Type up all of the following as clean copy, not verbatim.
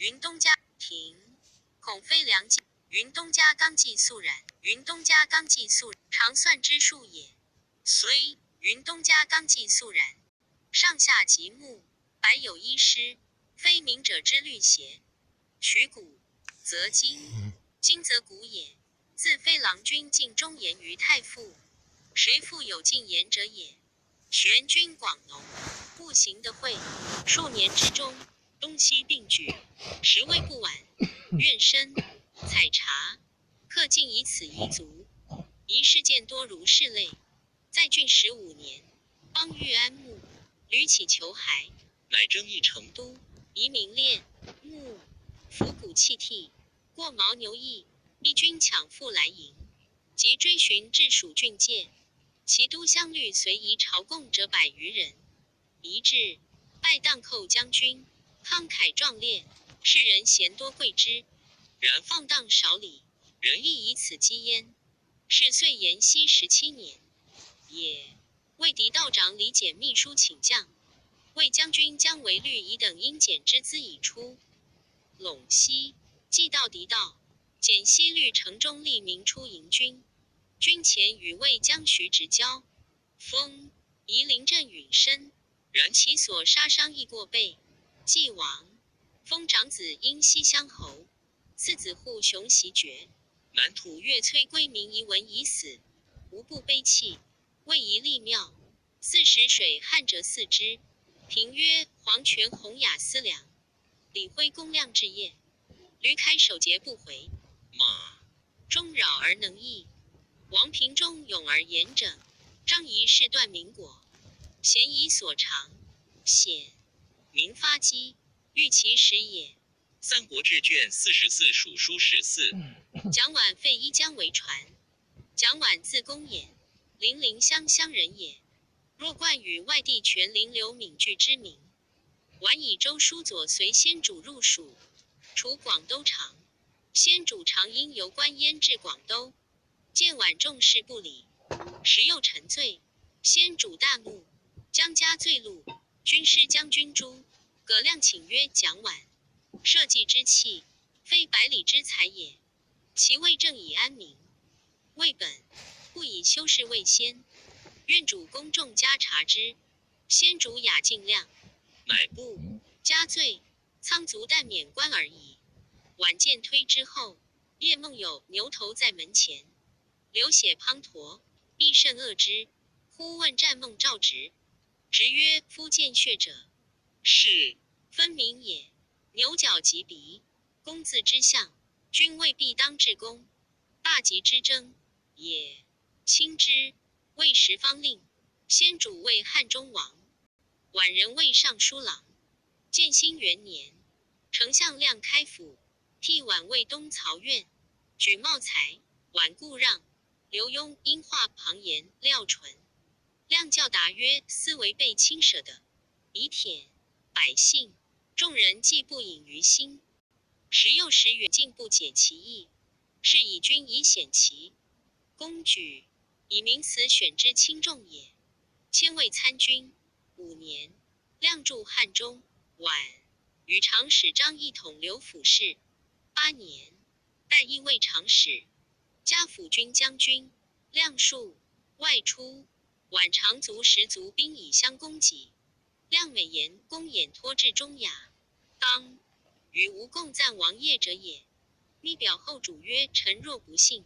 云东家停，恐非良计。云东家纲纪肃然，云东家纲纪肃常算之术也。虽云东家纲纪肃然，上下极目，百有一失，非明者之虑邪？取古则今，今则古也。自非郎君尽忠言于太傅，谁复有进言者也？玄君广农，不行的会，数年之中，东西并举，实未不晚。愿生采茶，客尽以此遗足。一事见多如是类。在郡15年，邦欲安睦，屡起求骸，乃征邑成都，移民练木，府谷泣涕，过牦牛邑，义军抢复来迎，及追寻至蜀郡界，其都乡率随仪朝贡者百余人，一至，拜荡寇将军，慷慨壮烈，世人咸多贵之。然放荡少礼，仁亦以此积焉。是岁延熙17年也。魏狄道长李简秘书请将，魏将军姜维律以等应简之资已出。陇西既到狄道，简西律城中立民出迎军，军前与魏将徐直交。封夷陵镇允深，然其所杀伤亦过倍。既亡，封长子婴西乡侯，次子护熊袭爵。南土越崔归民遗闻已死，无不悲泣。为一立庙，四时水旱者四之。评曰：黄泉洪雅思良，李辉公亮置业，吕凯守节不回。马中扰而能易，王平忠勇而严整，张仪是断民国，贤以所长，显民发迹，欲其时也。《三国志》卷44蜀书14。蒋琬废一江为传。蒋琬字公衍，零陵乡乡人也。若冠与外地权陵刘敏具之名。晚以周书左随先主入蜀，除广都长。先主常因游观焉至广都，见晚众事不理，时又沉醉。先主大怒，将加罪禄。军师将军诸葛亮请曰：“蒋琬社稷之器，非百里之才也。其为政以安民为本，不以修士为先。愿主公众加察之。”先主雅敬亮，乃不加罪，仓卒但免官而已。晚见推之后，夜梦有牛头在门前，流血滂沱，亦甚恶之。忽问战梦赵直，直曰：“夫见血者，是分明也。牛角及鼻，公字之相，君未必当至公。大吉之争也。亲之，为十方令。先主为汉中王，宛人为尚书郎。建兴元年，丞相亮开府，替宛卫东曹院，举茂才，宛故让。刘墉、殷化、庞炎、廖淳。亮教答曰：“思为被亲舍的，以舔百姓，众人既不隐于心，时又时远近不解其意，是以君以显其公举，以名词选之轻重也。”迁卫参军5年，亮驻汉中。晚与长史张一统刘府事。8年，代议卫长史，加抚军将军。亮数外出，晚长卒十卒兵以相攻击。亮美言公衍托至中雅，当与吴共赞王业者也。密表后主曰：“臣若不信，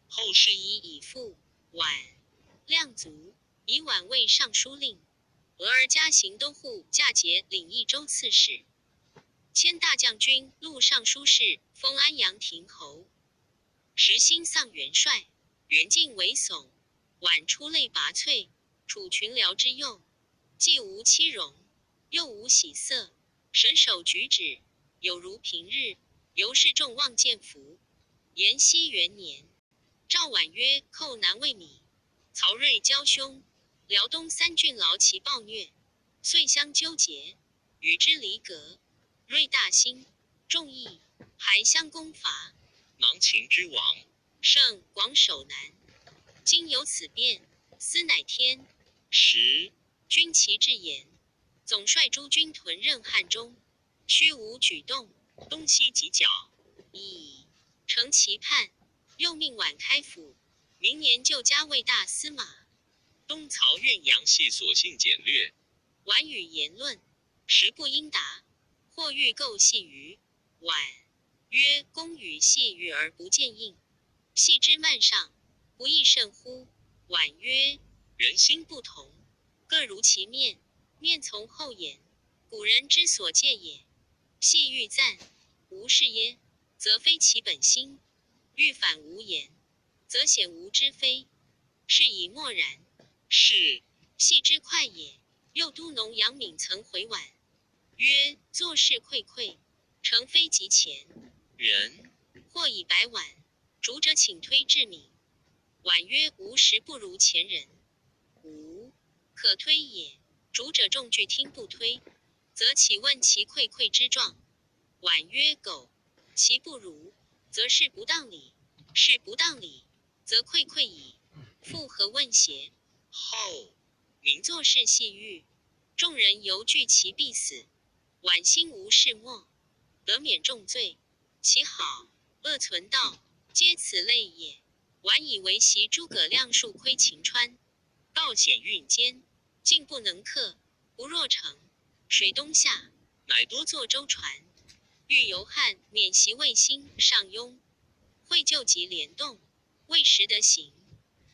后事以以复。”晚亮卒，以晚为尚书令，俄而加行都护、驾节、领益州刺史，迁大将军、录尚书事，封安阳亭侯。时新丧元帅，元敬为悚，晚出类拔萃，处群僚之右，既无妻容，又无喜色，神手举止有如平日，由是众望见福。延熙元年，赵婉曰：“寇难为米。”曹睿骄凶，辽东三郡劳其暴虐，遂相纠结，与之离隔。睿大兴，众议，还相攻伐。囊秦之王，胜广守南。今有此变，斯乃天时。军旗至言，总率诸军屯任汉中，虚无举动。东西犄角。已成其判，又命宛开府，明年就加位大司马。东曹怨杨系所幸简略。宛语言论，实不应答。或欲构系于宛，曰：公与系语而不见应，系之慢上，不亦甚乎？宛曰：人心心不同，各如其面，面从后言，古人之所戒也。系欲赞，无是耶，则非其本心；欲反无言，则显无之非。是以默然。是系之快也。右都农杨敏曾回婉曰：“做事愧愧，诚非及前。人或以百婉，主者请推至敏。”婉曰：“吾实不如前人，吾可推也。”主者众惧听不推，则岂问其愧愧之状？婉曰：“苟其不如，则是不当礼；是不当礼，则愧愧矣。复何问邪？”后明做事细欲，众人犹惧其必死。晚心无事莫，得免重罪。其好恶存道，皆此类也。晚以为习诸葛亮数窥秦川，道险运坚，进不能克，不若城。水东下，乃多多坐舟船。欲游汉，免习卫星上庸，会救急联动，未时得行。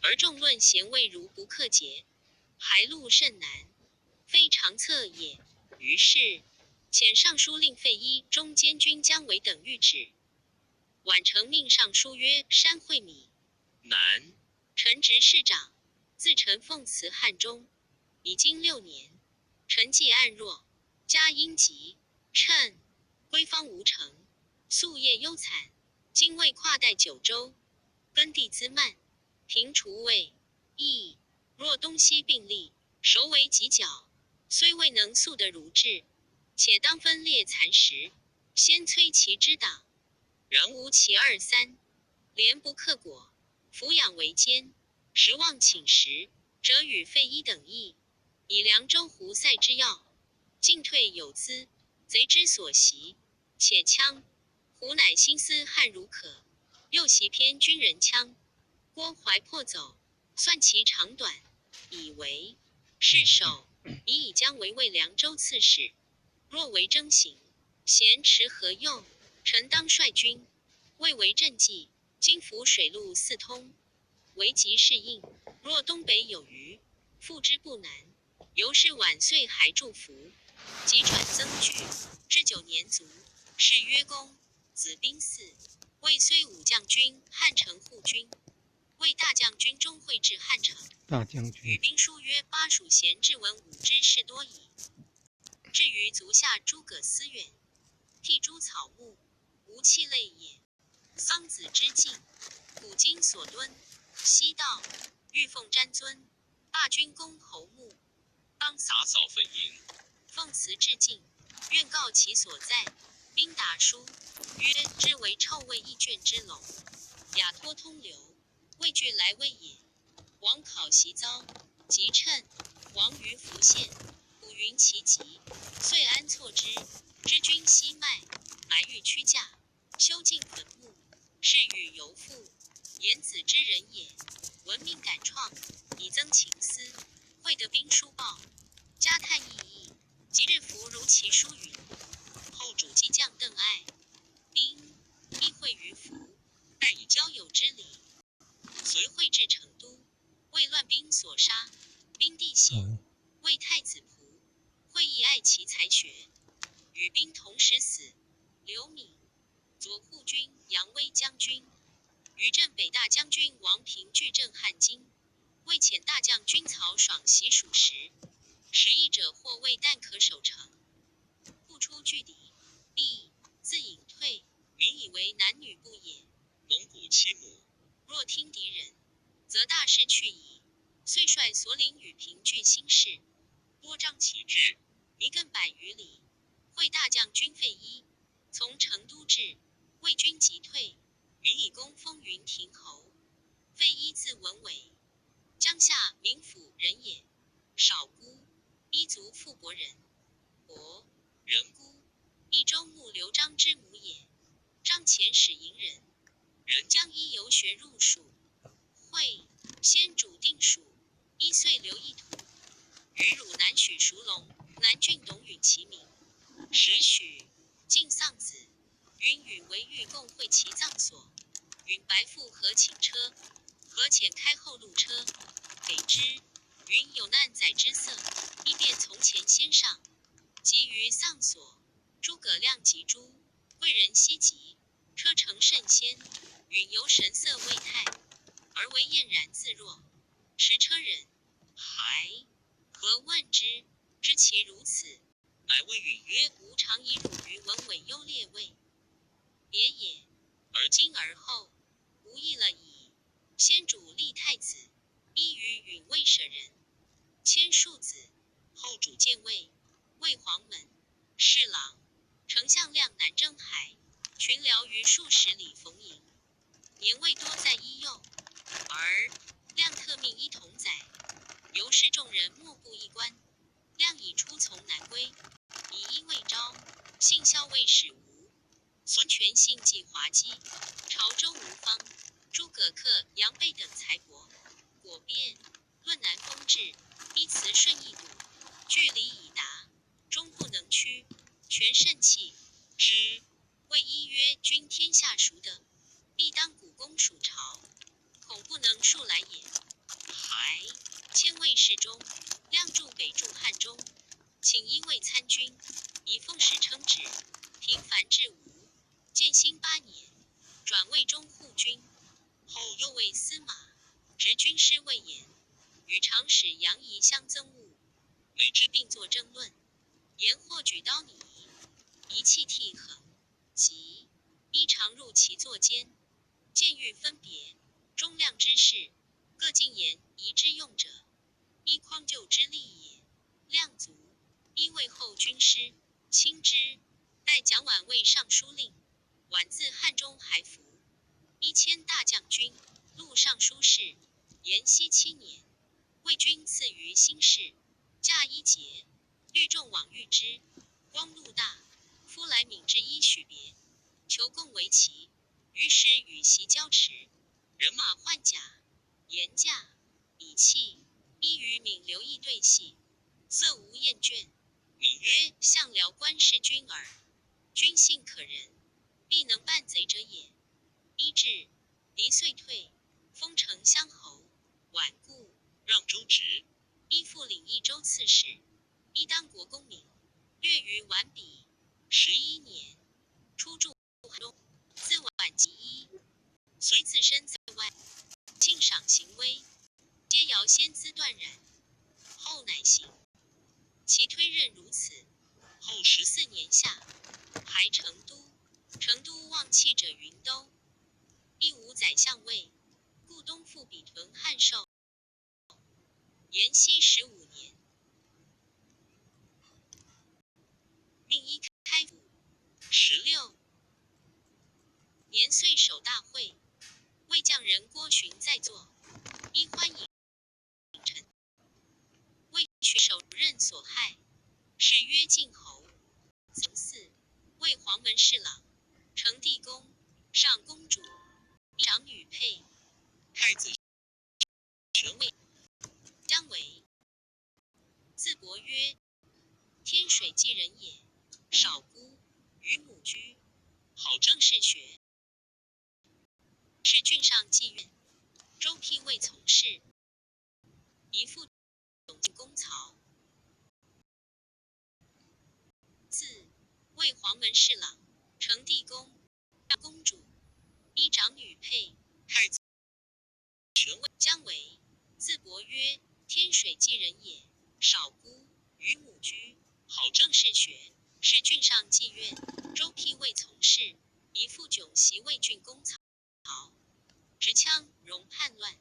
而众论贤位如不克节，还路甚难，非常策也。于是遣尚书令费祎、中监军姜维等谕旨。宛成命尚书曰：“山惠米，南臣职市长，自臣奉祠汉中，已经6年。臣既暗弱，家阴急，趁归方无成，夙夜忧惨。今未跨代九州，耕地滋慢，平除魏义。若东西并立，首尾犄角，虽未能速得如制，且当分裂蚕食，先摧其之党。然无其二三，连不克果，抚养为奸，食忘寝食，者与费祎等议，以凉州胡塞之要，进退有资，贼之所袭，且羌胡乃心思汉如可，又习偏军人羌。郭淮破走，算其长短，以为是守，以将为魏凉州刺史。若为征行，咸持何用？臣当率军，未为政绩。今府水陆四通，为急适应。若东北有余，复之不难。由是晚岁还祝福，即转增具，至9年卒。谥曰公，子宾嗣。魏虽武将军、汉城护军，魏大将军终会至汉城。大将军与兵书曰：“巴蜀贤志文武之事多矣。”至于足下诸葛思远，辟诸草木，无气类也。桑梓之境，古今所敦。西道玉凤瞻尊，大军公侯墓，当洒扫坟茔。奉辞致敬，愿告其所在。兵答书曰：“知为臭味一卷之龙，雅托通流，畏惧来威也。”王考习遭，即趁王于福县，卜云其疾，遂安错之。知军西迈，埋玉屈驾，修尽坟墓，是与游父言子之人也。闻命感创，以增情思。会得兵书报，加叹意义。即日服如其书云。后主激将邓艾，兵亦会于服，待以交友之礼。随会至成都，为乱兵所杀。兵地险，为太子仆。会议爱其才学，与兵同时死。刘敏，左护军杨威将军，于镇北大将军王平据镇汉津，为遣大将军曹爽袭属实。时役者或谓但可守城，不出拒敌，必自隐退。民以为男女不也。农谷其母，若听敌人，则大势去矣。遂率所领与平据新市，多张旗帜，弥亘百余里。会大将军费祎从成都至，魏军急退，民以功封云亭侯。费祎字文伟，江夏名府人也。少孤，一族富国人。伯人孤，益州牧刘璋之母也。璋遣使迎人。仁将伊游学入蜀。会先主定蜀，伊遂留一土。与汝南许叔龙、南郡董允齐名。时许晋丧子，允与为欲共会其葬所。允白复何请车，何遣开后路车给之。允有难载之色，伊便从前先上。及于丧所，诸葛亮及诸贵人悉集，车乘甚先。允犹神色未泰，而为晏然自若。持车人还何问之？知其如此，乃谓允曰：“吾常以汝于文韦优劣位别也。而今而后，无益了矣。”先主立太子，伊与允未舍人，迁庶子。后主建魏，魏黄门侍郎、丞相亮南征海，群僚于数十里逢迎。年未多在伊右，而亮特命伊同载，由是众人莫不一观。亮已出从南归，以伊未招，信校尉使吴。孙权信季滑稽，朝中无方。诸葛恪、杨备等才博，果辩论难封制，依辞顺义笃，距离已达，终不能屈。权甚器之，谓伊曰：“君天下孰得？必当古公属朝，恐不能数来也。”还迁卫侍中，亮驻北驻汉中，请伊为参军，以奉使称职。平凡至吴。建兴八年，转卫中护军，后又为司马，执军师魏延，与长史杨仪相憎恶，每至并作争论。言或举刀拟仪，仪泣涕横，即伊常入其座间，见欲分别，忠亮之士，各进言仪之用者，伊匡救之力也。亮卒，伊为后军师，亲之，待蒋琬为尚书令。晚自汉中还服，一迁大将军、录尚书事。延熙七年，魏军赐于新市，驾一节，欲众往遇之。光禄大夫来敏至伊许别，求共为骑。于是与席交驰，人马换甲，严驾以器。伊与敏留意对戏，色无厌倦。敏曰：“相辽官是君耳，君信可人。”必能办贼者也。一至，敌遂退，封丞相侯。顽固，让州职。依复领益州刺史。伊当国公名，略于完笔。11年，出驻汉中，自晚及一，虽自身在外，庆赏行威，皆遥先资断然。后乃行。其推任如此。后十四年夏，还成都。成都望气者云都，亦无宰相位，故东复比屯汉寿。延熙15年，命伊开府。16年岁首大会，魏将人郭循在座，伊欢迎臣，为取首任所害，是曰晋侯。四魏黄门侍郎。成帝公，上公主，长女配，太子玄位，姜维，字伯约，天水济人也。少孤，与母居。好政事学，是郡上妓院。周辟未从事，一父董公曹。字魏黄门侍郎。成帝公，公主，一长女配，太子玄位，姜维，字伯约，天水济人也。少孤，与母居。好政事学，是郡上妓院。周辟未从事，一父迥袭魏郡公曹。执羌戎叛乱，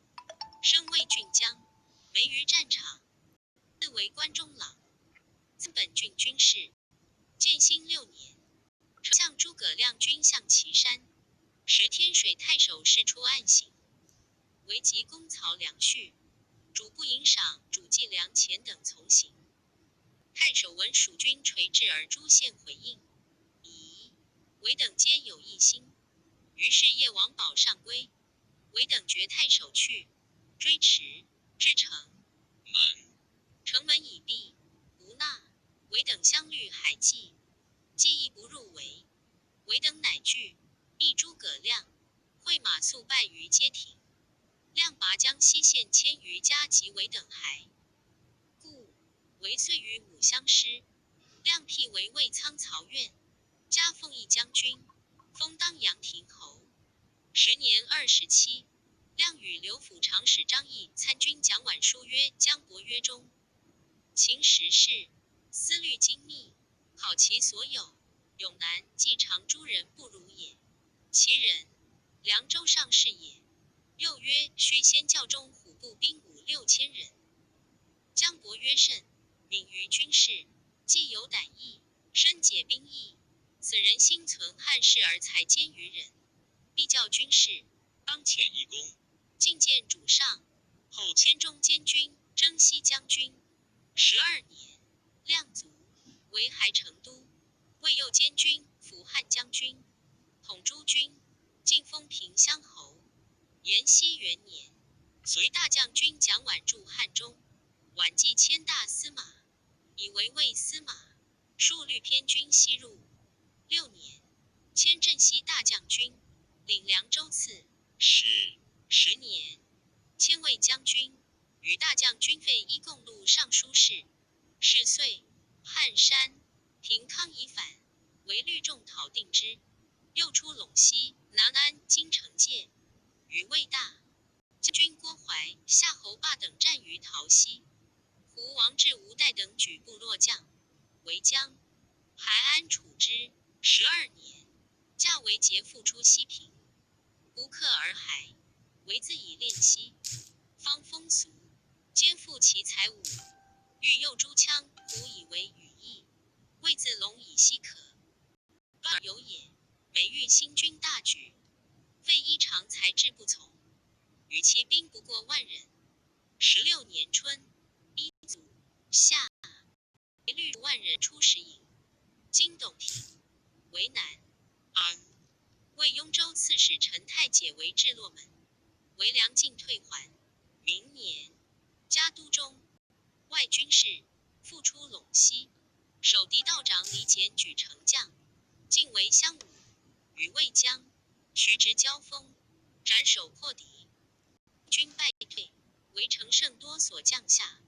升魏郡将，没于战场。自为关中郎，资本郡军事。建兴六年。丞相诸葛亮军向岐山，时天水太守事出暗行，为及公曹梁旭，主簿尹赏、主计梁乾等从行。太守闻蜀军垂至而诸县回应，惟等皆有异心。于是夜往保上归。惟等觉太守去，追驰至城门，城门已闭，无纳。惟等相虑还计，计亦不入围。惟等乃惧，议诸葛亮，会马速败于街亭。亮拔江西县千余家及惟等骸，故惟遂与母相失。亮辟为魏仓曹院，加奉义将军，封当阳亭侯。时年27。亮与刘府长史张毅、参军蒋琬书曰：姜伯约中，勤时事，思虑精密，考其所有，永南、季常诸人不如也。其人，凉州上士也。又曰：须先教中虎步兵五六千人。姜伯约甚，敏于军事，既有胆义，深解兵意。此人心存汉室而才兼于人，必教军事。当遣一公。进见主上，后迁中监军、征西将军。12年，亮卒，为还成都，为右监军、辅汉将军、统诸军，进封平襄侯。延熙元年，随大将军蒋琬驻汉中，琬继迁大司马，以为卫司马，数律偏军西入。六年，迁镇西大将军，领凉州刺史。 10年，迁卫将军，与大将军费祎共录尚书事。是岁，汉山平康以反，为律众讨定之。又出陇西、南安、金城界，与魏大将军郭淮、夏侯霸等战于桃溪。胡王志、吴带等举部落将，围江、海安处之。12年，驾为节复出西平，不克而还。为自以练习，方风俗，肩负其才武，欲诱诸羌胡以为羽翼，谓自龙以西可，有也。每遇新军大举，费祎长才智不从，与其兵不过万人。16年春，一卒夏，律万人出石营，经董庭，为南安，为雍州刺史陈泰解围至洛门。为梁进退还。明年，加都中外军事，复出陇西，守敌道长李简举丞将，进为襄武，与魏将徐直交锋，斩首破敌，军败退，围城胜多所将下，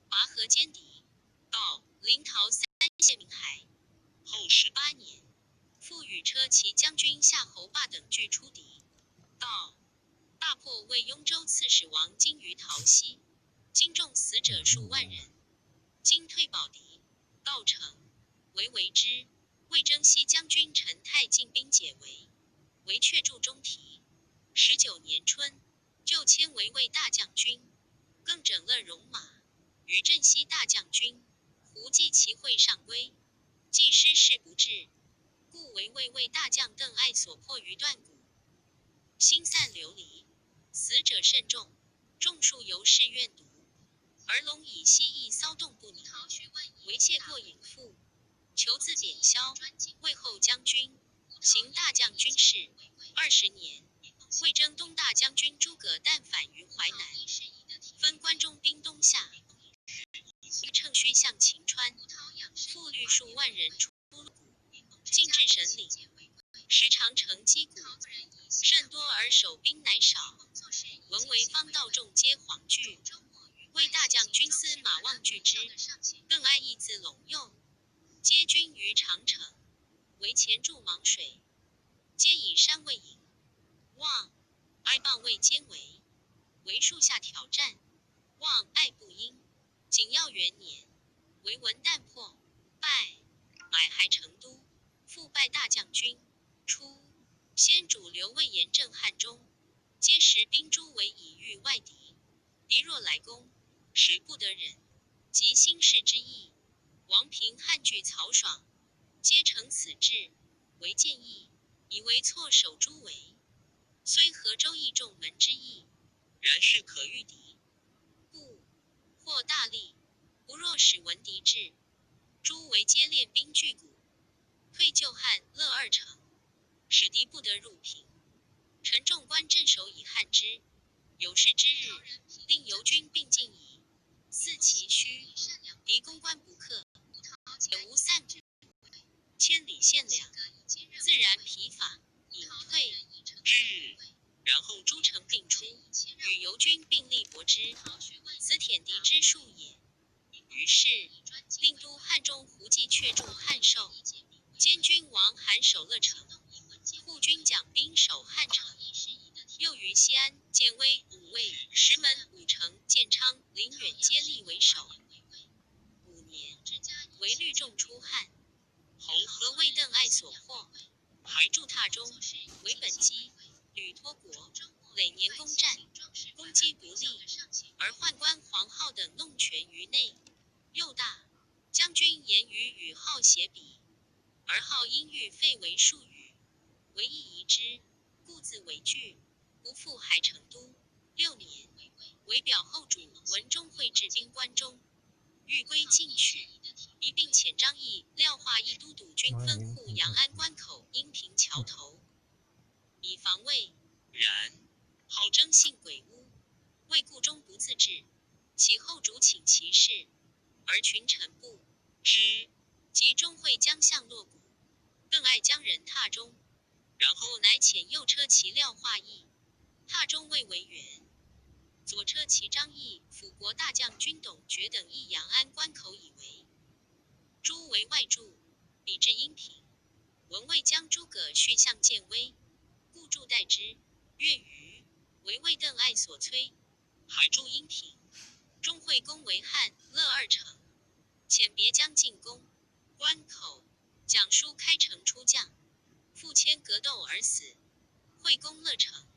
拔河歼敌，到临洮三县民海。后18年，复与车骑将军夏侯霸等俱出敌，到。大破魏雍州刺史王经于桃溪，经众死者数万人。经退保敌，告成，为为之。魏征西将军陈泰进兵解围，围却驻中提。19年春，就迁为魏大将军，更整了戎马，与镇西大将军胡济齐会上归。既失事不至，故为魏魏大将邓艾所破于断谷，心散流离。死者甚众，众数由是怨毒。而陇以西亦骚动不宁，为谢过隐父，求自贬萧，魏后将军，行大将军事。20年，魏征东大将军诸葛诞反于淮南，分关中兵东下，乘虚向秦川，复率数万人出谷，进至神岭，时长城击鼓，甚多而守兵乃少。闻为方道众皆惶惧。魏大将军司马望拒之，邓艾亦自陇右，皆军于长城，围前筑芒水，皆以山为营。望哀傍魏坚围，为树下挑战。望爱不应。景耀元年，为文旦破，败，买还成都，复拜大将军。初，先主刘魏严正汉中，皆实兵诸为以御外敌。敌若来攻，实不得忍。及兴事之意，王平汉拒曹爽，皆成此志，为建议，以为错守诸围。虽合州邑众门之意，然是可御敌。故获大利，不若使闻敌至，诸围皆练兵拒谷，退就汉乐二城。使敌不得入平。臣众官镇守以捍之。有事之日，令游军并进矣。四其虚，敌攻关不克，也无散谷，千里献粮，自然疲乏，隐退。之日，然后诸城并出，与游军并力搏之，此殄敌之术也。于是，令都汉中胡济却驻汉寿，监军王罕守乐城，护军蒋斌守汉城。又于西安、建威、武卫、石门、武城、建昌、临远皆立为守。五年，为律众出汉，侯何为邓艾所获，还驻榻中，为本机，屡托国，累年攻战，攻击不利，而宦官黄皓等弄权于内。又大将军言语与皓协比，而皓因欲废为术语，为一疑之，故自为惧，不复还成都。六年，为表后主文忠会治兵关中，欲归进取，一并遣张毅、廖化一都督军分护阳安关口、阴平桥头，以防卫。然好征信鬼巫，为故终不自治。其后主请其事，而群臣不知。及钟会将相落谷，邓艾将人榻中，然后乃遣右车骑廖化义，榻中未为援。左车骑张翼、辅国大将军董厥等诣阳安关口以为。诸为外助，比至阴平。闻魏将诸葛绪相建威，故助代之。月余，为魏邓艾所摧，还驻阴平。钟会攻为汉、乐二城，遣别将进攻关口。蒋叔开城出将，负牵格斗而死。会攻乐城，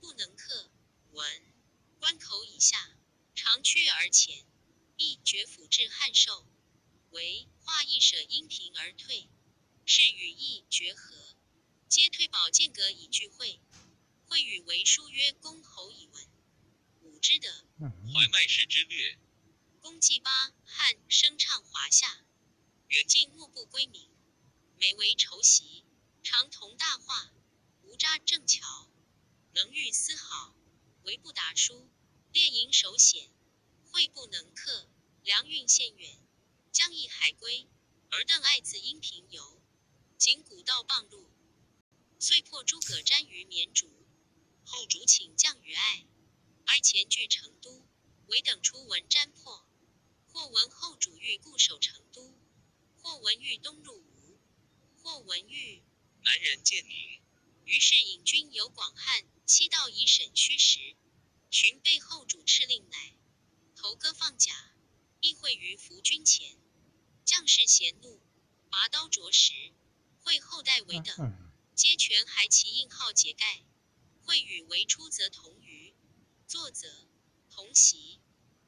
不能克。闻关口以下，长驱而前，亦绝府至汉寿。为化亦舍阴平而退，是与义绝合，皆退保剑阁以聚会。会与为书曰：“公侯以闻，武之德。”怀麦氏之略。公季八汉声畅华夏，远近目不归民，每为仇习，常同大化，无渣正巧，能御丝毫，唯不达书。列营守险，会不能克。粮运线远，将役海归，而邓艾自阴平游，仅古道傍路，遂破诸葛瞻于绵竹。后主请降于艾，艾前据成都，唯等出闻瞻破。或闻后主欲固守成都，或闻欲东入吴，或闻欲南人建宁。于是引军游广汉，七道以审虚实。寻被后主敕令，乃头割放甲，亦会于伏军前。将士咸怒，拔刀啄食。会后代为等，皆全骸其印号节盖。会与为出则同娱，坐则同席。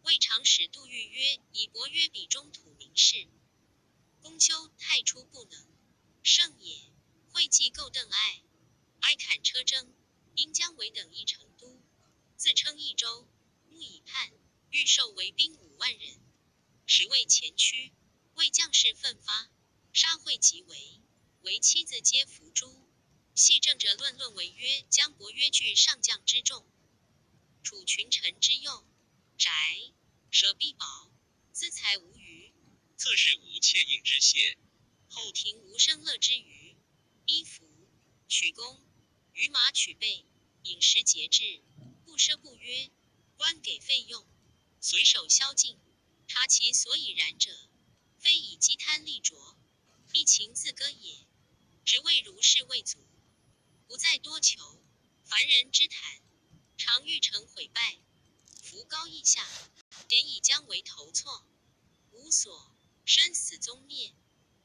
魏长史杜预曰：“以伯曰比中土名士，公丘太初不能胜也。”会稽构邓艾，艾砍车征，因姜维等诣成都，自称益州，牧以叛，欲授为兵5万人，实为前驱。为将士奋发，杀会即为，为妻子皆伏诛。系政者论论为曰：姜伯约据上将之众，处群臣之右，宅舍必宝，资财无余。侧室无妾应之谢，后庭无声乐之余，衣服取弓，与马取备，饮食节制，不奢不约，官给费用，随手宵禁。察其所以然者，非以积贪利浊，一情自歌也。只为如是未足，不再多求。凡人之谈，常欲成毁败，浮高义下，典以将为头错，无所生死终灭，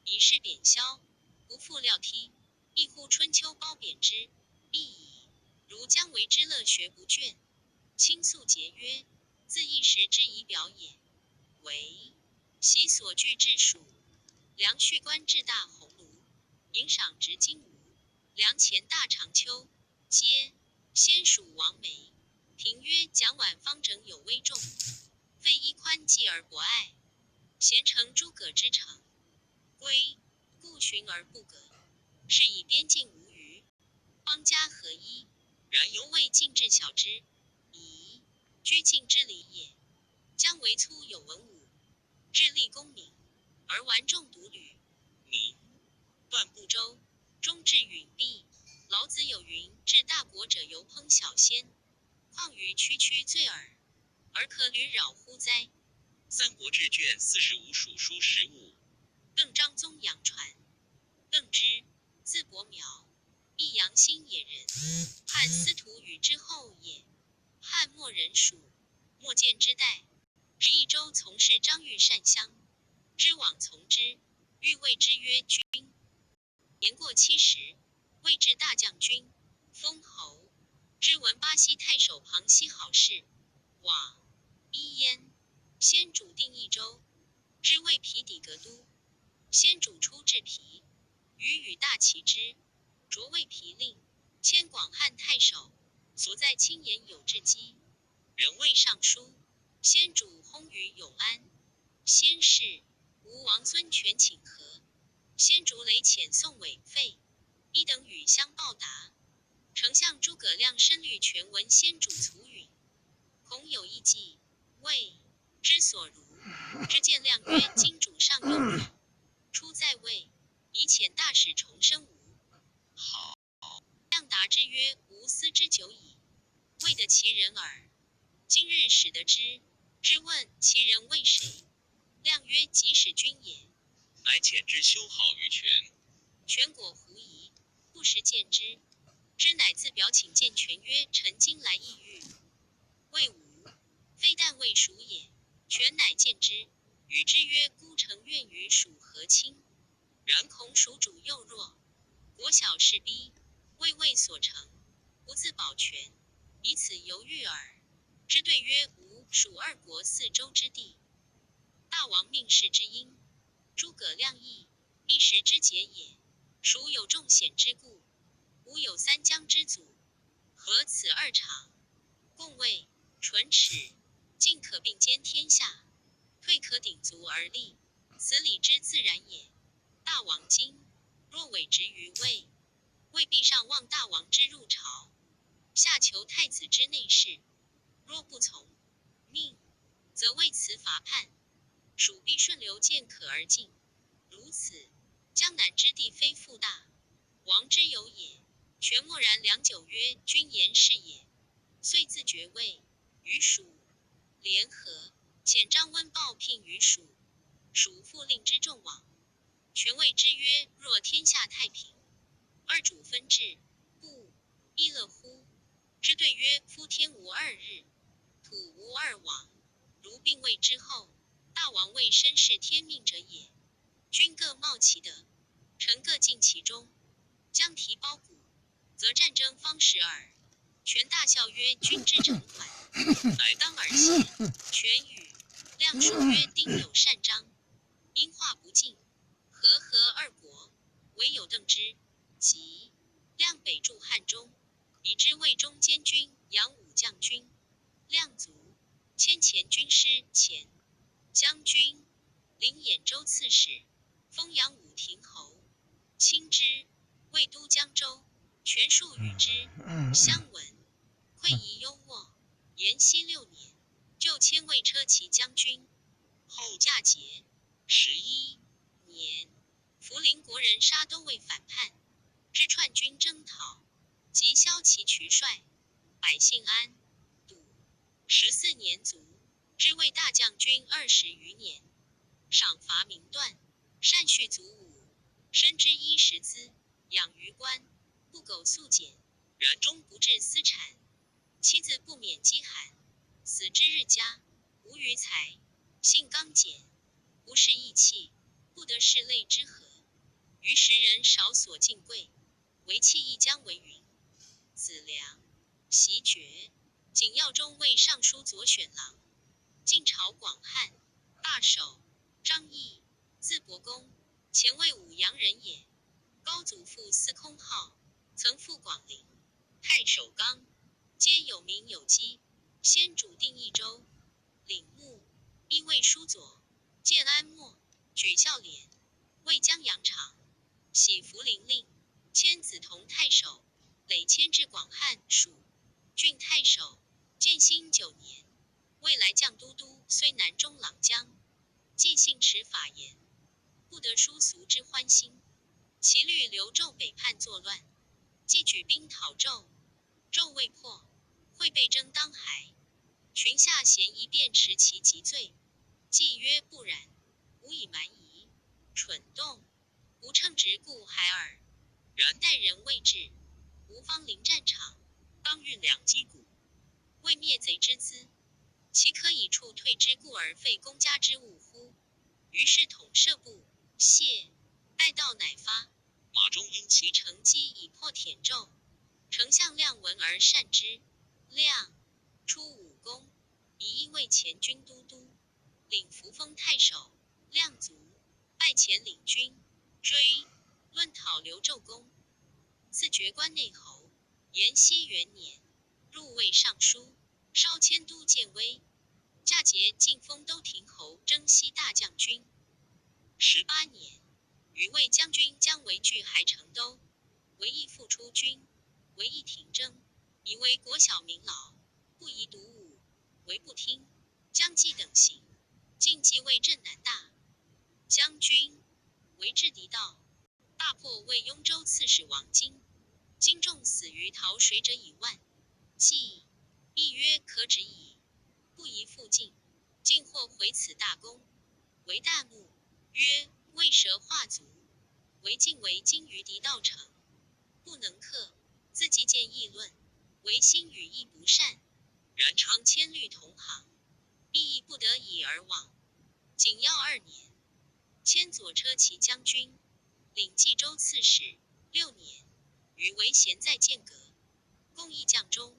以是贬消，不复料梯。亦乎春秋褒贬之，亦矣。如姜维之乐学不倦，倾诉节约，自一时之仪表也。为习所具治蜀，梁序官至大鸿胪，营赏执金吾，梁前大长秋，皆先蜀王梅。评曰：蒋琬方整有威重，费祎宽济而博爱，贤成诸葛之成，归故循而不革，是以边境无虞。邦家合一。然犹未尽至小之，宜居敬之礼也。姜维粗有文武，致力功名，而玩众独旅。宁段不周，终至允弼。老子有云：“治大国者犹烹小鲜，况于区区罪耳，而可屡扰乎哉？” 三国志卷45蜀书15。邓章宗杨传，邓芝，字伯苗，益阳新野人，汉司徒羽之后也。汉末人蜀，末建之代。时益州从事张玉善相，知往从之，欲谓之曰君。年过70，位至大将军，封侯。知闻巴西太守庞熙好事，往伊焉。先主定益州，知魏皮底阁都。先主出至皮，与与大齐之，擢魏皮令，迁广汉太守，所在青岩有志基，人魏尚书。先主薨于永安。先是，吴王孙权请和，先主累遣宋伟、费一等与相报答。丞相诸葛亮深虑全闻先主卒允，恐有异计，谓之所如。知见亮曰：“今主上幼弱，初在位，以遣大使重生吴。”好。亮答之曰：“吾思之久矣，未得其人耳。今日始得之。”之问其人为谁？亮曰：“即使君也。”乃遣之修好于权。权果狐疑，不时见之。之乃自表请见权曰：“臣今来意欲魏吴，非但魏蜀也。”权乃见之，与之曰：“孤臣愿与蜀和亲。然恐蜀主幼弱，国小势逼，魏魏所成，不自保全，以此犹豫耳。”之对曰：“吴、蜀二国四周之地，大王命世之因，诸葛亮亦一时之节也。蜀有众险之故，吴有三江之阻，合此二长，共谓唇齿，进可并兼天下，退可鼎足而立，此理之自然也。大王今若委职于魏，魏必上望大王之入朝，下求太子之内侍。若不从命，则为此伐叛，蜀必顺流渐可而进。如此，江南之地非复大王之有也。”权默然良久，曰：“君言是也。”遂自爵位于蜀联合，遣张温报聘于蜀，蜀复令之众往。权谓之曰：“若天下太平，二主分治，不亦乐乎？”之对曰：“夫天无二日，土无二王。如病位之后，大王未身是天命者也。君各冒其德，臣各尽其忠，将提包谷，则战争方始耳。”权大笑曰：“君之诚缓，乃当尔邪？”权语亮书曰：“丁有善章，因化不尽，和合二国，唯有邓之。”即亮北驻汉中，以知魏中监军、扬武将军。亮卒，迁前军师、前将军，领兖州刺史，封阳武亭侯。亲之，魏都江州。权术与之相闻，馈遗优渥。延熙6年，就迁魏车骑将军。后嫁节11年，涪陵国人杀都尉反叛，知串军征讨，及骁骑渠帅，百姓安。笃14年卒，知魏大将军20余年，赏罚明断，善序祖武，身之衣食资，养于官，不苟素俭，然终不治私产。妻子不免饥寒，死之日家无余财，性刚简，不恃义气，不得士类之和。于时人少所敬贵，唯弃一将为云。子良，袭爵，景耀中为尚书左选郎。晋朝广汉大守张毅，字伯公，前魏武阳人也。高祖父司空浩，曾赴广陵。太守刚，皆有名有迹。先主定益州，领牧，亦魏书左。建安末，举孝廉，魏江阳长，喜福陵令，迁梓潼太守。累迁至广汉、蜀郡太守。建兴九年，魏来将都督睢南中郎将。既信持法言，不得殊俗之欢心。其虑刘胄北叛作乱，既举兵讨纣，纣未破，会被征当海。群下嫌疑便持其极罪，既曰不然，无以瞒疑。蠢动，不称职故孩儿。然待人未至，吴方临战场，当运粮击鼓。为灭贼之资，岂可以处退之故而废公家之物乎？于是统摄部谢，待到乃发。马中英其乘机以破舔纣。丞相亮闻而善之。亮出武功，以一位前军都督，领扶风太守。亮卒，拜前领军，追论讨刘胄公，赐爵关内侯。延熙元年，入卫尚书，稍迁都建威。嫁节晋封都亭侯、征西大将军。18年，与魏将军姜维拒还成都，为义复出军，为义停征，以为国小民劳，不宜独武，为不听。将计等行，晋继位镇南大将军，为制敌道，大破魏雍州刺史王经，经众死于洮水者以万。计亦曰可止矣，不宜复进。晋或回此大功，为大怒，曰：魏蛇化族，为晋为今于敌道城，不能克。自既见议论，为心与义不善，然常千虑同行，亦亦不得已而往。景耀二年，迁左车骑将军，领冀州刺史。六年，与韦贤在剑阁，共议将中，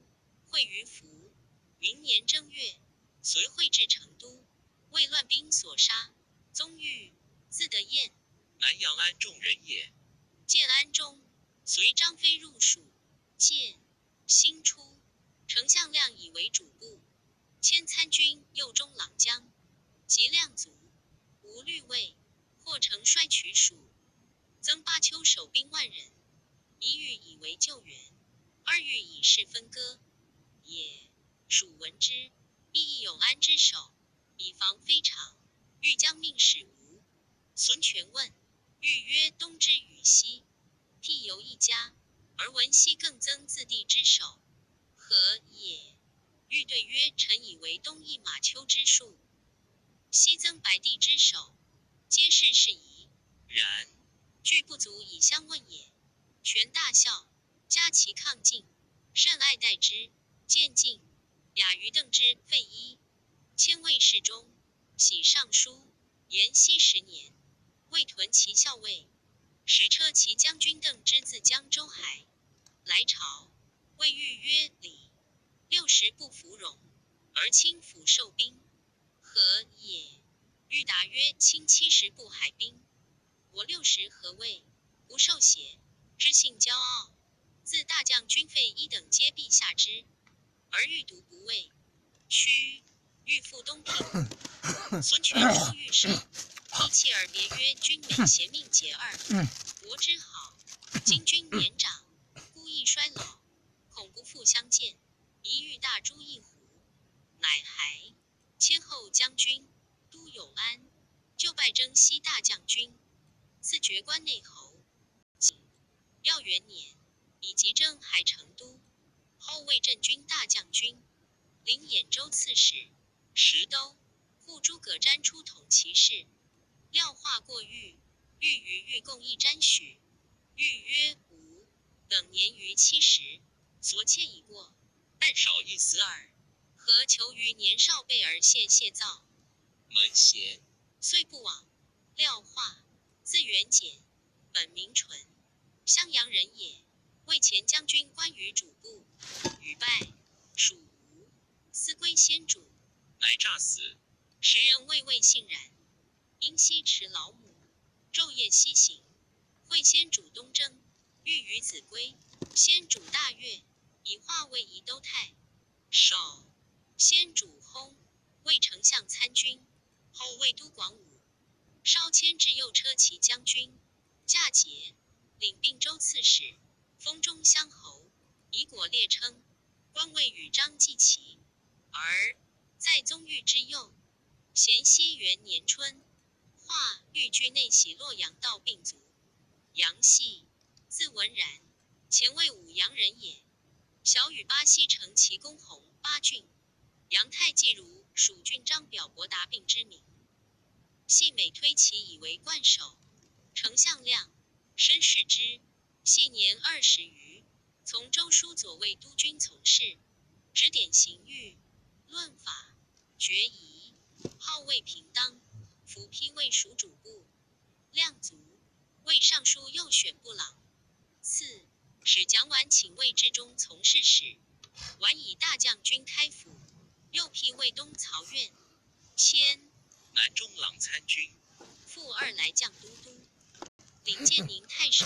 会于福。明年正月，随会至成都，为乱兵所杀。宗玉，字德彦，南阳安众人也。建安中，随张飞入蜀。建兴初，丞相亮以为主簿，迁参军、右中郎将。及亮卒，无虑位，或乘衰取蜀，增巴丘守兵万人。一欲以为救援，二欲以示分割。也。蜀闻之，必以永安之守，以防非常。欲将命使吴。孙权问，欲曰：东之与西，辟由一家，而闻西更增自地之守，何也？欲对曰：臣以为东一马丘之术，西增白帝之守，皆是事宜。然俱不足以相问也。权大笑，加其亢进，甚爱戴之。渐进，雅于邓之、费祎，迁卫侍中，喜尚书。延熙十年，魏屯骑校尉，时车骑将军邓之自江州海来朝，谓御曰：礼60不服戎，而卿抚受兵，何也？欲答曰：卿70不海兵，我六十何谓？不受邪？知性骄傲，自大将军费一等皆必下之，而欲独不畏。须欲复东平。孙权出御舍，涕泣而别曰：君每贤命节二，国之好。今君年长，孤易衰老，恐不复相见，宜欲大诛一胡。乃还。迁后将军，都永安，就拜征西大将军，赐爵关内侯。景耀元年，以及征还成都，后魏镇军大将军，领兖州刺史，石都护诸葛瞻出统其事。廖化过狱，欲与欲共一瞻许。欲曰：吾等年逾70，所妾已过，但少一丝耳。何求于年少辈而谢谢造？门贤，遂不往。廖化，字元简，本名纯，襄阳人也。为前将军关羽主簿，羽败，属吴，思归先主，乃诈死。时人谓魏信然，因西持老母，昼夜西行。会先主东征，欲与子归。先主大悦，以化为宜都太守。先主薨，为丞相参军，后魏都广武。稍迁至右车骑将军，驾节，领并州刺史，封中乡侯。以果列称，官位与张继齐。而在宗御之右。咸熙元年春，化欲居内喜洛阳道病卒。杨系，字文然，前魏武阳人也。小与巴西城齐公弘八郡。杨太继如蜀郡张表伯达病之名。系每推其以为冠首。丞相亮，身视之。系年20余，从中书左卫都军从事，指点刑狱、论法、决疑，号位平当，辅批卫属主簿。亮卒，为尚书右选部郎。赐使蒋琬请魏至中从事使，琬以大将军开府，右辟卫东曹院。迁南中郎参军，副二来将都督，领建宁太守，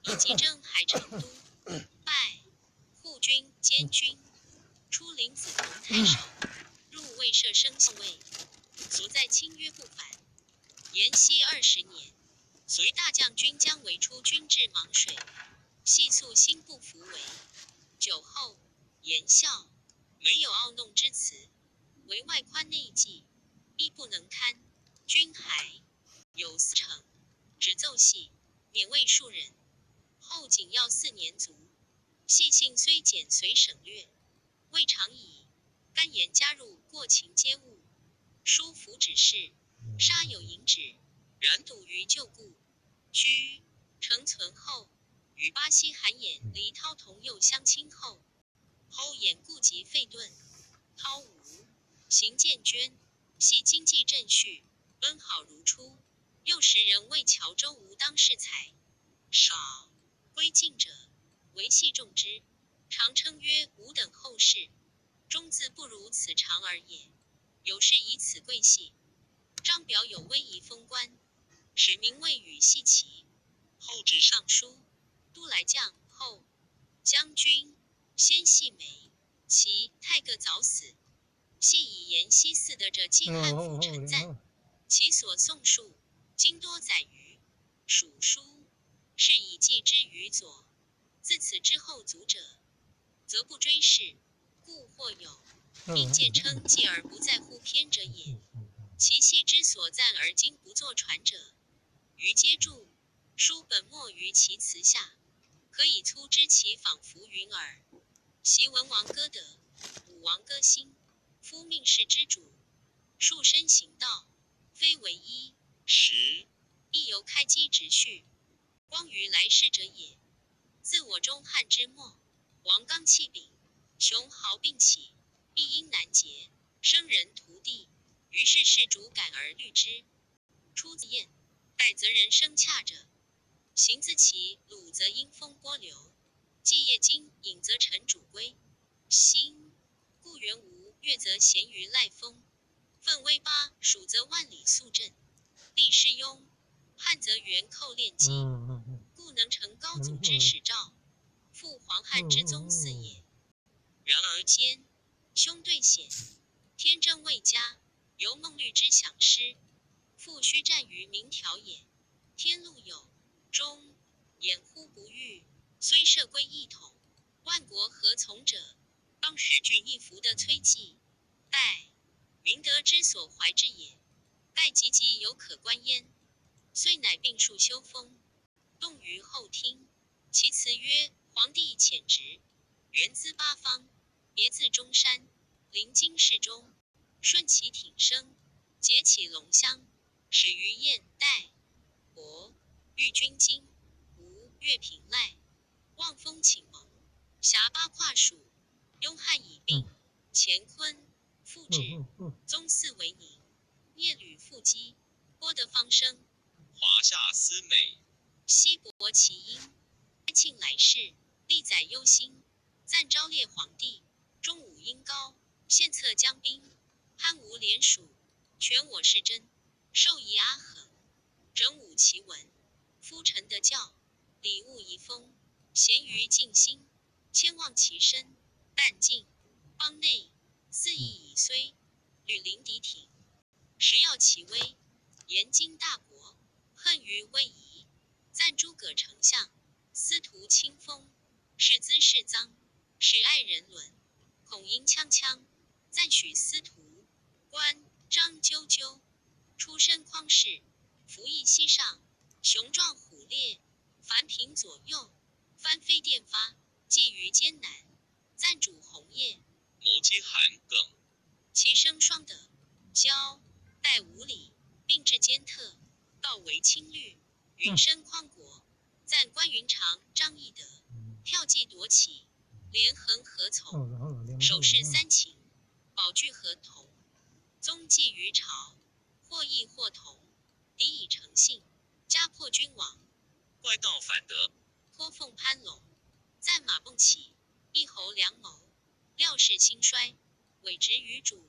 以及征海成都，拜护军监军，出领梓潼太守，入卫舍生校尉，所在卿约不反。延熙20年，随大将军姜维出军至芒水，系素心不服为。酒后言笑，没有傲弄之词，为外宽内忌，亦不能堪。军还有司成，只奏系免位数人。后景耀4年卒。系姓虽简随省略，未尝以甘言加入过秦皆误。书符指示，杀有银纸，然笃于旧故。居成存后，与巴西韩衍、黎涛同幼相亲后，后衍故及废顿，涛吴行建捐，系经济振序，恩好如初。又时人谓乔州吴当世才少归晋者，为系众之，常称曰吾等后世，终自不如此长而也。有事以此贵系。张表有威仪封官，使名谓与系齐。后至尚书、都来将后将军，先系梅，其太各早死。系以延熙寺的者季汉府陈赞，其所诵述今多载于蜀书，是以记之于左。自此之后族者，则不追谥，故或有因见称继而不在乎偏者也。其系之所赞而今不作传者，余皆注书本末于其词下，可以粗知其仿佛云耳。习文王歌德，武王歌兴，夫命世之主，束身行道，非为一十，亦由开基直叙，光于来世者也。自我中汉之末，王纲弃柄，雄豪并起，一因难竭，生人涂地。于是世主感而虑之。出自燕，代则人生恰者，行自齐，鲁则阴风波流，继业经，隐则臣主归。兴，故元吴，越则咸于赖风，奋威巴，蜀则万里肃阵，立师雍，汉则元寇练基，故能成高祖之始兆，复黄汉之宗嗣也。然而间，兄对险，天争未佳。由孟律之想师，复须战于明条也。天禄有终，掩乎不欲，虽设归一统，万国何从者？当时郡一服的崔季，代明德之所怀之也。盖及其有可观焉。遂乃并树修风，动于后厅。其词曰：皇帝遣职，源自八方，别自中山，临京市中。顺其挺生，结起龙香，始于燕代。伯欲君荆，吴越平赖，望风请盟，辖八跨蜀，雍汉以并，乾坤复置，宗嗣为宁，聂吕复姬，郭德方生，华夏思美，西伯其音，庆来世，历载忧心，赞昭烈皇帝，忠武英高，献策将兵。汉吴联蜀，全我是真，授以阿衡，整武其文，夫臣得教，礼物遗风，咸于静心，千望其身，但尽邦内四夷已虽，吕临敌庭，时要其威，言经大国，恨于威仪，赞诸葛丞相，司徒清风，是资是赃，是爱人伦。孔殷锵锵，赞许司徒。官张啾啾，出身匡氏，服役西上，雄壮虎烈，凡平左右，翻飞电发，济于艰难。赞主红叶。谋击韩耿，其生双德，骄待无礼，并至坚特，道为青绿。云深匡国，赞关云长、张翼德，票骑夺起，连横合从，首饰三秦，宝具合同，踪迹于朝，或异或同，敌以诚信，家破君亡。怪盗反德，托凤攀龙，赞马蹦起，一侯良谋，料事兴衰，委职于主，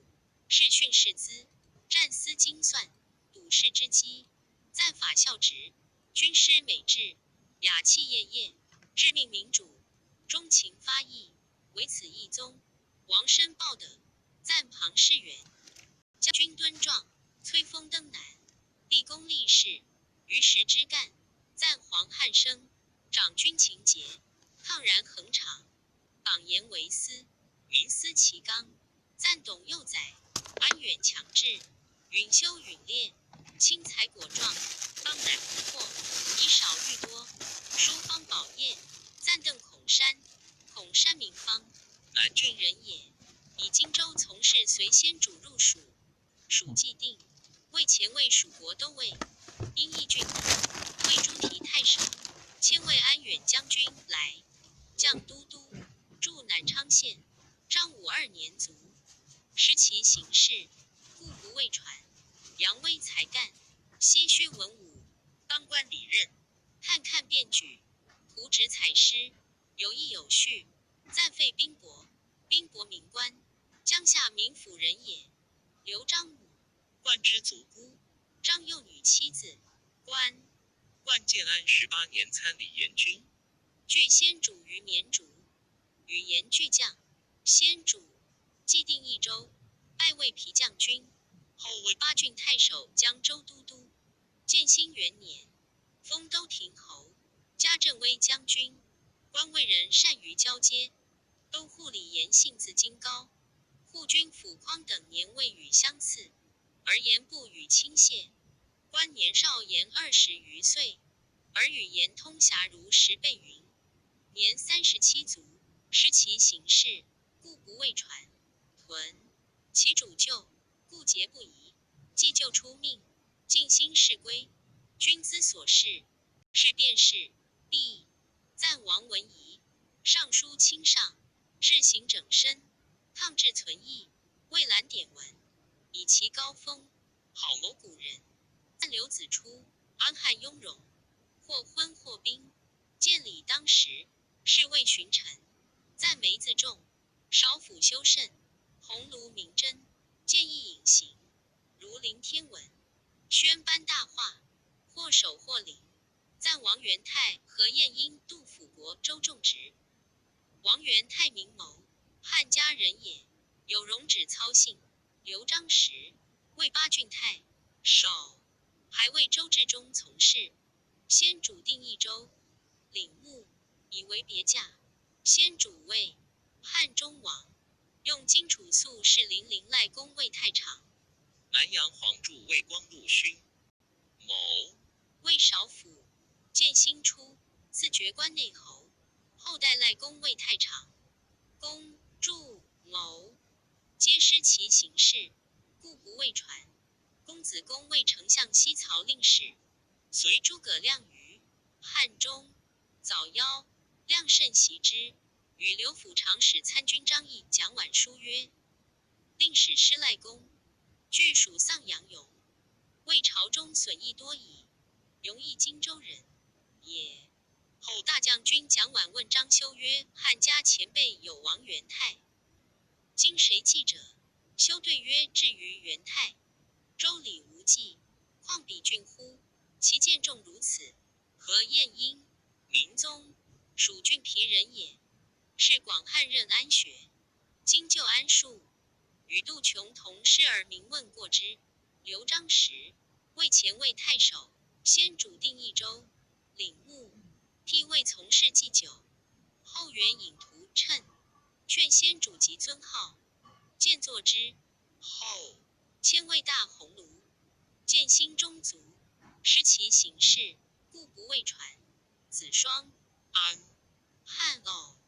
视训视资，战司精算，笃事之机，赞法孝直，军师美志，雅器业业，致命民主，钟情发义，唯此一宗。王申报德，赞庞士元，将军敦壮，摧锋登南，立功立事，于时之干，赞黄汉升，长军情节，抗然恒长，榜言为司，民思其纲，赞董右宰，安远强志，允修允练，轻财果壮，邦乃不破，以少御多，书方宝业，赞邓孔山，孔山名方，南郡人也，以荆州从事随先主入蜀，蜀既定，为前魏蜀国都尉，因义郡公，魏诸提太守，迁魏安远将军来，将都督，驻南昌县。张武二年卒，失其行事，故不未传。扬威才干，奚须文武，当官礼任，看看便举，图纸采诗，有意有序，赞废兵伯，兵伯名官，江夏名府人也。刘璋母，冠之族姑，张幼女妻子，官。万建安18年参礼严军，据先主于绵竹，语言巨将。先主既定益州，拜魏皮将军，后魏八郡太守、江州都督。建兴元年，封都亭侯，加镇威将军。官魏人善于交接，都护李延性自矜高，护军府匡等年未与相似，而言不与倾泻。官年少言20余岁，而语言通侠如十倍云。年37卒，失其行事，故不未传。屯其主旧，故节不移。既就出命，尽心事归。君资所事，是便是。毕赞王文仪，尚书卿上，志行整身，抗志存义，蔚蓝典文，以其高风，好谋古人。赞刘子初，安汉雍容，或昏或宾，见礼当时，是谓群臣。赞梅自重，少府修慎，鸿胪明真，见义隐行，如临天文，宣颁大化，或守或领。赞王元泰、何晏婴、杜辅国、周仲直。王元泰名谋，汉家人也，有容止操性。刘璋时，魏八郡太守，还为周至中从事。先主定益州，领牧，以为别驾。先主位汉中王，用荆楚宿士林林赖公魏太常。南阳黄柱魏光禄勋，谋魏少府。建兴初，自爵关内侯，后代赖公魏太常。公、助、谋皆失其行事，故不未传。公子公魏丞相西曹令史，随诸葛亮于汉中，早夭。亮甚惜之，与刘府长史参军张毅讲晚书曰：“令史师赖公，据属丧杨勇，为朝中损益多矣。勇亦荆州人也。”后大将军蒋琬问张修曰：“汉家前辈有王元泰，今谁继者？”修对曰：“至于元泰，周礼无继，况彼郡乎？其见众如此，何晏婴，明宗，蜀郡皮人也，是广汉任安学，今旧安庶，与杜琼同事而名问过之。刘璋时，为前魏太守，先主定益州，领牧，替魏从事祭酒。后援引图谶。劝先主及尊号，见作之。后迁魏大鸿胪。建兴中卒，失其行事，故不为传。子双，安汉偶。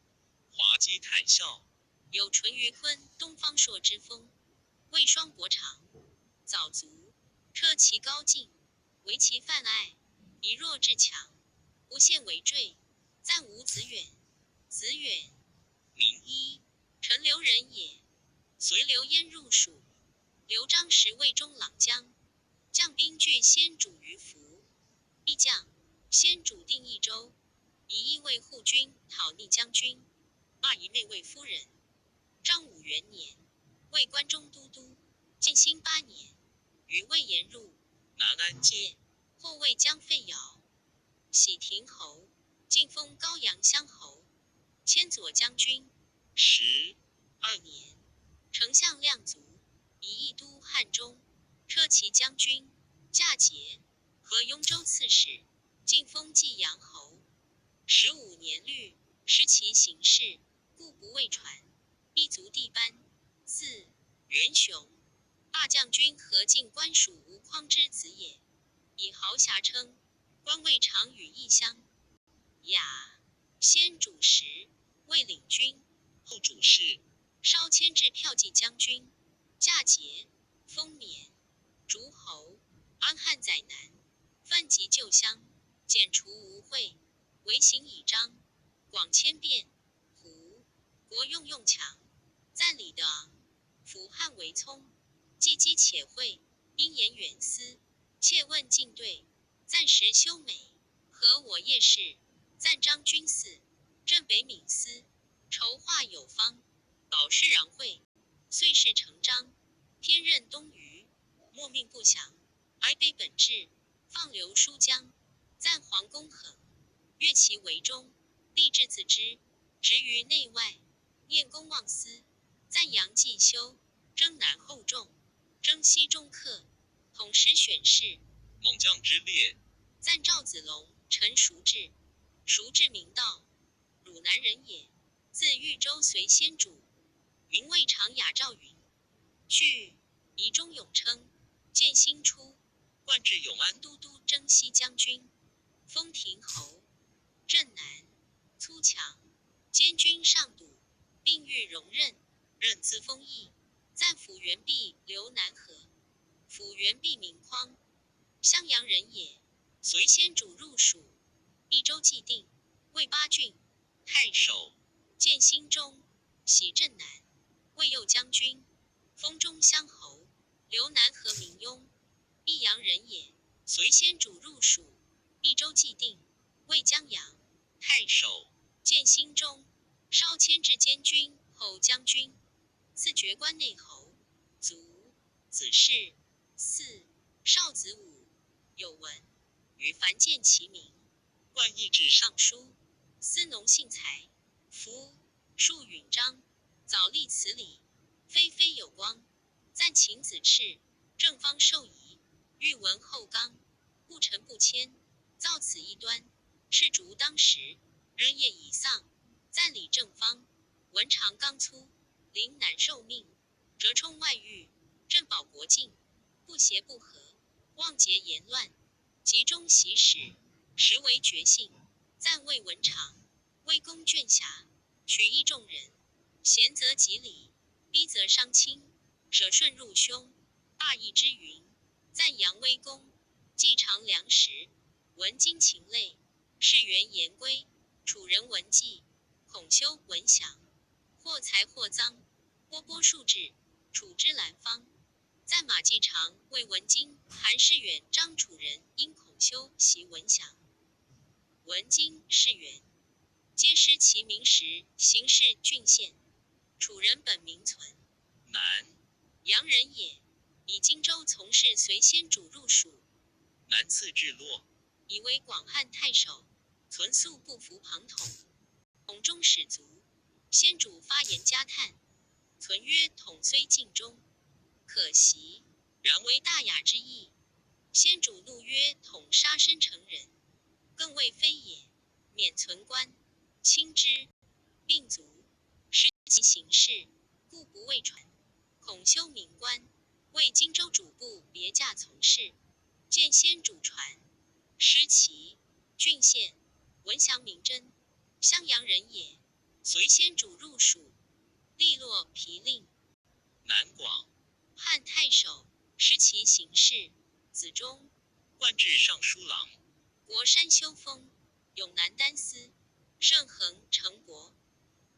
滑稽谈笑。有淳于髡、东方朔之风。魏双伯长，早卒。车其高进，为其泛爱，以弱制强，不陷为赘。赞吴子远。子远，名一，陈留人也。随随刘焉入蜀。刘璋时魏中郎将，将兵拒先主于涪。义将，先主定益州，以义卫护军讨逆将军，骂一内卫夫人。张武元年，魏关中都督。建兴八年，于魏延入南安界，后魏将废尧，喜亭侯，晋封高阳乡侯，迁左将军。十二年，丞相亮卒，以益都汉中，车骑将军，驾节，和雍州刺史，晋封济阳侯。15年律，失其行事，故不为传。一族地班。四元雄，大将军何进官属吴匡之子也，以豪侠称，官位常与异乡。雅，先主时，魏领军。后主事。稍迁至骠骑将军，驾节，封免。诸侯，安汉载南，奋及旧乡，剪除吴秽，为行以章，广千变。胡国用用强，赞李德昂，辅汉为聪，既积且惠，因言远思，切问进对，暂时修美，和我业事，赞张君嗣，镇北闽司，筹划有方，导师攘会，遂事成章，天任东隅，莫命不详，哀悲本质，放流书江，赞黄公衡，乐其为中，立志自知，执于内外，念公忘私，赞扬季修，征南厚重，征西中客，统师选士，猛将之列。赞赵子龙、陈叔至，叔至明道，汝南人也，自豫州随先主，名魏长雅赵云。去，以忠勇称。建兴初，官至永安都督征西将军，封亭侯。镇南，粗强，监军上堵，并欲容任，任自封邑。赞府元弼刘南河，府元弼名匡，襄阳人也。随先主入蜀，益州既定，魏八郡太守。建兴中，徙镇南，魏右将军，封中乡侯。刘南河名雍，益阳人也。随先主入蜀，益州既定，魏江阳太守。建兴中，稍迁至监军、后将军，赐爵关内侯。卒，子氏。四少子武，有闻。与凡见其名。官义至尚书，司农信才。夫数允章，早立此礼。非非有光。赞秦子赤，正方受仪，欲闻后刚，不臣不谦，造此一端。赤竹当时，日夜以丧。赞李正方，文长刚粗，临难受命，折冲外遇，镇保国境，不协不和，妄结言乱，集中习史，实为绝信。赞魏文长，威公卷侠，取义众人，贤则及礼，逼则伤亲，舍顺入胸，大义之云。赞扬威公，继尝粮食，文经禽类，士元言归，楚人文纪，孔修文祥，或财或赃，波波数至，楚之兰芳。赞马季常、魏文经、韩世远、张楚人因孔修习文祥。文经、士元，皆失其名时，行事郡县。楚人本名存，南阳人也，以荆州从事随先主入蜀，南次至洛，以为广汉太守。存素不服庞统，统终始卒。先主发言加叹，存曰：“统虽尽忠，可惜然为大雅之意。”先主怒曰：“统杀身成仁，更未非也，免存官，亲之，并卒。其行事，故不为传。孔修名官，为荆州主簿别驾从事，见先主传。师齐，郡县，文祥名真，襄阳人也。随先主入蜀，利落皮令。南广。汉太守，师其行事。子忠，官至尚书郎。国山修封，永南丹司。盛衡成伯，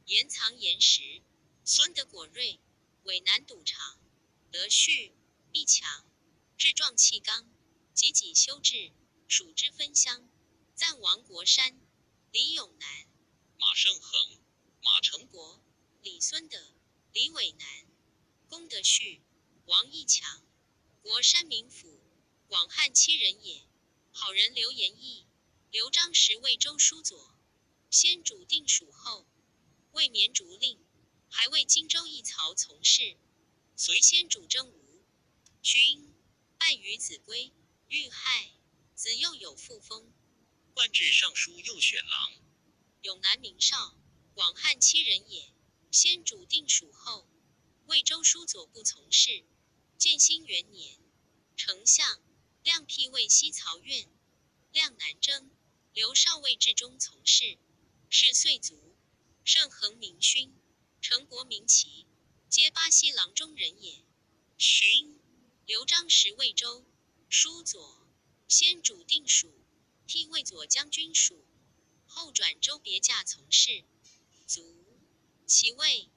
岩藏岩石。孙德果瑞，伟南赌场。德绪，义强，志壮气刚，己己修治，属之分乡。赞王国山，李永南。马胜恒，马成伯，李孙德，李伟南。功德绪，王义强，国山民府，广汉七人也。好人刘延义，刘璋时为州书佐，先主定蜀后，为绵竹令，还为荆州一曹从事。随先主征吴军，败于子规，遇害。子又有复封，官至尚书右选郎。永南明少，广汉七人也。先主定蜀后，为州书佐不从事。建兴元年，丞相亮辟为西曹院。亮南征，刘少尉至中从事。是岁卒。盛衡名勋，成伯名齐，皆巴西郎中人也。勋，刘璋时魏州书佐，先主定蜀，辟魏左将军署，后转州别驾从事。卒。其位，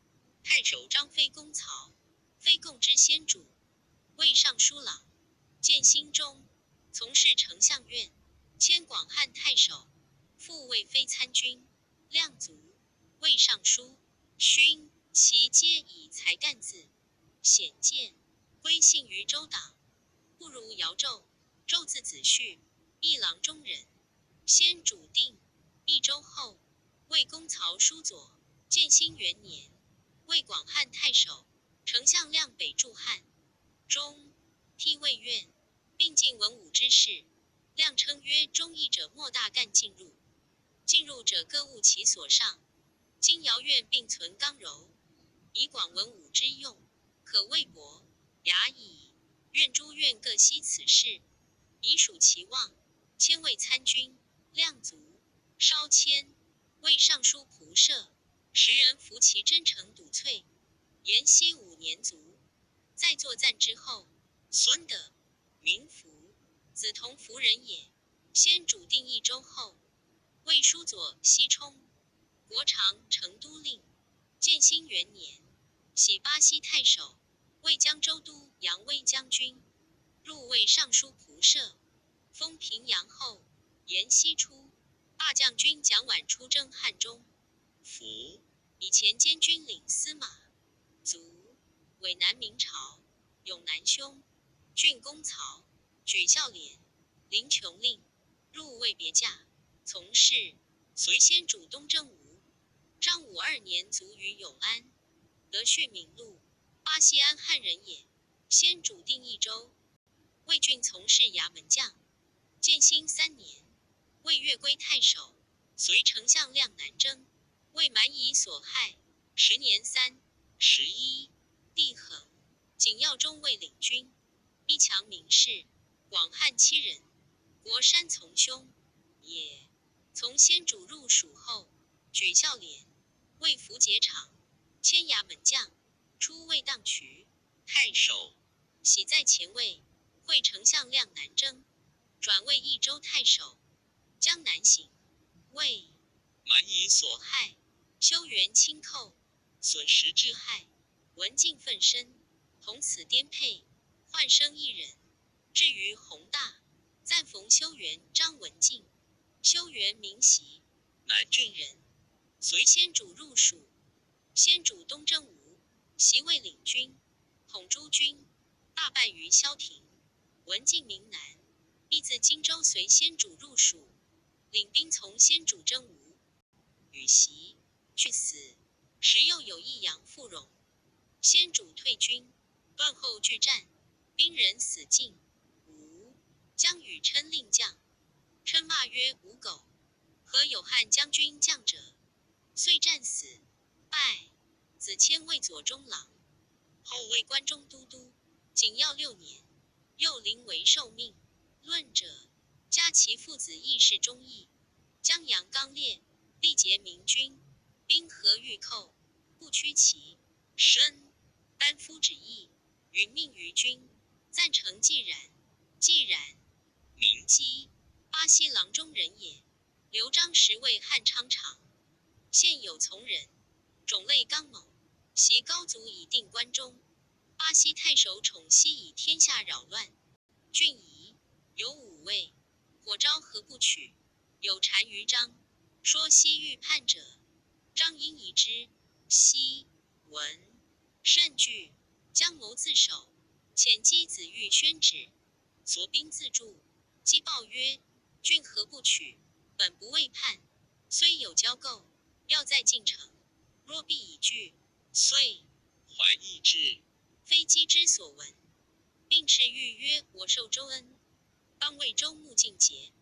太守张飞公曹，非共之先主，为尚书郎。建兴中，从事丞相院，迁广汉太守，复位非参军。量卒，为尚书。勋，其皆以才干字显见，归信于周党，不如姚胄。胄字子胥，一郎中人。先主定益州后，为公曹书佐。建兴元年，为广汉太守。丞相亮北驻汉中，辟魏院，并进文武之士。亮称曰：忠义者莫大干进入，进入者各务其所上。今尧院并存刚柔，以广文武之用，可谓博雅矣。愿诸院各悉此事，以属其望。迁为参军，量卒，稍迁为尚书仆射。时人服其真诚笃粹。延熙5年卒。在作赞之后，孙德，名福，子同福人也。先主定益州后，魏书佐西充，国常成都令。建兴元年，徙巴西太守，为江州都扬威将军，入卫尚书仆射，封平阳候。延熙初，大将军蒋琬出征汉中，福，以前监军领司马，卒。伪南明朝，永南兄，郡公曹，举孝廉，临邛令，入卫别驾，从事，随先主东征吴。张武2年卒于永安。德绪名禄，巴西安汉人也。先主定益州，魏郡从事衙门将。建兴3年，魏越归太守，随丞相亮南征，为蛮夷所害。10年3、11，帝恒，景耀中卫领军，一强名士，广汉七人，国山从兄也。从先主入蜀后，举孝廉，为符节长，迁衙门将，出魏荡渠太守，喜在前位，会丞相亮南征，转为益州太守，江南行，为蛮夷所害，修元清寇，损失之害，文静奋身，同此颠沛，换生一人。至于宏大，暂逢修元张文静，修元名习，南郡人，随先主入蜀。先主东征吴，袭位领军，统诸军，大败于萧亭。文静名南，亦自荆州随先主入蜀，领兵从先主征吴。与袭去死，时又有一杨复荣。先主退军，断后拒战，兵人死尽。吴将与称令将，称骂曰：“吴狗！何有汉将军将者？”遂战死，败。子谦为左中郎，后为关中都督。景耀六年，又临危受命。论者，加其父子义士忠义，江阳刚烈，力竭明君，兵合御寇，不屈其身，担夫旨意，殒命于军。赞成既然，既然，名基，巴西郎中人也。刘璋时为汉昌长，现有从人，种类刚猛，袭高祖以定关中。巴西太守宠熙以天下扰乱。郡夷有五位，火招何不取？有单于张，说西欲叛者，张因疑之。西闻甚惧，将谋自首。遣箕子欲宣旨，所兵自助。姬报曰：“郡何不取？本不为叛，虽有交构，要在进城。若必以拒，遂怀义志，非姬之所闻。”并敕谕曰：“我受周恩，当为周穆尽节；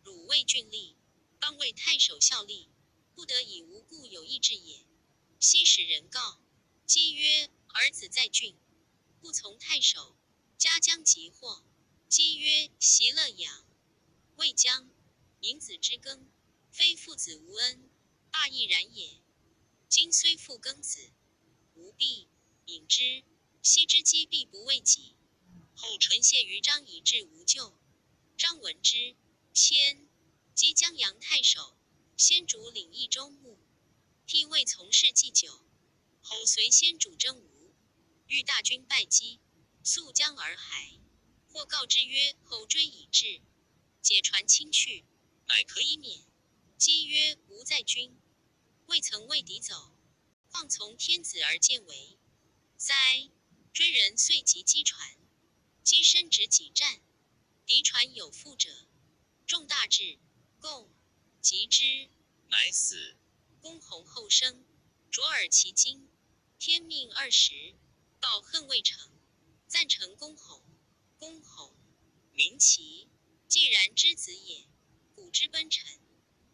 汝为郡吏，当为太守效力，不得以无故有意志也。”西使人告姬曰：“儿子在郡，不从太守，家将及祸。”姬曰：“习乐养，未将尹子之耕，非父子无恩，大义然也。今虽复耕子，吾必引之。昔之积必不为己。”后陈谢于张以至无咎。张闻之，迁击江阳太守，先主领益州牧，替魏从事祭酒。后随先主征吴，遇大军败击，溯江而还。或告之曰：“后追已至，解船轻去，乃可以免。”姬曰：“吾在军，未曾为敌走，况从天子而见为？哉！追人遂及击船，击身执己战，敌船有覆者，众大至，共击之，乃死。公弘后生，卓尔其今。天命20，报恨未成，赞成公弘。公弘，名齐，既然之子也。古之奔臣，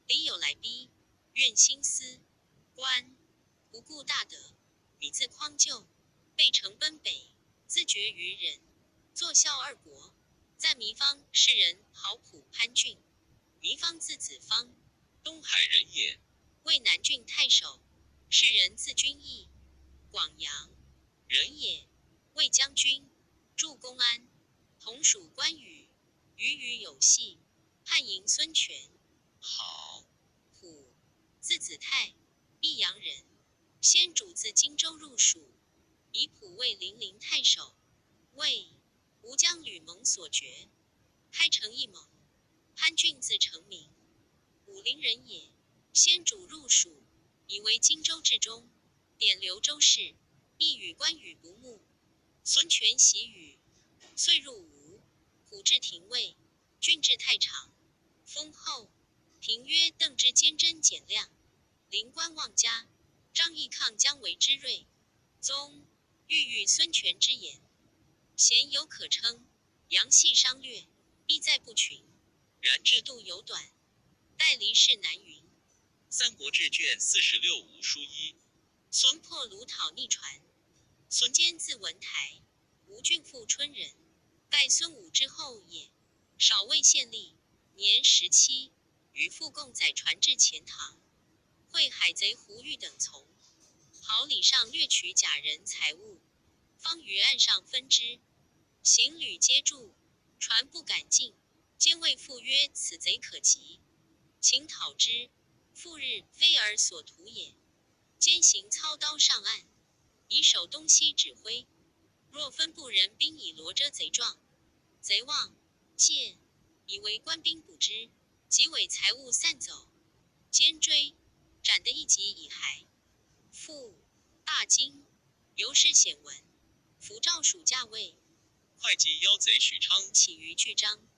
礼有来逼，愿心思官，不顾大德，米自匡救，被城奔北，自绝于人，作孝二国。赞糜芳，世人好普潘郡。糜芳字子方，东海人也。魏南郡太守，世人字君义，广阳人也。魏将军，助公安，同属关羽，与羽有隙，叛迎孙权。好虎，字子泰，益阳人。先主自荆州入蜀，以普为零陵太守。魏吴将吕蒙所绝，开城一盟。潘俊字成明，武陵人也。先主入蜀，以为荆州治中，典留州事，亦与关羽不睦。孙权喜羽，遂入吴。虎至廷尉，郡治太常，封后。平曰：邓之坚贞简亮，临官望家。张义抗将为之锐。宗欲与孙权之言，贤有可称。杨系商略，意在不群。然制度有短，待离世难云。《三国志》卷46吴书一。孙破卢讨逆传。孙坚字文台，吴郡富春人，盖孙武之后也。少未县吏，年17，与父共载船至钱塘，会海贼胡玉等从，好礼上掠取假人财物，方于岸上分之。行旅皆住，船不敢进。坚谓父曰：“此贼可及，请讨之。”复日，非尔所图也。兼行操刀上岸，以守东西指挥。若分部人兵以罗遮贼状，贼望见，以为官兵捕之，即委财物散走。兼追，斩得一级以骸。父大惊，由是显闻。符诏属驾位。会稽妖贼许昌起于句章，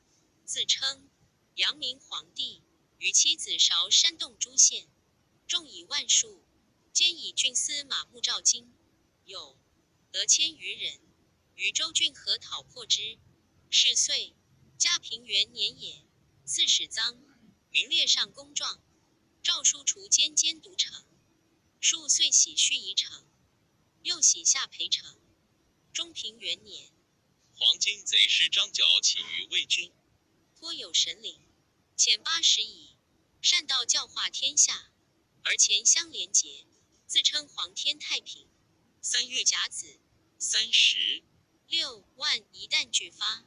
自称阳明皇帝，与其子韶煽动诸县，众以万数，兼以郡司马穆赵金勇得千余人，与州郡合讨破之。是岁，嘉平元年也。刺史臧名列上公状，诏书除监监都城，数岁喜须宜城。又徙下邳城。中平元年，黄巾贼师张角起于魏军。颇有神灵，遣80矣。善道教化天下，而前相连结，自称皇天太平。3月甲子，30，6万一旦俱发，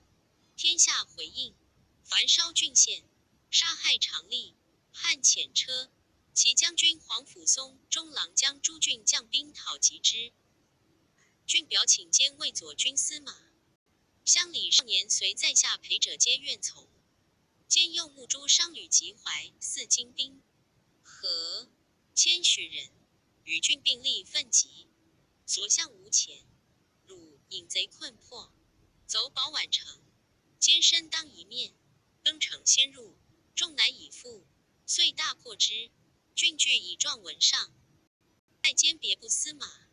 天下回应，焚烧郡县，杀害常吏，汉遣车。其将军皇甫嵩、中郎将诸郡将兵讨击之。郡表请兼卫左军司马。乡里少年随在下陪者皆愿从。兼右募诸商旅及淮泗精兵和千许人，与郡并力奋击，所向无前。虏引贼困迫，走保宛城，坚身当一面，登城先入，众乃以复，遂大破之。郡据以状文上，拜兼别部司马。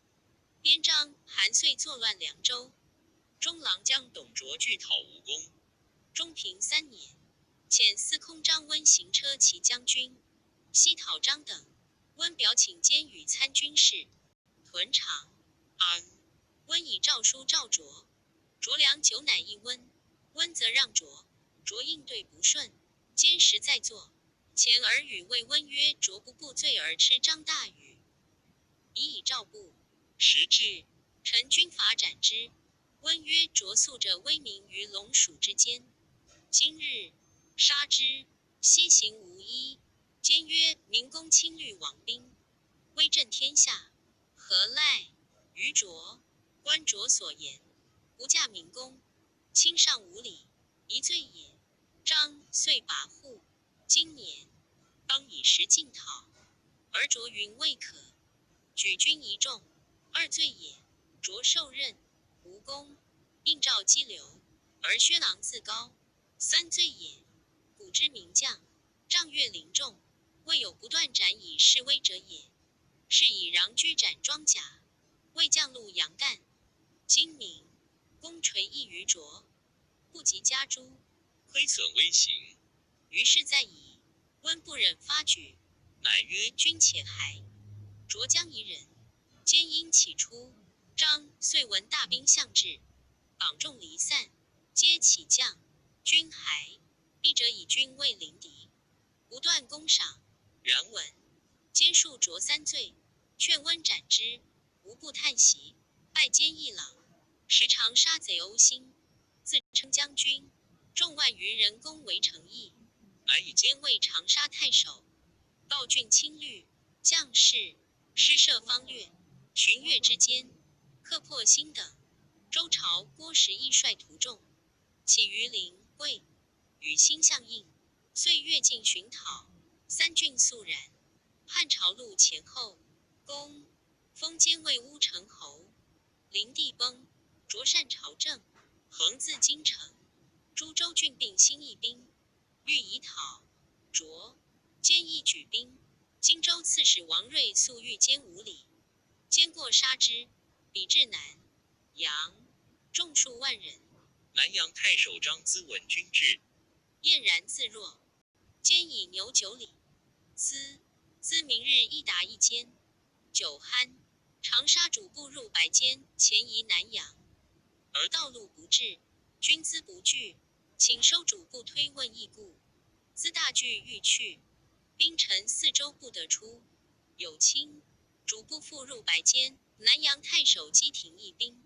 边章韩遂作乱凉州，中郎将董卓拒讨吴功。中平三年，遣司空张温行车骑将军，西讨张等。温表请兼与参军事。屯长安。温以诏书赵卓，卓良久乃议温，温则让卓，卓应对不顺，坚实在座。前耳语谓温曰：“卓不顾罪而吃张大宇，以赵部时至，陈军法斩之。”温曰：“卓素者威名于龙鼠之间，今日杀之，西行无依。”坚曰：“明公亲律王兵，威震天下，何赖于卓？观卓所言，不驾明公，亲上无礼，一罪也。”张遂跋扈，今年当以时进讨，而卓云未可，举军一众，二罪也。卓受任，无功，应召激流，而轩昂自高，三罪也。古之名将，仗越凌众，未有不断斩以示威者也。是以穰苴斩装甲，魏将录杨干。精明，功垂异于卓，不及家诸，亏损微行。于是在矣。温不忍发举，乃曰：“ 君且还。”卓将一人，皆因起出。张遂闻大兵向至，榜众离散，皆起将。军还，一者以军为临敌，不断攻赏。然闻坚数卓三罪，劝温斩之，无不叹息。拜监议郎，时常杀贼殴心，自称将军，众万余人攻围城邑。乃以监卫长沙太守，告郡清律将士，施设方略。旬月之间，克破新等。周朝郭时亦率徒众，起于临桂，与辛相应，遂越境巡讨，三郡肃然。汉朝录前后，公封监卫乌程侯。灵帝崩，卓善朝政，恒自京城。诸州郡并新义兵，欲以讨卓，坚亦举兵。荆州刺史王睿素欲兼无礼，坚过杀之，比至南阳，众数万人。南阳太守张咨闻军至，晏然自若。坚以牛酒礼，咨咨明日一达一间。酒酣，长沙主步入白间，前移南阳，而道路不至，军资不惧，请收主簿推问义故。咨大惧欲去，兵臣四周不得出。有亲主簿复入白间，南阳太守姬廷一兵，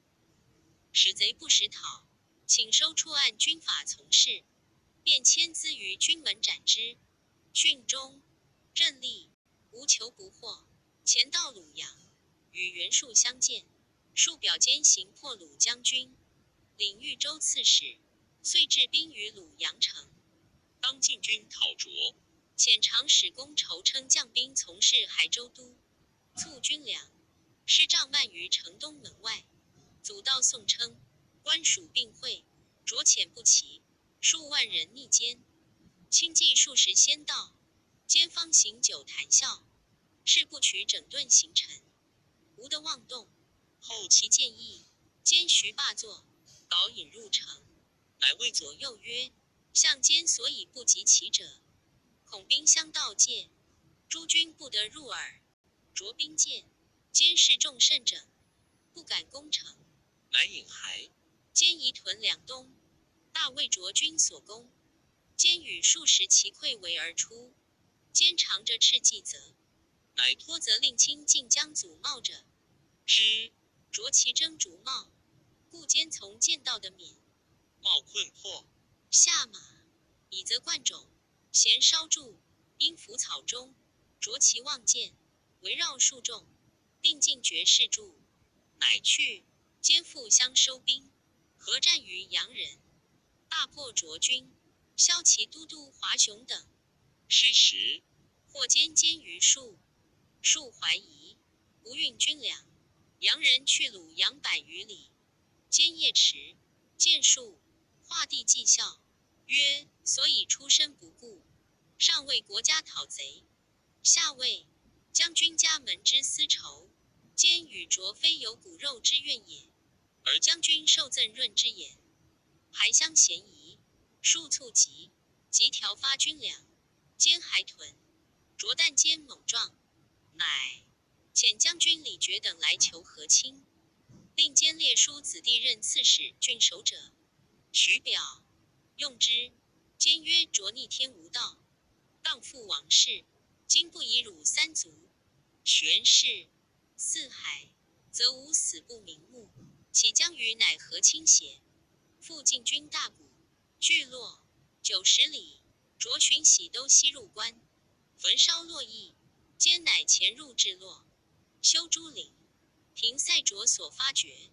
使贼不使讨，请收处按军法从事，便迁资于军门斩之。郡中镇吏无求不获。前到鲁阳，与袁术相见，术表兼行破鲁将军，领豫州刺史，遂置兵于鲁阳城。当进军讨卓，遣长史公筹称将兵从事海州都，促军粮，师帐漫于城东门外。祖道宋称，官属并会，卓遣不齐，数万人逆奸。轻骑数十先到，兼方行酒谈笑，誓不取整顿行程，无得妄动。后其建议，兼徐罢坐，导引入城，乃谓左右曰：“相间所以不及其者，恐兵相盗借，诸军不得入耳。卓兵见，监视众甚者，不敢攻城。乃引还。坚移屯粮东，大为卓军所攻。坚与数十骑溃围而出。坚长着赤计则，乃托责令亲近将祖茂者，之着其征竹帽，故坚从见到的免。茂困迫，下马，以则贯冢，咸烧住，因腐草中，着其望见，围绕数众，定进绝士住，乃去。肩负相收兵，合战于阳人，大破卓军，骁骑都督华雄等。是时，或坚坚于树，树怀疑，不运军粮。洋人去鲁阳100余里，兼夜驰，见树，画地计笑，曰：所以出身不顾，上为国家讨贼，下为将军家门之私仇。兼与卓非有骨肉之怨也，而将军受赠润之言，还相嫌疑，数促急，即调发军粮，兼还屯，卓旦坚猛壮，乃遣将军李觉等来求和亲，令兼列叔子弟任刺史、郡守者，取表用之。兼曰：卓逆天无道，荡妇王室，今不以辱三族，玄氏四海，则吾死不瞑目。岂将与乃和亲邪？复进军大鼓，聚落90里，卓寻喜都西入关，焚烧洛邑。兼乃潜入至洛，修诸陵，平塞卓所发掘。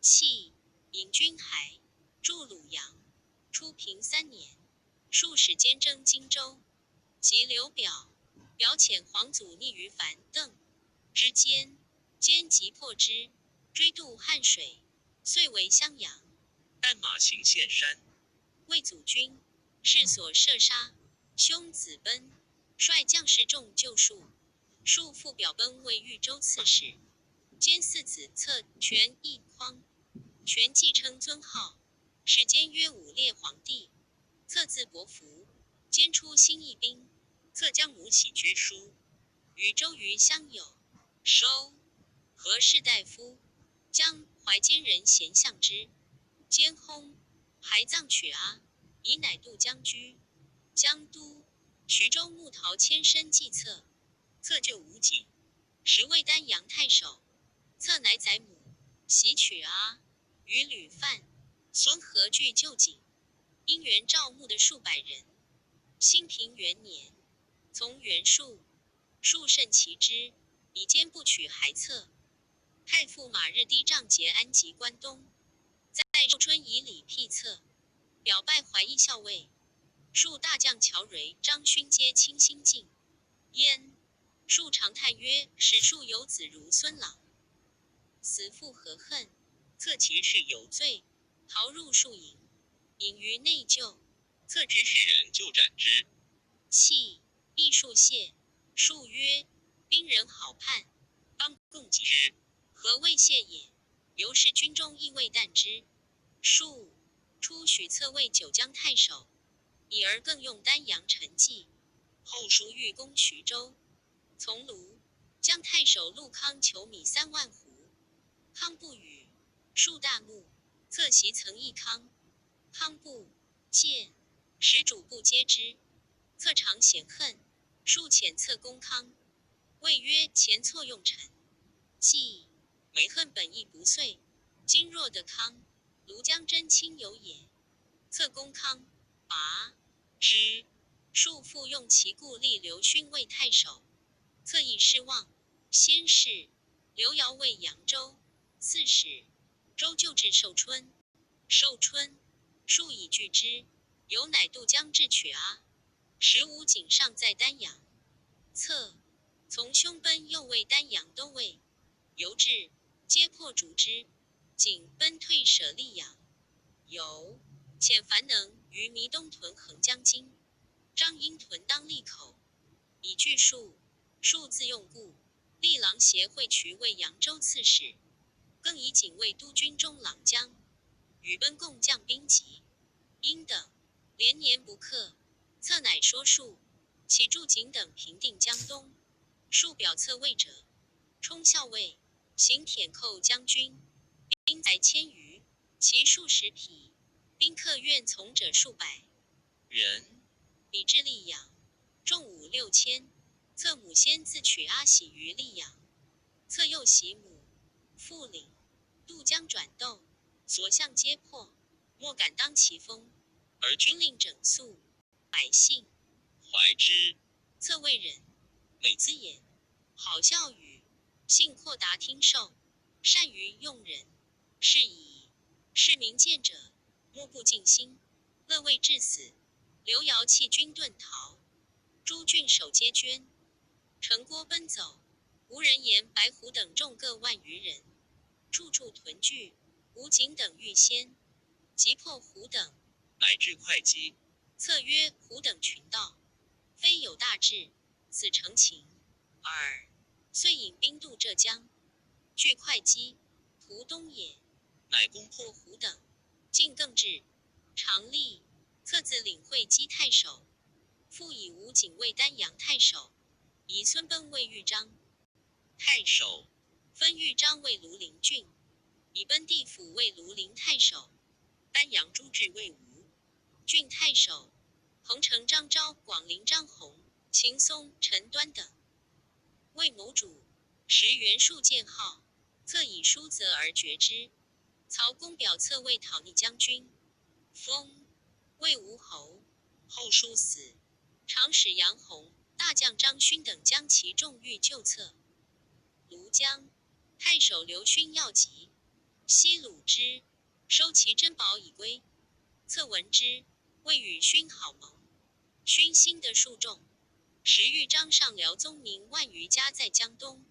弃引军还，驻鲁阳。初平3年，数使兼征荆州，及刘表，表遣黄祖匿于樊邓之间，兼急破之，追渡汉水，遂为襄阳。但马行岘山，魏祖军是所射杀，兄子奔率将士众救庶，庶父表奔为豫州刺史，兼四子策权义匡，权继称尊号，世间曰武烈皇帝。策字伯符，兼出新义兵，策将母起居书，与周瑜相友。收何氏大夫，将怀奸人贤相之，兼薨，还葬取阿，以乃渡江居。江都徐州牧陶谦身计策，策救吴景，时为丹阳太守。策乃宰母，袭取阿，与吕范、孙何惧救景，因缘赵牧的数百人。兴平元年，从袁术，术甚其之，以坚不取还策。太傅马日低仗节安吉关东，在寿春以礼辟策，表拜怀义校尉。数大将乔蕤、张勋皆倾心进焉。数长叹曰：“使庶有子如孙朗，死复何恨？”策其事有罪，逃入树营，隐于内疚。策指使人就斩之。弃亦数谢。数曰：“兵人好叛，当共击之。何谓谢也？”由是军中亦未惮之。数初许策为九江太守，已而更用丹阳陈纪。后蜀欲攻徐州，从卢将太守陆康求米3万斛，康不与。数大怒，策袭曾议康，康不见，使主不接之。策常嫌恨，数遣策攻康，谓曰：前错用臣，计每恨本意不遂，今若得康，庐江真亲友也。策攻康，拔之。数复用其故立刘勋为太守，策亦失望。先是，刘繇为扬州刺史，州就至寿春。寿春，数以拒之。有乃渡江至取阿。时吴景尚在丹阳，策从兄奔又为丹阳都尉，由至，皆破逐之。景奔退舍利阳，游遣樊能于弥东屯横江津，张英屯当利口，以拒数。数自用故，立郎协会渠为扬州刺史，更以警卫都军中郎将，与奔共将兵籍。英等连年不克，策乃说数，起助景等平定江东。数表策位者，充校尉，行殄寇将军，兵载千余，骑数十匹，宾客愿从者数百。人。比至溧阳，众五六千。策母先自娶阿喜于溧阳，策又袭母，复领渡江转斗，所向皆破，莫敢当其锋。而军令整肃，百姓怀之。策为人美姿言，好笑语，性阔达听受，善于用人，是以市民见者，莫不尽心，乐为至死。刘繇弃军遁逃，诸郡守皆捐，城郭奔走，吴人言白虎等众各万余人，处处屯聚。吴景等欲先，击破胡等，乃至会稽。策曰：胡等群盗，非有大志，此诚情耳。遂引兵渡浙江，据会稽，图东也。乃攻破胡等，进更至长吏。策自领会稽太守，复以吴景为丹阳太守，以孙奔为豫章太守，分豫章为庐陵郡，以奔地府为庐陵太守，丹阳诸郡为吴郡太守，彭城张昭、广陵张弘、秦松、陈端等为谋主。时袁术见号，策以书责而决之。曹公表策为讨逆将军，封魏吴侯。后书死，长史杨洪、大将张勋等将其众欲救策。庐江太守刘勋要急，西虏之，收其珍宝以归。策闻之，谓与勋好盟。勋心得数众，时豫章上辽宗民万余家在江东。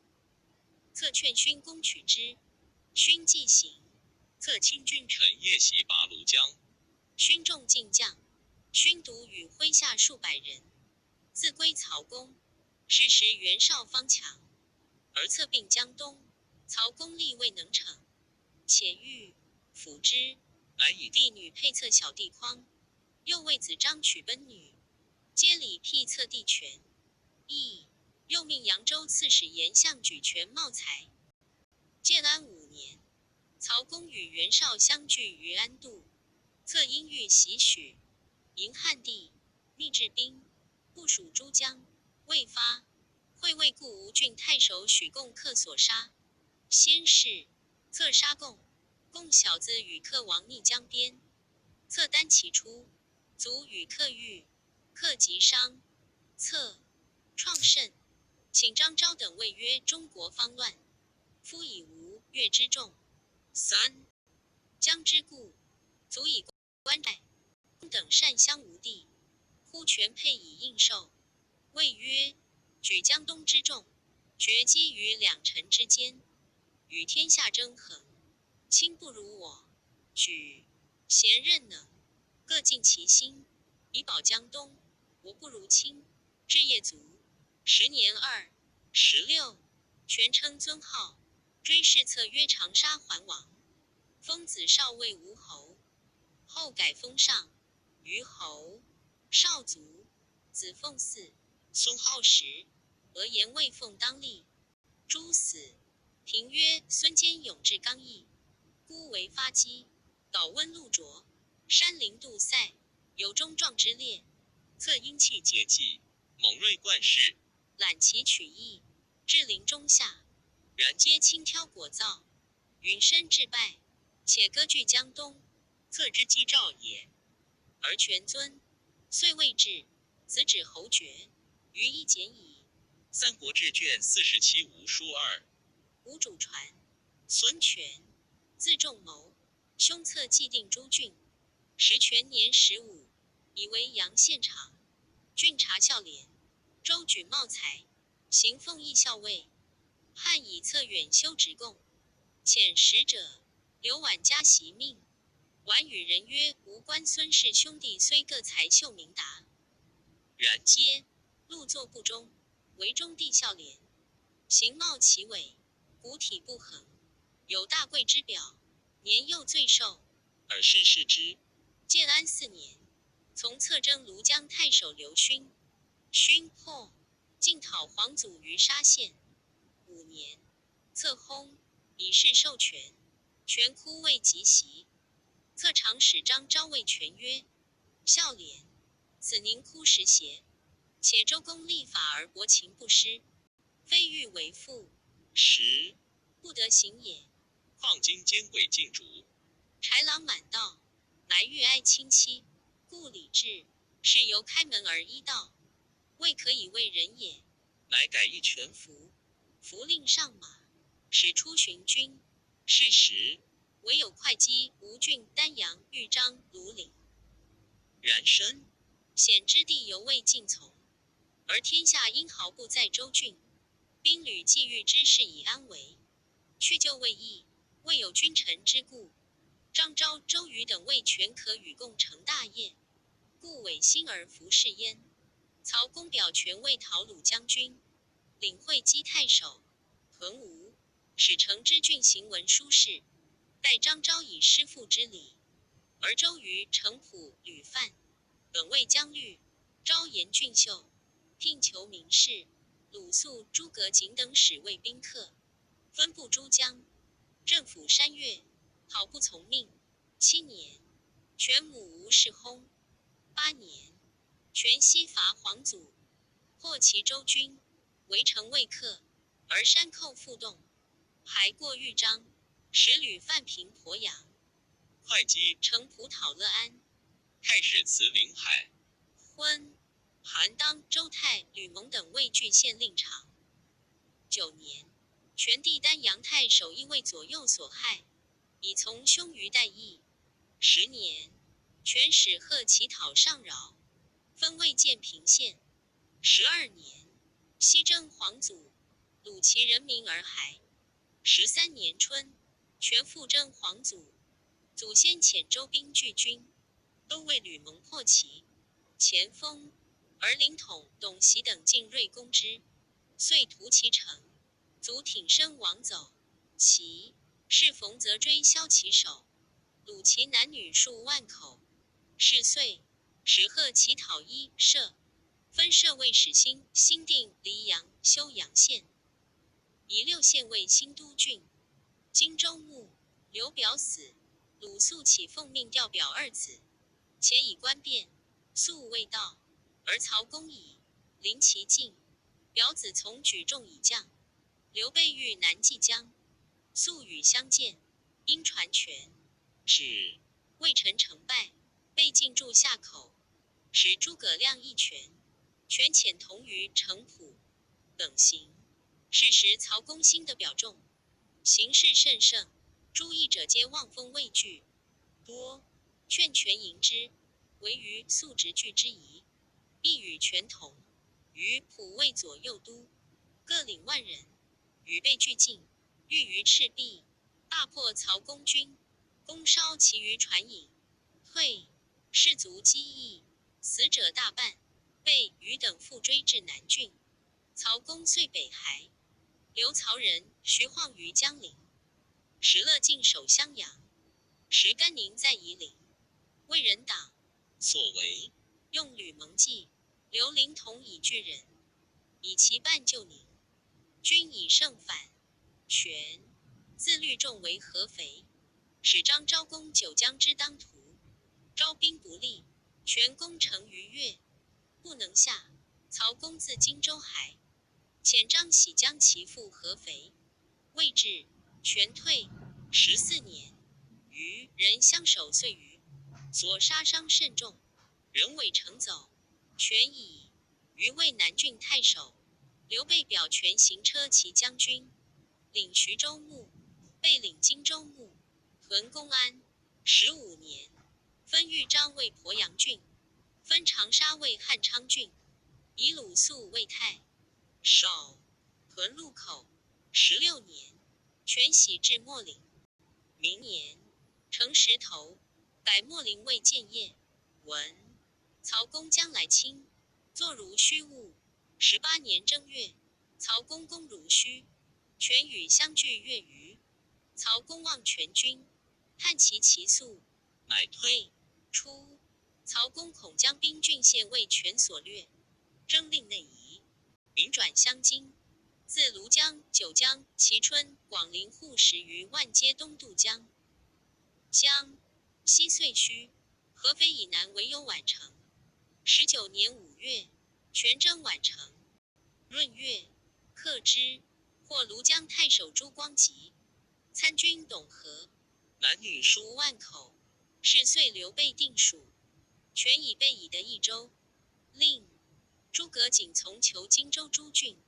策劝勋攻取之，勋既行。策亲君臣夜袭拔庐江，勋众进将，勋独与麾下数百人，自归曹公。是时袁绍方强，而策并江东，曹公力未能成，且欲辅之，乃以弟女配策小弟匡，又为子张娶奔女，皆礼辟策弟权。亦又命扬州刺史严相举权茂才。建安五年，曹公与袁绍相聚于安度，策因欲袭许，迎汉帝，密制兵，部署诸江，未发。会为故吴郡太守许贡客所杀。先是，策杀贡，贡小子与客亡溺江边，策单骑出，卒与客遇，客即伤。策创甚，请张昭等谓曰：中国方乱，夫以吴越之众，三江之故，足以观待。等善相无地，呼权配以应受。谓曰：举江东之众，决击于两臣之间，与天下争衡，卿不如我。举贤任能，各尽其心，以保江东。我不如卿，志业足。时年26，全称尊号，追谥策曰长沙桓王，封子少尉吴侯，后改封上虞侯。少卒，子奉嗣。孙皓时，俄言魏凤当立。诸死，评曰：孙坚勇志刚毅，孤为发迹，岛温陆卓，山林杜塞，有忠壮之烈。策因气节计，猛锐冠世，揽其取义，至临中下，然皆轻佻果燥，允身致败，且割据江东，策之击赵也。而权尊，遂未至，子止侯爵，余亦简矣。《三国志》卷47吴书二。吴主传，孙权，字仲谋，兄策既定诸郡。时权年15，以为阳县长，郡察孝廉，州举茂才，行奉义校尉。汉以策远修直贡，遣使者刘婉加袭命。婉与人曰：吾关孙氏兄弟虽各才秀明达，然皆禄作不忠，为中帝孝廉，形貌奇伟，骨体不恒，有大贵之表，年幼最寿，尔世视之。建安四年，从策征庐江太守刘勋，勋破，进讨黄祖于沙县。五年，策薨。以事受权。权哭未及席。策长史张昭谓权曰：“孝廉，此宁哭时邪？且周公立法而薄情不施，非欲为父，十，不得行也。况今奸贵尽逐，豺狼满道，乃欲哀亲戚，故礼制是由开门而揖道，未可以为人也。乃改一权。服，服令上马，使出巡军。是时，唯有会稽、吴郡、丹阳、豫章、庐陵、然身，险之地犹未尽从，而天下英豪不在州郡，兵旅既欲之事以安危，去就未易，未有君臣之故。张昭、周瑜等为权可与共成大业，故违心而服事焉。曹公表权为讨虏将军，领会稽太守，屯吴，使承之郡行文书事，待张昭以师父之礼。而周瑜、程普、吕范等为将律，昭言俊秀，聘求名士。鲁肃、诸葛瑾等使为宾客，分布诸江，镇抚山岳，好不从命。七年，权母吴氏薨。八年，权西伐黄祖，破齐州军，围城未克，而山寇复动，还过豫章，使吕范平鄱阳。会稽，程普讨乐安，太史慈临海。昏，韩当、周泰、吕蒙等位郡县令长。九年，权帝丹阳太守亦为左右所害，以从兄于代邑。十年，权使贺其讨上饶，分魏建平县。12年，西征黄祖，虏其人民而还。13年春，权复征黄祖。祖先遣周兵拒军，都为吕蒙破齐。前锋，而凌统、董袭等进锐攻之，遂屠其城。祖挺身往走，其适逢则追削其首，虏其男女数万口。是岁，使贺其讨伊、射，分设卫使新、新定、黎阳、修阳县，以六县为新都郡。荆州牧刘表死。鲁肃起奉命调表二子，且以官变，肃未到，而曹公已临其境。表子从举众以将。刘备欲南济江，肃与相见，因传权，是魏臣成败，被进驻下口，使诸葛亮一拳，权遣同于程普等行。是时曹公兴的表众，行事甚盛。诸议者皆望风畏惧，多劝权迎之，唯余素直拒之疑，亦与权同。于普为左右都，各领万人，与备俱进，欲于赤壁，大破曹公军，攻烧其余船引，退，士卒击邑，死者大半。被余等复追至南郡，曹公遂北还。刘曹仁、徐晃于江陵。石勒进守襄阳，石甘宁在夷陵，为人党所为，用吕蒙计，刘灵统以拒人，以其半救宁。军以胜反。权自律众为合肥，使张昭攻九江之当涂，招兵不利，全攻城于越，不能下。曹公自荆州还，遣张喜将其赴合肥，未至。全退。14年，余人相守遂余，所杀伤甚众，仍未成走。权以余为南郡太守。刘备表权行车骑将军，领徐州牧，备领荆州牧，屯公安。15年，分豫章为鄱阳郡，分长沙为汉昌郡，以鲁肃为太守，屯鹿口。16年，权徙至秣陵。明年，乘石头，改秣陵为建业。文曹公将来亲，坐如虚物。18年正月，曹公攻如须，权与相距月余。曹公望全军，叹其其速，乃退。初，曹公恐将兵郡县为权所掠，征令内移，民转相荆。自庐江、九江、蕲春、广陵户10余万皆东渡江。江西遂虚，合肥以南唯有宛城。19年5月，权征宛城。闰月，克之。获庐江太守朱光吉、参军董和男女书 5万口。是岁刘备定蜀，权以备以得益州。令诸葛瑾从求荆州诸郡，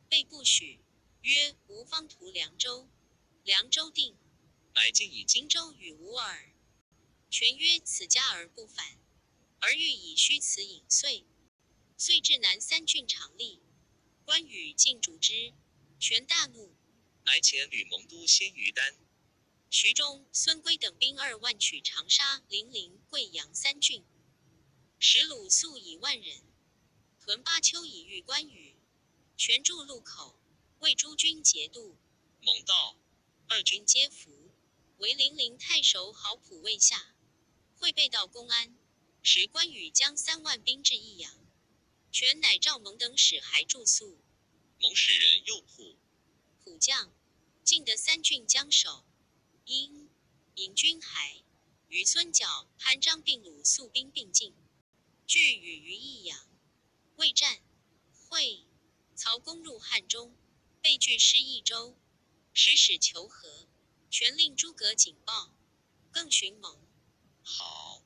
备不许，曰：吾方图凉州。凉州定，乃进以荆州与吾耳。权曰：此家而不返，而欲以虚辞引遂。遂至南三郡长吏。关羽进逐之，权大怒，乃遣吕蒙都先于丹。徐忠、孙珪等兵2万取长沙、零陵、桂阳三郡。使鲁肃以万人屯巴丘以御关羽。权驻路口，为诸军节度。蒙道二军皆服，为零陵太守郝普卫下。会备到公安，使关羽将3万兵至益阳。权乃召蒙等使还住宿。蒙使人诱普。普将，晋的三郡将守。因引军还，与孙角、潘璋并鲁肃兵并进，拒与于益阳。未战，会曹公入汉中，被拒失益州，使使求和，权令诸葛瑾报，更寻蒙。好，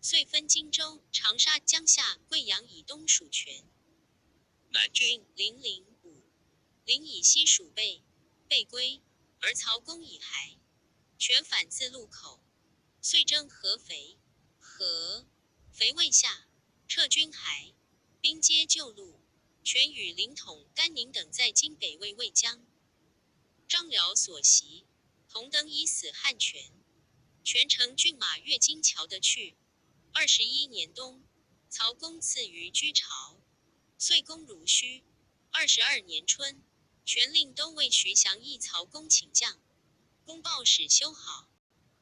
遂分荆州、长沙、江夏、贵阳以东属权。南郡零陵五陵以西属备，备归，而曹公以还。权反自路口，遂征合肥。合肥未下，撤军还，兵皆就路。权与凌统、甘宁等在今北魏魏江。张辽所袭，同等以死汉权。权乘骏马越金桥的去。21年冬，曹公赐于居巢，遂攻如须。22年春，权令都尉徐祥议曹公请将。公报使修好，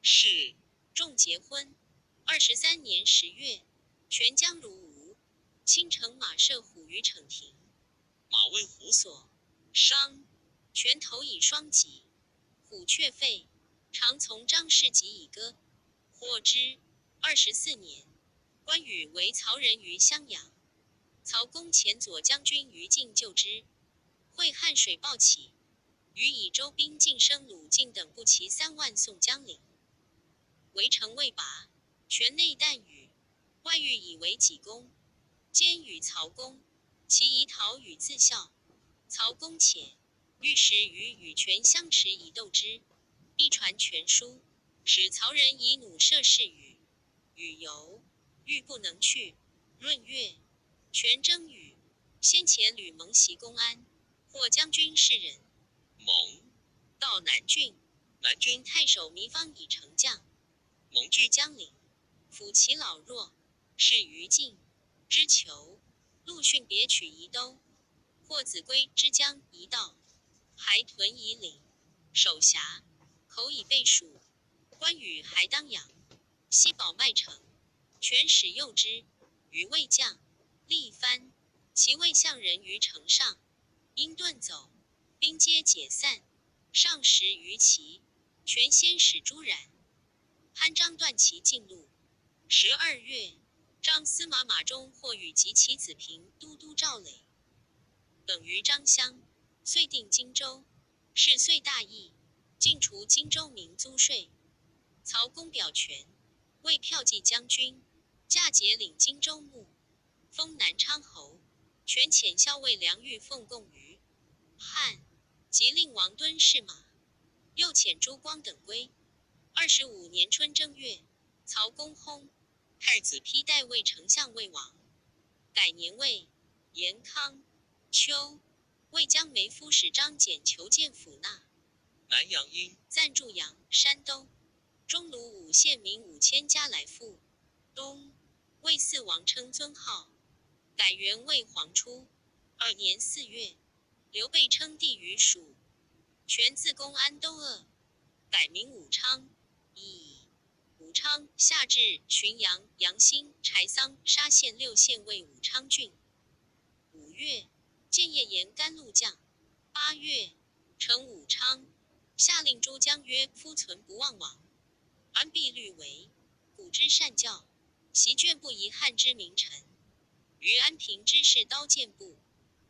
是众结婚。23年10月，权将如吴，亲乘马射虎于骋庭，马为虎所伤，权头以双戟，虎却吠，常从张氏戟以歌。获之。24年，关羽为曹仁于襄阳，曹公遣左将军于禁救之，会汉水暴起。与以州兵晋升鲁晋等步骑3万送江陵，围城未拔，权内弹雨，外欲以为己功，兼与曹公，其以讨与自效。曹公且欲使与与权相持以斗之，一传权书，使曹仁以弩射是羽，羽游，欲不能去。闰月，权征羽，先遣吕蒙袭公安，获将军士人。蒙到南郡，南郡太守糜芳以成将，蒙据江陵，抚其老弱，是于禁之求。陆逊别取宜都，获子规之江一道，还屯夷陵，守峡，口以备蜀。关羽还当阳，西保麦城，权使诱之，与魏将力藩，其魏相人于城上，因遁走。兵皆解散，上十余骑，权先使朱然、潘璋断其进路。12月，张司马马忠或与及其子平、都督赵磊等于张乡，遂定荆州。是岁大义，尽除荆州民租税。曹公表权，为骠骑将军，驾节领荆州牧，封南昌侯。权遣校尉梁玉奉贡于汉。即令王敦试马，又遣朱光等归。25年春正月，曹公薨，太子丕代为丞相魏王，改年为延康。秋，魏将梅夫使张简求见府纳。南阳阴暂驻阳、山东、中鲁五县民5000家来附。冬，魏四王称尊号，改元魏皇初2年4月。刘备称帝于蜀，权自公安都鄂，改名武昌。以武昌下至浔阳、阳新、柴桑、沙县六县为武昌郡。5月，建业沿甘露将。八月，城武昌，下令诸将曰：“夫存不忘亡，安必虑为古之善教，习卷不疑汉之名臣。于安平之事，刀剑不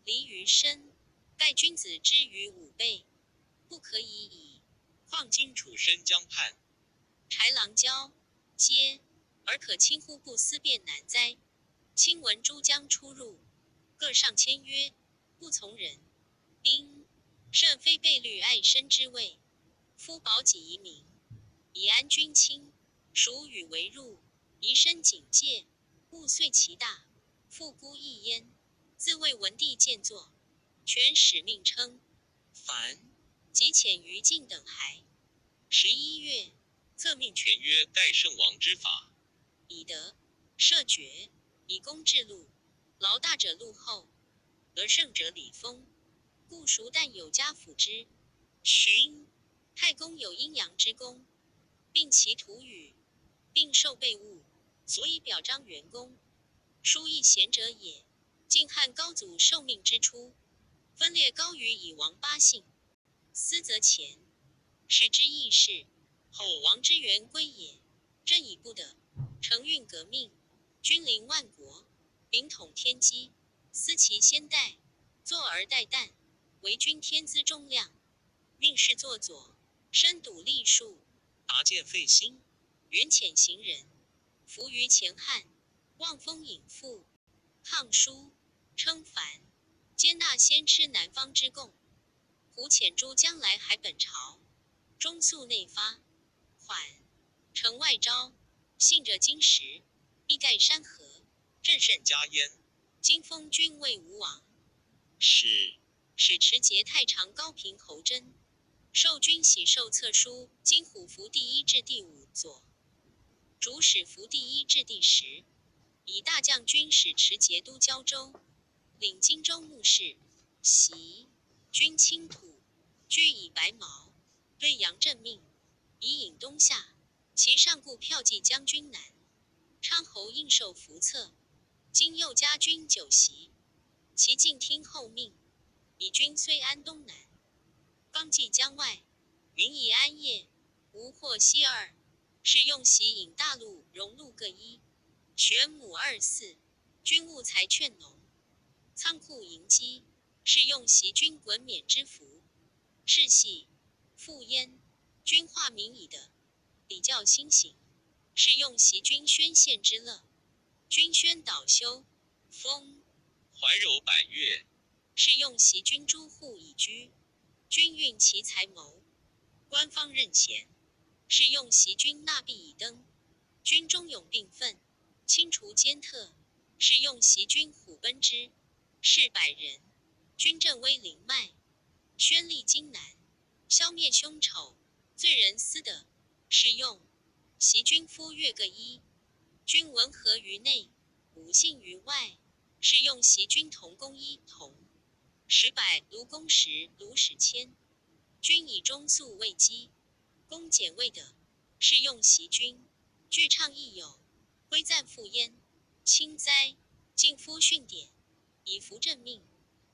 离于身。盖君子之于武备，不可以已。况今处身江畔，豺狼交接，而可轻忽不思变难哉？亲闻诸将出入，各上签曰：不从人。兵甚非备虑爱身之谓。夫保己宜民，以安君亲。孰与为入？宜身警戒，勿遂其大。复孤一焉。自魏文帝建作，全使命称凡即遣于禁等还。11月，册命权曰：盖圣王之法，以德赦爵，以功治禄。劳大者禄厚，得胜者礼封。故孰但有家辅之？勋太公有阴阳之功，并其土宇，并受备物，所以表彰元功。书亦贤者也。晋汉高祖受命之初，分列高于以王八姓。思则前，是之义士，后王之元归也。朕已不得，承运革命，君临万国，秉统天机，思其先代，坐而待旦，为君天资忠量，命世作佐，身笃立术，达见废兴，远遣行人，伏于前汉，望风隐赋，抗书，称凡，接纳先吃南方之贡。胡遣诸将来还本朝，中肃内发，缓城外招，信者金石，欲盖山河。朕甚加焉。今封君为吴王，始使持节太常高平侯真，受君喜受册书，金虎符第一至第五左，主使符第一至第十，以大将军使持节都胶州，领荆州牧事，袭君倾土，居以白毛，对杨振命，以引东下。其上故骠骑将军南昌侯应受符册，今又加军九席，其敬听后命，以军虽安东南，纲纪江外，民以安业，无或西二，是用袭引大陆、荣禄各一，玄武二四，军务财劝农，仓库盈积，是用袭军滚冕之福，赤系复焉，君化民以德，礼教新行，是用袭君宣献之乐，君宣导修，封怀柔百越，是用袭君诸户以居，君运其才谋，官方任贤，是用袭君纳币以登，军忠勇并奋，清除奸特，是用袭君虎贲之，士百人，军政威灵脉，宣力荆南，消灭凶丑，罪人私德，是用袭君夫乐各一，君文和于内，武信于外，是用袭君同工一同十百卢公十卢使千，君以忠肃为基，恭俭为德，是用袭君具倡义友，归赞复焉，轻哉，敬夫训典，以服朕命，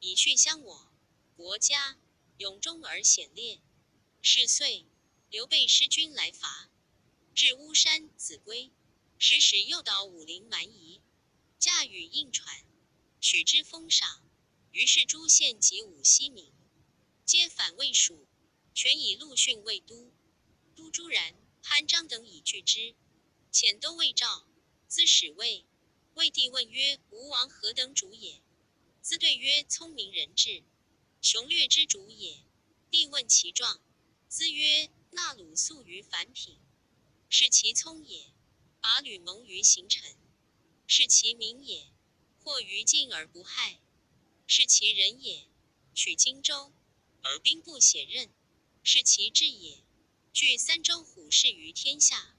以恤乡我国家，永忠而显烈。是岁，刘备失军来伐，至巫山、秭归，时使诱导武陵蛮夷，驾驭应传，取之封赏。于是诸县及五溪民，皆反魏蜀，全以陆逊为都。都朱然、潘璋等以拒之。遣都尉赵资使魏。魏帝问曰：“吴王何等主也？”资对曰：“聪明人智，雄略之主也。”帝问其状，资曰：“纳鲁素于凡品，是其聪也；把吕蒙于行臣，是其明也；或于近而不害，是其仁也；取荆州而兵不血刃，是其智也；据三州虎视于天下，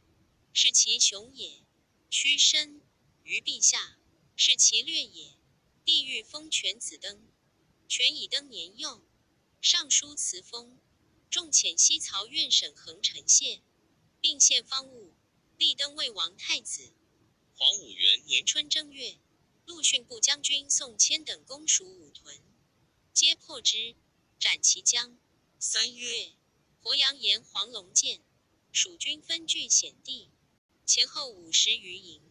是其雄也；屈身于陛下，是其略也。”帝欲封犬子登，犬以登年幼，上书辞封，众遣西曹院沈衡陈谢，并献方物，立登魏王太子。黄武元年春正月，陆逊部将军宋谦等攻蜀五屯，皆破之。斩其将。三月，鄱阳沿黄龙涧，蜀军分据险地，前后50余营。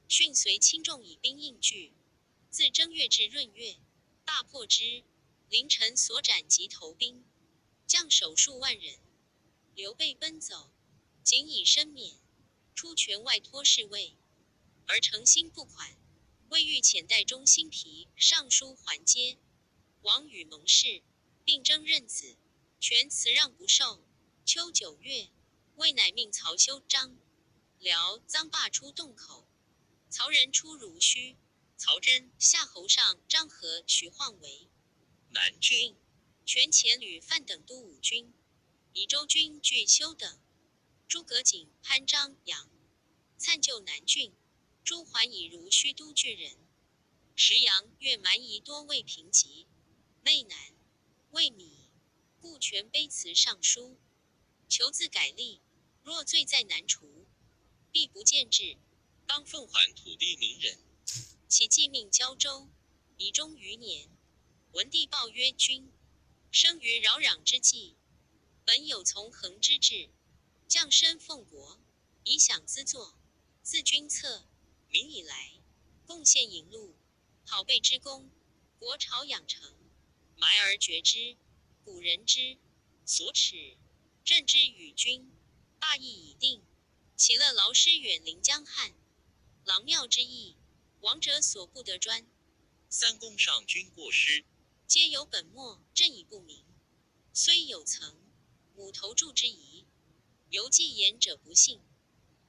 训随轻重以兵应拒。自正月至闰月，大破之。凌晨所斩及投兵，将首数万人。刘备奔走，仅以身免，出泉外托侍卫，而诚心不款。未欲遣代中辛毗上书还接，王与盟誓，并征任子，权辞让不受。秋9月，魏乃命曹休、张辽、臧霸出洞口，曹仁出濡须。曹真、夏侯尚、张合、徐晃为南郡，权遣吕范等都五军，以州军拒修等。诸葛瑾、潘璋、杨粲救南郡，朱桓以濡须都拒人。时阳、越蛮夷多未平及，内难未米，故权卑辞上书，求自改立。若罪在难除，必不见志。当奉还土地民人。其既命交州，以终余年。文帝报曰：“君生于扰攘之际，本有从恒之志，降身奉国，以享资作。自君策明以来，贡献引路，好备之功，国朝养成，埋而绝之。古人之所耻，朕之与君，大义已定。岂乐劳师远临江汉，廊庙之意，王者所不得专。三公上君过失，皆有本末，朕已不明。虽有曾母投注之疑，犹记言者不信，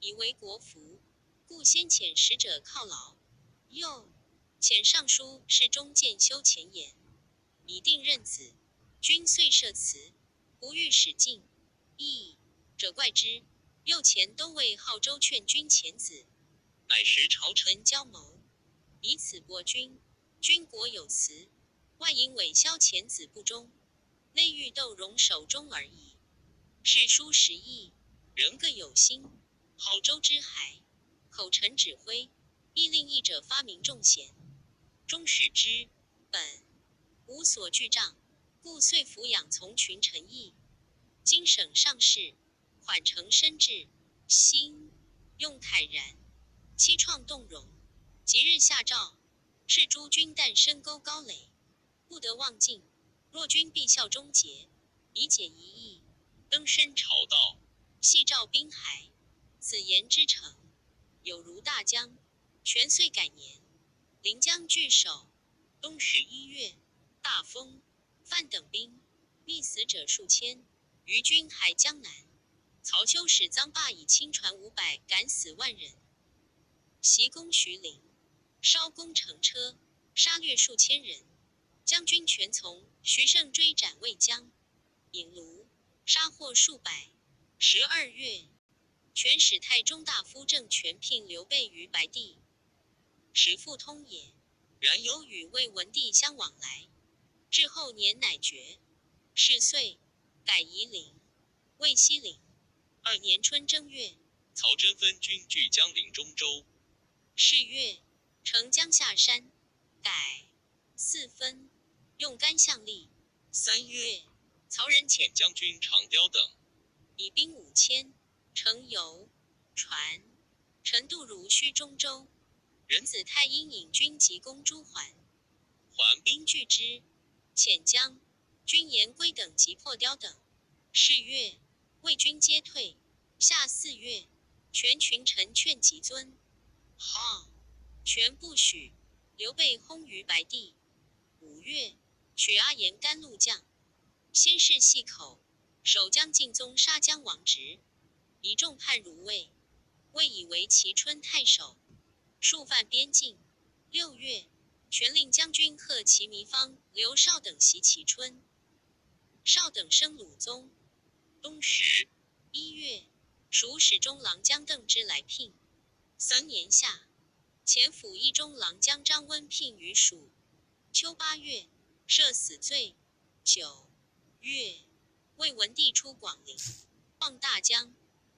以为国福，故先遣使者犒劳。又遣尚书侍中监修前言，以定任子。君遂设辞，不欲使进。议者怪之。又遣都尉郝周劝君遣子，乃时朝臣交谋，以此驳君。君国有辞，外引伪萧遣子不忠，内欲窦融手中而已。是书十义，仍各有心。郝周之还，口臣指挥，亦令议者发明众贤，终使之本无所惧障，故遂抚养从群臣意。今省上士，缓成深志，心用慨然，凄怆动容。即日下诏，敕诸军旦深沟高垒，不得忘进。若君必效忠节，以解一役。登深朝道，夕照滨海。此言之诚，有如大江。全岁改年，临江拒守。冬11月，大风，范等兵，溺死者数千。于军还江南。曹休使臧霸以轻船500，赶死万人。袭攻徐陵，烧攻城车，杀掠数千人。将军全从、徐盛追斩魏将，引卢，杀获数百。12月，权使太中大夫郑权聘刘备于白帝，使复通也。然有与魏文帝相往来，至后年乃绝。是岁，改夷陵，魏西陵。二年春正月，曹真分军据江陵中州。是月，乘江下山，改四分，用干相吏。3月，曹仁遣将军长雕等以兵5000，乘游船，陈渡濡须中州。仁子太阴引军急攻朱桓，桓兵拒之，遣将军严归等击破雕等。是月，魏军皆退。夏4月，全群臣劝其尊，号权不许。刘备薨于白帝。5月，取阿言甘露将，先是细口，守将敬宗杀姜王直，以众叛如魏。魏以为蕲春太守，数犯边境。6月，权令将军贺其糜芳、刘绍等袭蕲春。绍等生鲁宗。冬十1月，蜀使中郎将邓之来聘。3年夏，前府益中郎将张温聘于蜀。秋8月，赦死罪。9月，魏文帝出广陵，望大江，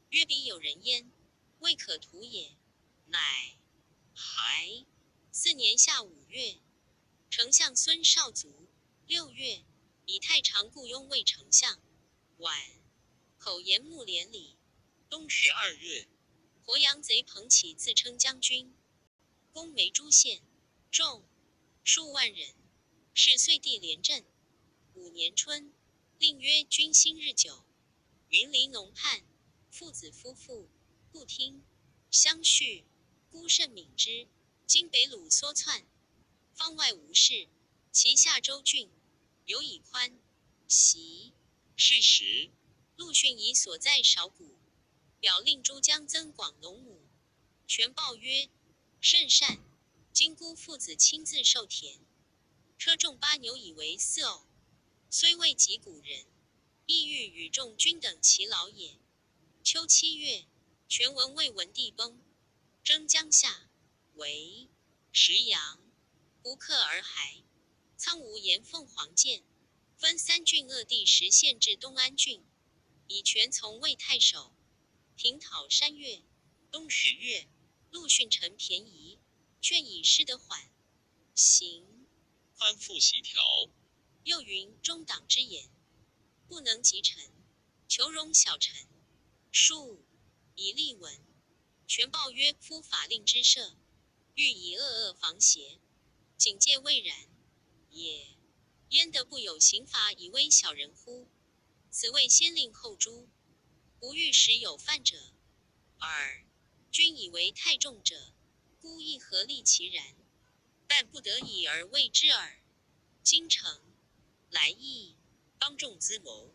曰：“彼有人焉，未可图也。”乃还。4年夏5月，丞相孙绍卒。6月，以太常。唐顾雍为丞相。晚，口言穆连理。冬12月，鄱阳贼彭起自称将军，攻梅诸县，众数万人。是岁帝连阵。五年春，令曰：君心日久，民离农叛，父子夫妇不听，相续。孤甚悯之。今北虏缩窜，方外无事。其下州郡有以宽习。是时，陆逊以所在少谷，表令诸将增广农亩。权报曰：甚善。今孤父子亲自受田，车重八牛以为四偶，虽未及古人，亦欲与众均等其劳也。秋7月，权闻魏文帝崩，征江夏，为石阳，不克而还。苍梧沿凤凰涧，分三郡鄂地十县至东安郡，以权从魏太守，平讨山越。冬10月，陆逊臣便宜，劝以失得缓行。宽复习条。又云中党之言，不能及臣，求容小臣。数以立文。权报曰：夫法令之设，欲以恶恶防邪，警戒未然也。焉得不有刑法以威小人乎？此谓先令后诛，不欲使有犯者。尔君以为太重者，孤亦何力其然？但不得已而为之耳。今诚来意，当众资谋，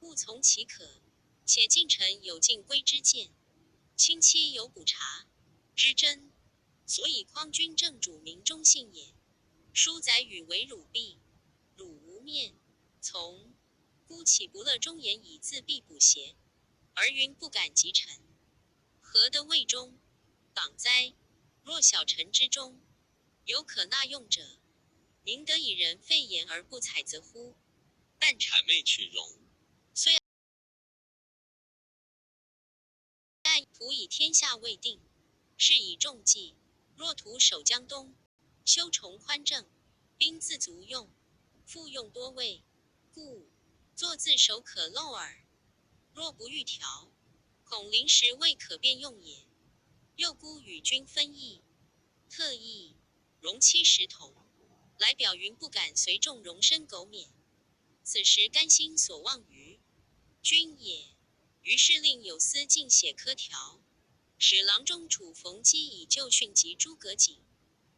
勿从其可。且近臣有进规之见，亲戚有补察之真，所以匡君正主民忠信也。书载与为汝弊，汝无面从，孤岂不乐忠言以自毙补邪？而云不敢及臣，何得谓忠党哉？若小臣之中有可纳用者，宁得以人废言而不采择乎？但谄媚取容，虽爱图以天下未定，是以重计。若图守江东，修崇宽政，兵自足用，复用多位，故作自守可漏耳。若不欲调，恐临时未可变用也。又孤与君分议，特意容70铜，来表云不敢随众容身苟免。此时甘心所望于君也。于是令有司进写科条，使郎中楚冯基以旧训及诸葛瑾，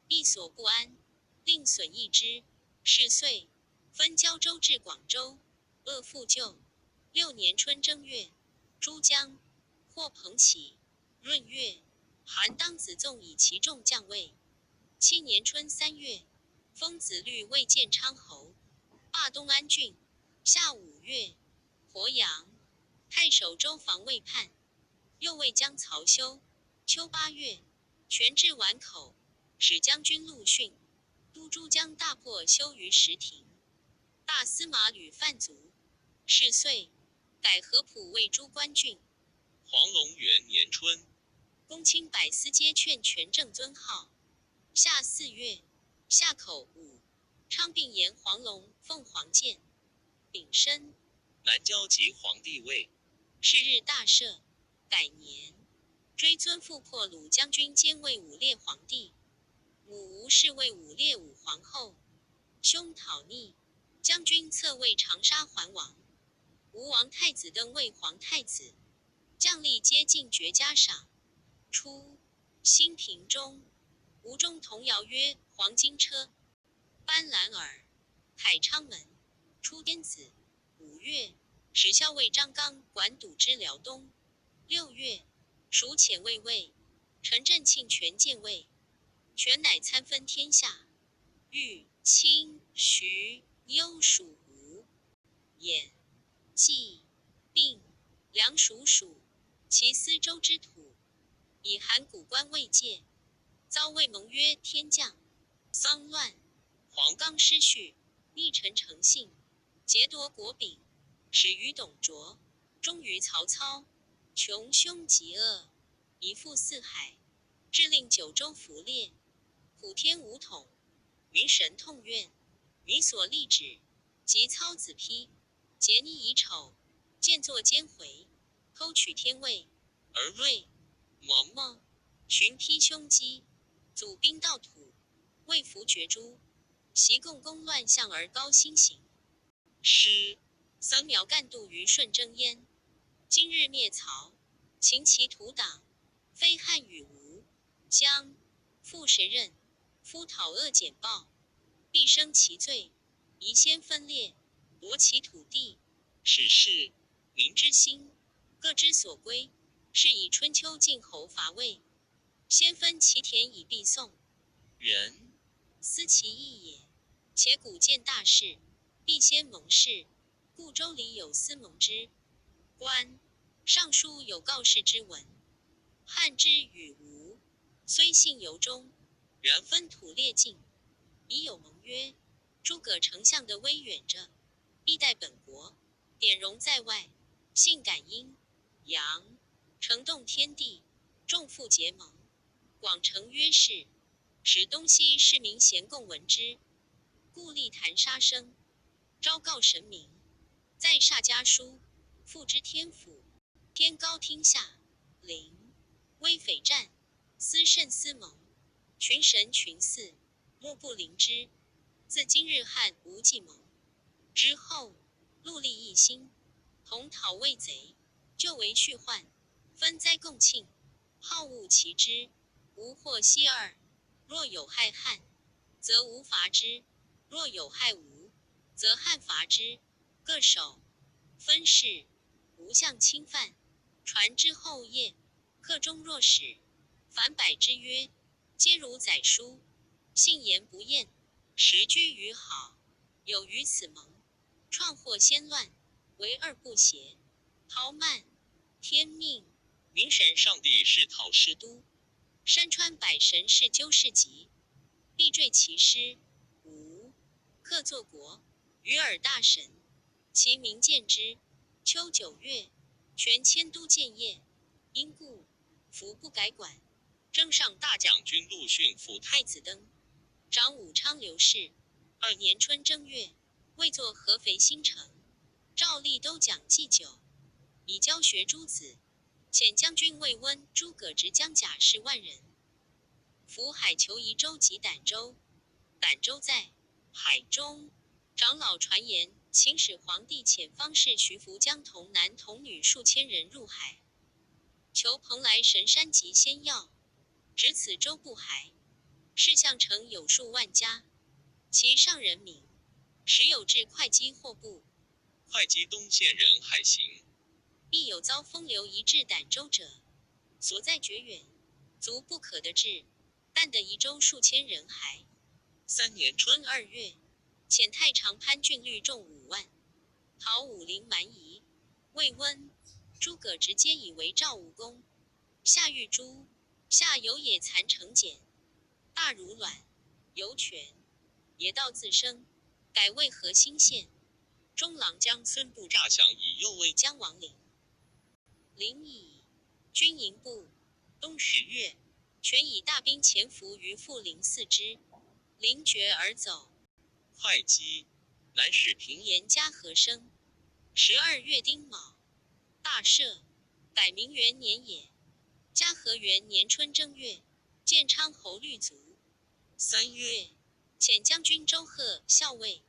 一所不安，令损益之。是岁，分胶州至广州，鄂复旧。六年春正月，诸将获彭起。闰月，韩当子纵以其众将位。七年春3月，封子律为建昌侯，罢东安郡。夏5月，鄱阳太守周防卫叛，又为将曹休。秋8月，权至皖口，使将军陆逊督诸将大破修于石亭。大司马吕范卒。是岁，改合浦为诸关郡。黄龙元年春，公卿百司皆劝权正尊号。夏4月，夏口五昌并沿黄龙、凤凰涧。丙申，南郊即皇帝位。是日大赦，改年，追尊父破虏将军兼魏武烈皇帝，母吴氏为武烈武皇后，兄讨逆，将军侧卫长沙桓王，吴王太子登位皇太子，将吏皆进爵加赏。初，兴平中，吴中童谣曰：黄金车，斑斓耳，海昌门。出天子。5月，使校尉张刚管堵之辽东。6月，蜀遣卫尉陈振庆权建位，权乃参分天下。豫、青、徐、幽、蜀、吴、兖、冀、并、梁、蜀、蜀，其司州之土，以函谷关为界。遭魏盟约，天降丧乱，黄刚失序，逆臣诚信，劫夺国柄，始于董卓，终于曹操，穷凶极恶，一覆四海，致令九州覆裂，普天无统，民神痛怨，民所立旨，及操子批，桀溺以丑，僭作奸回，偷取天位，而魏、蒙孟，群披凶击，祖兵盗土，魏服绝诸，习共工乱象而高星行。师三苗干度于顺征焉。今日灭曹，秦其土党，非汉与吴、姜，复谁任？夫讨恶简报，必生其罪，宜先分裂，夺其土地。始是民之心，各之所归。是以春秋晋侯伐魏，先分其田以避宋。人思其意也。且古见大事，必先盟誓，故周礼有司盟之官，尚书有告示之文。汉之与吴，虽信由衷，然分土列境，已有盟约。诸葛丞相的威远者，必待本国，典容在外，信感阴阳，诚动天地，众复结盟，广成约誓，使东西市民咸共闻之。故立坛杀生，昭告神明，在煞家书，付之天府，天高听下，灵威匪战，思甚思盟，群神群祀，莫不灵之。自今日汉吴继盟之后，戮力一心，同讨魏贼，救为续患，分灾共庆，好恶其之，无或息耳。若有害汉，则吴伐之；若有害吴，则汉伐之。各守分事，无相侵犯。传之后业，克终若始。凡百之约，皆如载书。信言不厌，时居于好。有于此盟，创祸先乱，为二不协。陶曼，天命，明神上帝是讨师都，山川百神是鸠是吉，必坠其师。吴克作国，与尔大神，其名见之。秋9月，全迁都建业，因故服不改管。征上大将军陆逊辅太子登，长武昌刘氏。二年春正月，为作合肥新城，赵立都讲祭酒，以教学诸子。遣将军魏温、诸葛直将甲士万人，扶海求夷州及儋州。儋州在海中。长老传言，秦始皇帝遣方士徐福将童男童女数千人入海，求蓬莱神山及仙药。值此州不海，是项城有数万家，其上人民时有至会稽或不。会稽东县人海行，必有遭风流移至儋州者，所在绝远，足不可得至。但得宜州数千人骸。三年春2月，遣太常潘俊律众5万，讨武陵蛮夷。魏温、诸葛直皆以为赵武公。夏玉珠，下有野蚕成茧，大如卵，有犬，野道自生，改为河兴县。中郎将孙部诈降以右卫将王陵。陵矣，军营部。冬10月，全以大兵潜伏于富陵四之，临绝而走。会稽，南史平延嘉和生。12月丁卯，大赦，改明元年也。嘉和元年春正月，建昌侯绿卒。3月，遣将军周贺校尉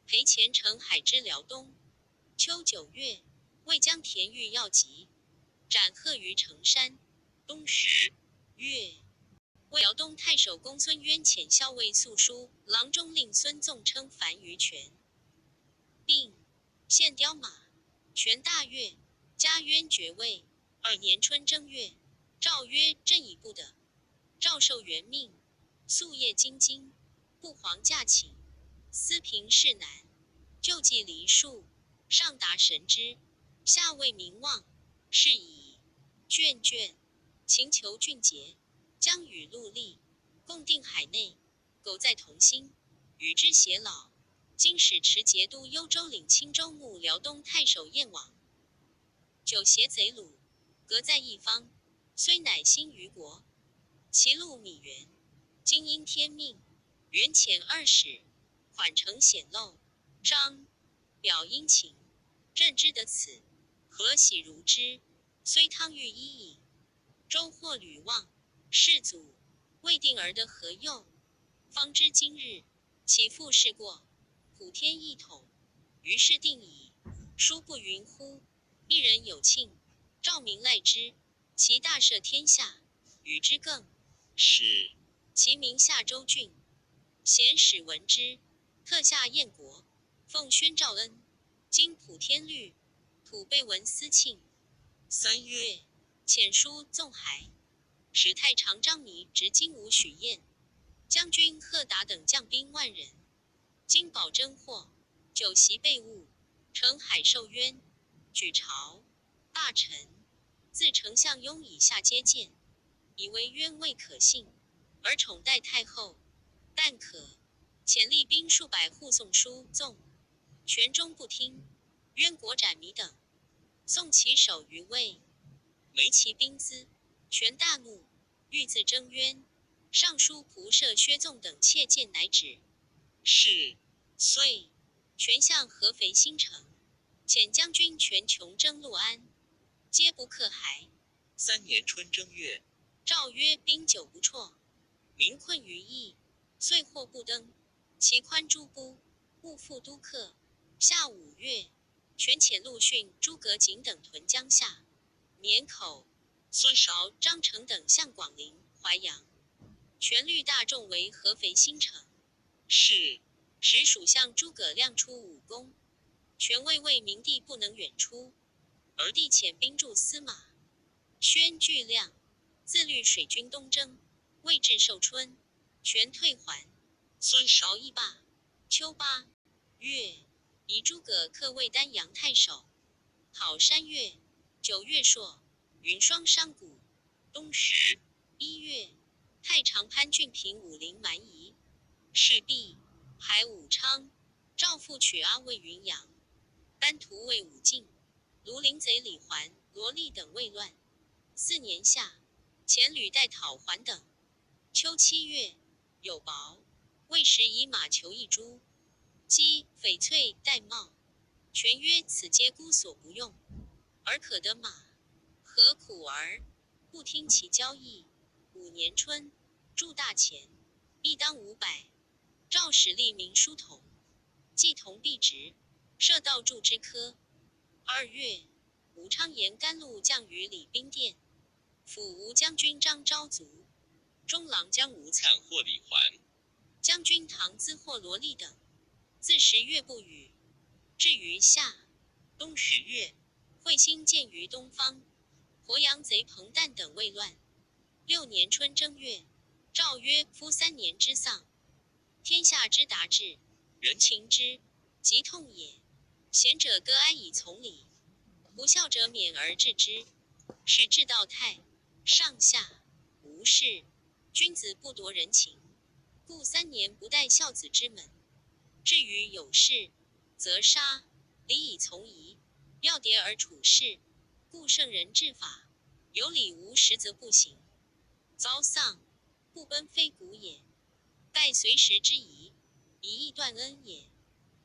陪前程海之辽东。秋9月，魏将田豫要集，斩贺于成山。冬十月，魏辽东太守公孙渊遣校尉素书、郎中令孙纵称樊于权，并献雕马。权大悦，加渊爵位。二年春正月，诏曰：朕已不得。诏授元命，夙夜精进，不遑驾请。思平事难，救济黎庶，上达神知，下为民望。是以卷卷请求俊杰，将与陆力共定海内，苟在同心，与之偕老。今使持节都幽州领青州牧辽东太守燕王，久携贼虏，隔在一方，虽乃兴于国，其路米原，今因天命，原遣二使，缓程显露，张表殷勤，朕知得此，何喜如之？虽汤浴伊矣。周获吕望，世祖未定而得何右？方知今日，岂复是过？普天一统，于是定矣。书不云乎？一人有庆，诏民赖之，其大赦天下，与之更。是。其名夏州郡。贤使闻之，特下燕国，奉宣诏恩，经普天律，土备文思庆。3月，遣书纵海，使太常张弥执金吾许彦、将军贺达等将兵万人，金宝征获，酒席备物，乘海受冤，举朝大臣自丞相雍以下皆见，以为冤未可信，而宠待太后。但可遣厉兵数百护送书纵，权终不听。渊国斩弥等，送其首于魏，没其兵资。权大怒，欲自征冤。尚书仆射薛纵等切谏，乃止。是。遂，权向合肥新城，遣将军权穷征陆安，皆不克还。三年春正月，诏曰：兵久不辍，民困于役，遂或不登。其宽诸不，勿复都客。夏5月，权遣陆逊、诸葛瑾等屯江夏、绵口。孙韶、张成等向广陵、淮阳。权律大众为合肥新城。是。时蜀相诸葛亮出武功，权位魏明帝不能远出，而帝遣兵驻司马。宣巨亮自律水军东征，未至寿春，权退还。孙韶亦罢。秋8月，以诸葛恪为丹阳太守。考山月，9月朔，云霜山谷。冬十1月，太常潘俊平武陵蛮夷。是。毕。还武昌，赵复取阿魏云阳，丹徒魏武进，庐陵贼李环、罗立等未乱。四年夏，遣吕带讨还等。秋7月，有薄，魏时以马裘一株，鸡、翡翠、玳瑁。权曰：此皆孤所不用，而可得马，何苦而不听其交易？五年春，铸大钱，一当500。诏使吏民书同，记同币值，设道铸之科。2月，武昌沿甘露降于礼宾殿，辅吴将军张昭卒，中郎将吴粲获李环，将军唐资获罗立等。自10月不雨，至于夏。冬10月，彗星见于东方，鄱阳贼彭旦等未乱。六年春正月，诏曰：夫三年之丧，天下之达志，人情之疾痛也。贤者割哀以从礼，不孝者免而治之。是至道泰，上下无事。君子不夺人情，故三年不待孝子之门。至于有事，则杀，礼以从仪，要迭而处事。故圣人治法，有礼无实则不行。遭丧，不奔非古也。盖随时之宜，以义断恩也。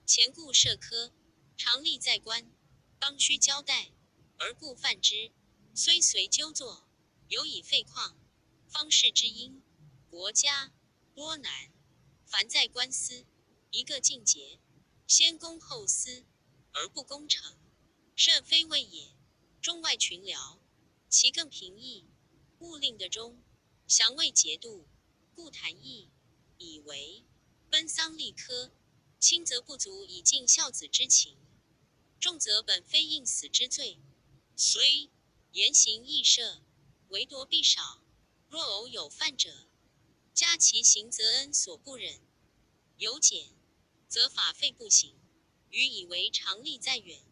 前故设科，常立在官，当须交代，而故犯之，虽随纠作，犹以废旷。方士之因，国家多难。凡在官司，一个尽节，先公后私，而不攻成，甚非位也。中外群僚，其更平易。勿令的中，降魏节度，故谈议。以为奔丧立科，轻则不足以尽孝子之情，重则本非应死之罪。虽言行易赦，为夺必少。若偶有犯者，加其刑则恩所不忍；有减，则法废不行。予以为常例在远，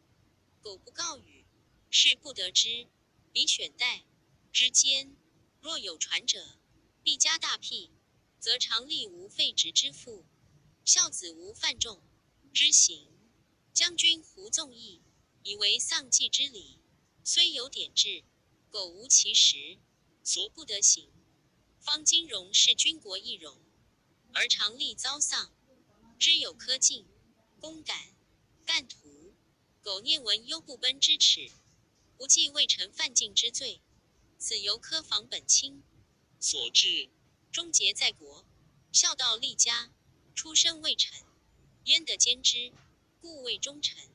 苟不告语，事不得知。彼选代之间，若有传者，必加大辟。则常例无废职之赋，孝子无犯众之刑。将军胡纵义以为丧祭之礼，虽有典制，苟无其实，俗不得行。方金荣是军国一荣，而常例遭丧，知有科进、公感、干图、苟念闻忧不奔之耻，不计未臣犯禁之罪。此犹可防本轻。所至。忠节在国，孝道立家，出身为臣，焉得兼之？故谓忠臣，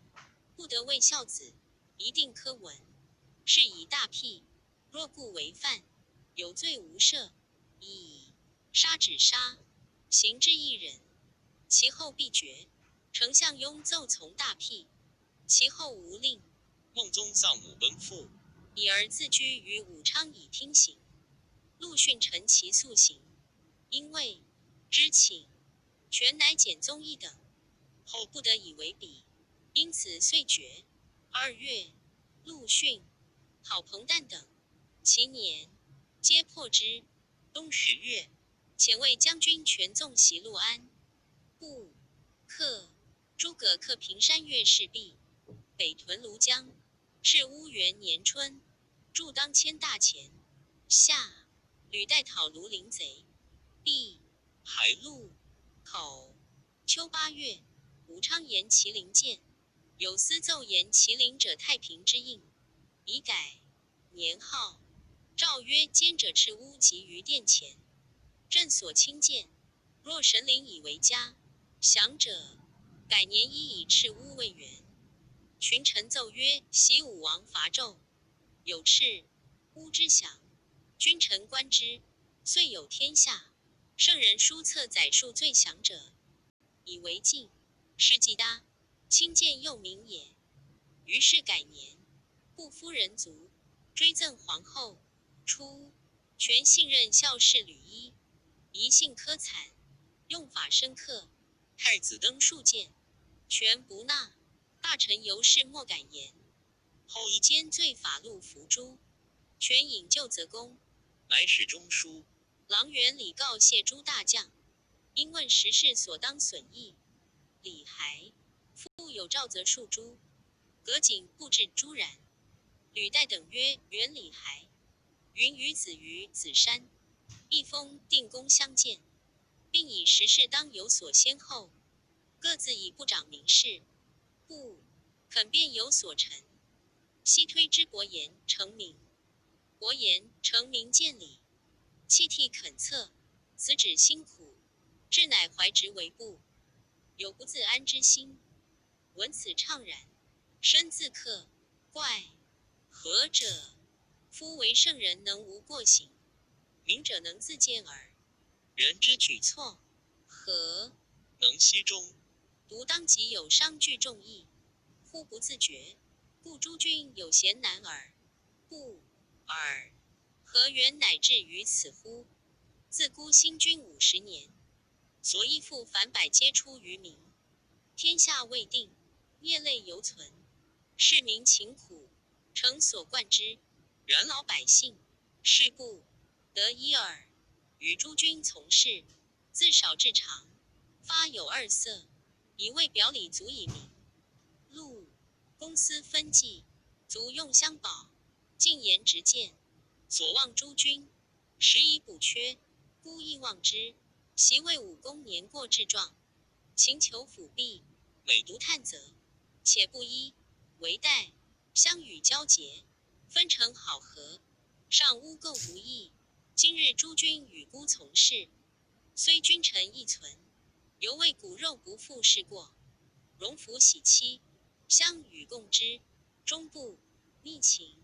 不得为孝子，一定科文。是以大辟。若故为犯，有罪无赦，以杀止杀，刑之一人，其后必决。丞相雍奏从大辟，其后无令。孟宗丧母奔父，以而自居于武昌以听刑。陆逊陈其素行，因为知请，权乃简宗一等，后不得以为比，因此遂决。2月，陆逊、郝彭旦等，其年皆破之。冬10月，遣魏将军权纵袭陆安，不克。诸葛克平山越事毕，北屯庐江。是乌元年春，驻当千大钱。夏，吕带讨庐陵贼，毕海路口。秋8月，武昌言麒麟剑，有司奏言麒麟者太平之应，已改年号。诏曰：奸者赤乌及于殿前，朕所亲见。若神灵以为家，降者改年一以赤乌为元。群臣奏曰：习武王伐纣，有赤乌之祥，君臣观之，遂有天下。圣人书册载述最详者，以为镜，是纪家亲见又明也。于是改年，不夫人卒，追赠皇后。初，全信任孝士吕医，疑信苛惨，用法深刻。太子登数见，全不纳。大臣尤氏莫敢言。后以奸罪法录伏诛。权引咎责公，乃使中书郎元礼告谢诸大将，应问时事所当损益。李还复有诏责数诸，葛景布置朱然。吕岱等曰：元礼还云与子于子山，一封定公相见，并以时事当有所先后，各自以部长名士，不肯便有所成。西推之伯颜成名，伯颜成名见礼，泣涕恳策，此止辛苦，至乃怀直为部，有不自安之心。闻此怅然，深自克怪。何者？夫为圣人能无过行，明者能自见耳。人之举措何能悉中？独当即有伤具众议，忽不自觉，故诸君有贤难耳。不尔，何缘乃至于此乎？自孤兴君50年，所依附反百皆出于民，天下未定，业类犹存，市民勤苦，诚所贯之。然老百姓，是不得已耳。与诸君从事，自少至长，发有二色，以为表里足以明。禄公私分际，足用相保。进言直谏，所望诸君，时以补缺，孤亦望之。昔魏武公年过志壮，请求辅弼，每独探责，且不依为代，相与交结，分成好合，尚污垢无异。今日诸君与孤从事，虽君臣亦存，犹为骨肉不复是过。荣福喜戚，相与共之，终不逆情，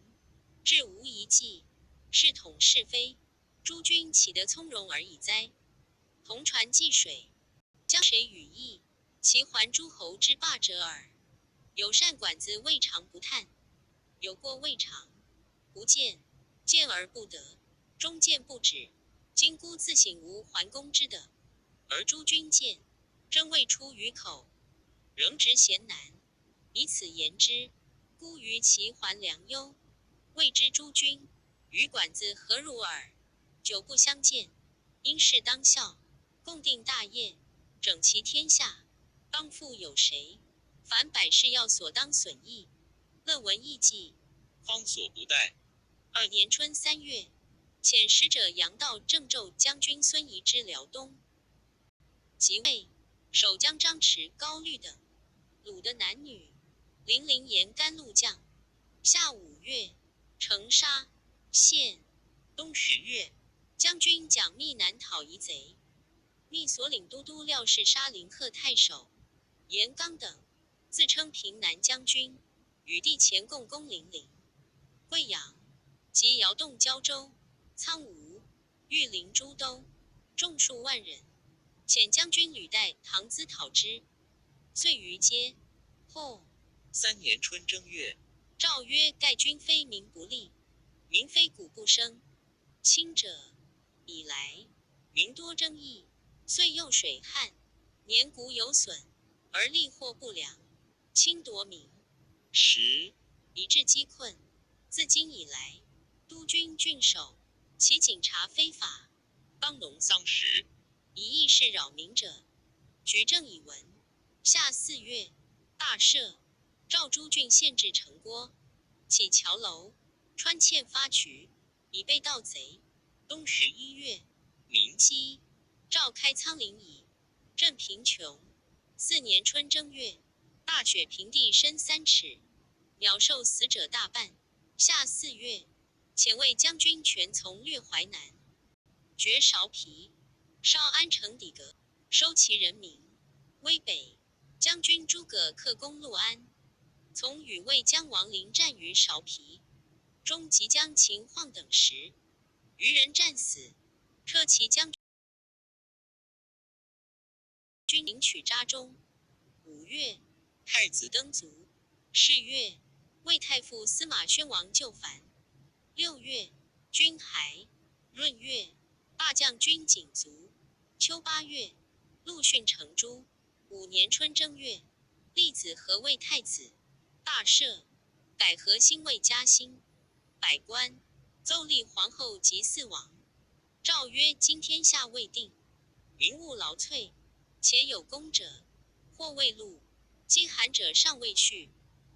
至无一计，是统是非。诸君岂得从容而已哉？同船济水，将谁与议？其还诸侯之霸者耳。有善管子未尝不叹，有过未尝不见，见而不得，终见不止。今孤自省无桓公之德，而诸君见，真未出于口，仍直贤难。以此言之，孤于其还良忧，未知诸君与管子何如耳？久不相见，应是当孝，共定大业，整齐天下，当复有谁？凡百事要所当损益，乐闻义计，方所不逮。二年春3月，遣使者杨道郑州将军孙宜之辽东。即位，守将张弛、高律等，虏的男女，零陵盐甘露将。夏五月，成沙县。冬十月，将军蒋密南讨夷贼，密所领都督廖氏杀临贺太守严刚等，自称平南将军，与弟前共攻零陵、贵阳及摇动胶州、苍梧、玉林诸都，众数万人。遣将军吕岱、唐咨讨之，遂于皆破。三年春正月，诏曰：盖君非民不立，民非谷不生。清者以来，民多争议，岁又水旱，年谷有损，而利获不良，侵夺民十以致饥困。自今以来，督军郡守，其警察非法，当农桑时，以议事扰民者，举证以闻。夏四月，大赦。赵诸郡县治城郭，起桥楼，穿堑发渠，以备盗贼。冬十一月，明七，召开仓廪矣。镇贫穷。四年春正月，大雪平地深3尺，鸟兽死者大半。夏四月，遣魏将军权从略淮南，掘芍陂，烧安城邸阁，收其人民。威北将军诸葛恪攻陆安，从与魏将王临战于芍陂，终即将秦晃等十余人战死，车骑将军领取扎中。五月，太子登卒。是月，魏太傅司马宣王就藩。六月，军还。闰月，大将军景卒。秋八月，陆逊成诛。五年春正月，立子和为太子。大赦，改和兴为嘉兴。百官奏立皇后及四王。诏曰：今天下未定，民务劳瘁，且有功者，或未禄；饥寒者尚未去。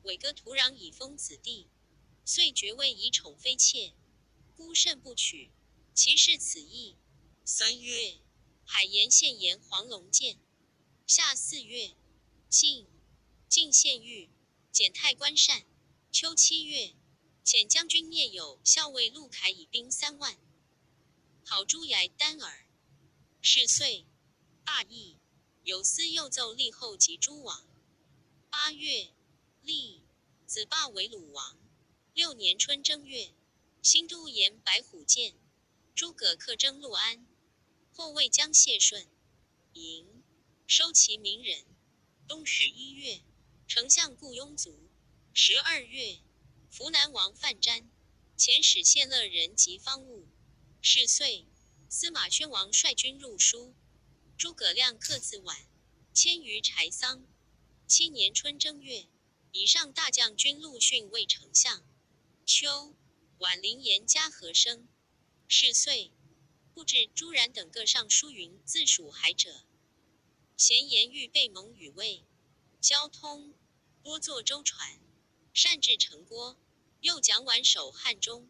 委割土壤以封子弟，遂爵位以宠妃妾，孤甚不取。其事此意。三月，海盐县盐黄龙剑。夏四月，晋晋县狱，减太官善。秋七月，遣将军聂友、校尉陆凯以兵3万，讨朱崖丹耳。是岁，大义有司又奏立后及诸王。八月，立子霸为鲁王。六年春正月，新都沿白虎涧，诸葛恪征陆安，后魏将谢顺迎，收其民人。冬十一月，丞相顾雍卒。12月，扶南王范瞻遣使献乐人及方物。是岁，司马宣王率军入舒，诸葛亮客自宛，迁于柴桑。七年春正月，以上大将军陆逊为丞相。秋，宛陵严嘉和生。是岁，不知朱然等各上书云自属海者，咸言欲备蒙与魏交通，多坐舟船，善治城郭。又蒋琬守汉中，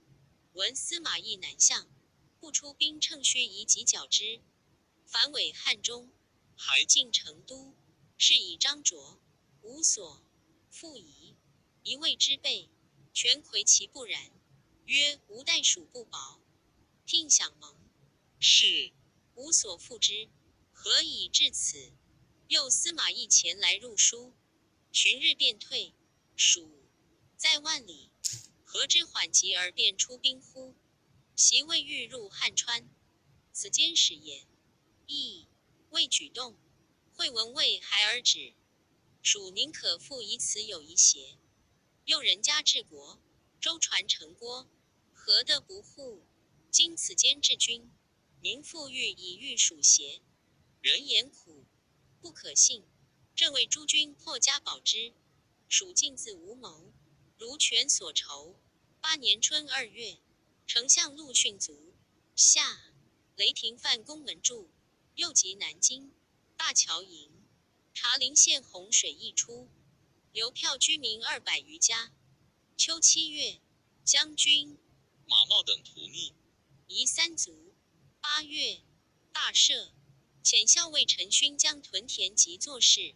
闻司马懿南向，不出兵乘虚以己剿之，反伪汉中，还进成都，是以张卓、吴所、傅仪一位之辈，全魁其不然，曰：吾待蜀不薄，聘享盟，是无所复之，何以至此？又司马懿前来入书，旬日便退，蜀在万里，何之缓急而便出兵乎？袭未欲入汉川，此间使言亦未举动。惠文谓孩儿止，蜀宁可复以此有一邪？又人家治国，舟船成郭，何得不护？今此间治军，民复欲以欲蜀邪？人言苦，不可信。朕为诸君破家保之，蜀尽自无谋，如权所筹。八年春二月，丞相陆逊卒。夏，雷霆犯宫门柱，又及南京大桥营、茶陵县洪水溢出，流票居民200余家。秋七月，将军马茂等屠逆，夷三族。八月，大赦，遣校尉陈勋将屯田及做事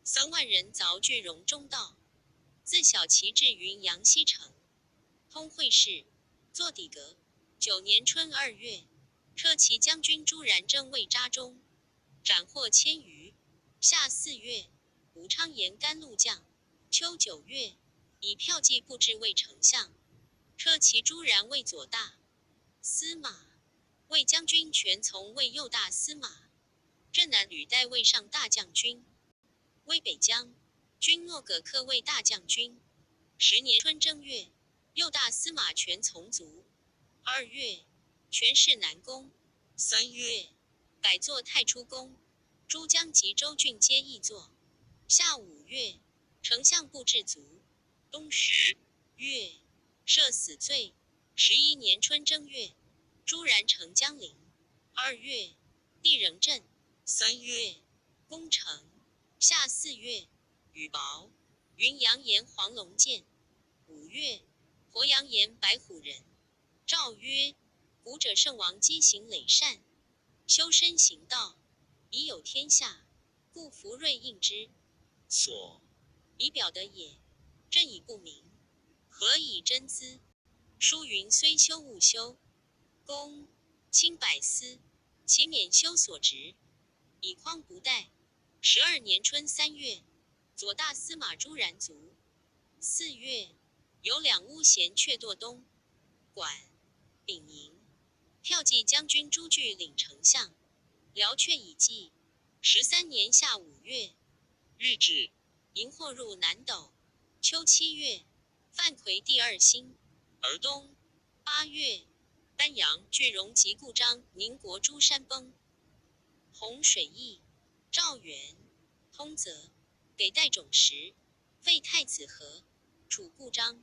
3万人凿句容中道。自小旗至云阳西城，通会试，坐邸阁。九年春二月，车骑将军朱然征魏扎中，斩获千余。夏四月，武昌沿甘露将。秋九月，以骠骑部至魏丞相。车骑朱然为左大司马，魏将军权从为右大司马。镇南吕带卫上大将军，威北将军诺葛克为大将军。10年春正月，右大司马权从卒。二月，权侍南宫。三月，改作太初宫。诸将及州郡皆议作。夏五月，丞相部至卒。冬10月，赦死罪。11年春正月，朱然成江陵。二月，帝仍镇。三月，攻城。夏四月，雨雹。云阳岩黄龙剑。五月，鄱阳岩白虎人。诏曰：古者圣王积行累善，修身行道，以有天下，故福瑞应之。所以表得也。朕以不明，何以真兹？书云虽修勿修，公卿百司，其免修所职，以匡不怠。12年春三月，左大司马朱然卒。四月，有两巫咸却堕东莞丙寅，骠骑将军朱据领丞相，辽却已济。13年夏五月，日至，荧惑入南斗。秋七月，范魁第二星。而冬8月，丹阳句容及故章宁国诸山崩。洪水溢。赵元通则给代种时，废太子和，楚故章。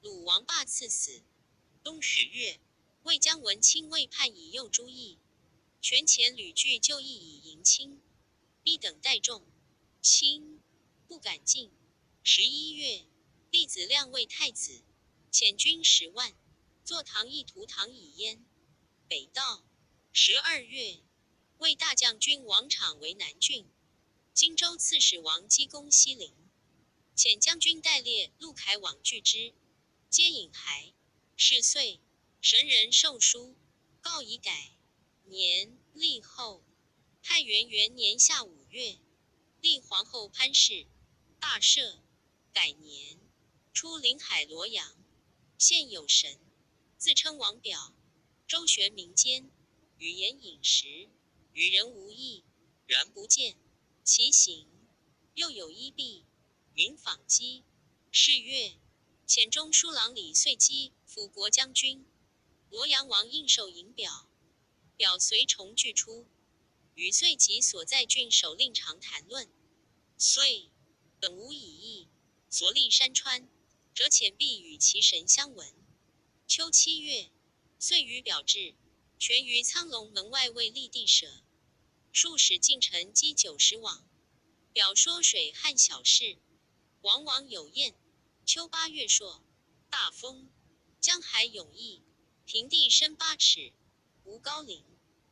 鲁王霸赐死。冬10月，魏将文卿魏叛以诱朱毅，权遣吕据就义以迎亲，必等待众，卿不敢进。11月，立子亮为太子，遣军10万，坐唐义图唐以燕。北道。12月，魏大将军王昶为南郡，荆州刺史王姬攻西陵，遣将军戴烈、陆凯往拒之，皆引还。是岁，神人授书，告以改。年立后。太元元年夏五月，立皇后潘氏，大赦。改年，出临海罗阳，现有神，自称王表，周旋民间，语言饮食，与人无异，然不见其形。又有一婢，名访姬。是月，遣中书郎李遂基辅国将军。罗阳王应寿迎表，表随从俱出，与遂及所在郡守令常谈论。遂本无以义，所历山川，辄遣婢与其神相闻。秋七月，遂与表至，全于苍龙门外为立地舍。数使近臣积90网。表说水旱小事，往往有验。秋8月朔，大风，江海涌溢，平地深8尺，无高陵，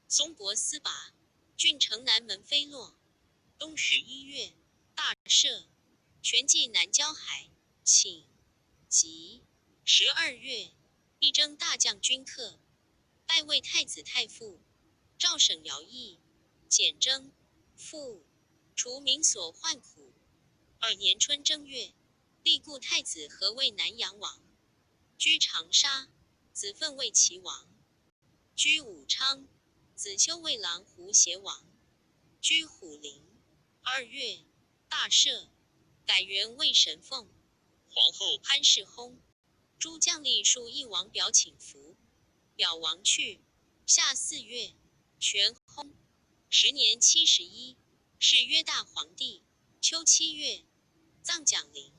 松柏丝拔，郡城南门飞落。冬11月，大赦，全济南郊海，请吉。12月，义征大将军客，拜魏太子太傅，赵省徭役，减征，赋，除民所患苦。二年春正月，立故太子和为南阳王，居长沙，子奋为齐王，居武昌，子修为狼胡邪王，居虎陵。二月，大赦，改元为神凤。皇后潘氏薨。诸将吏数一王表请服，表王去。夏四月，全薨，时年71，谥曰大皇帝。秋七月，葬蒋陵。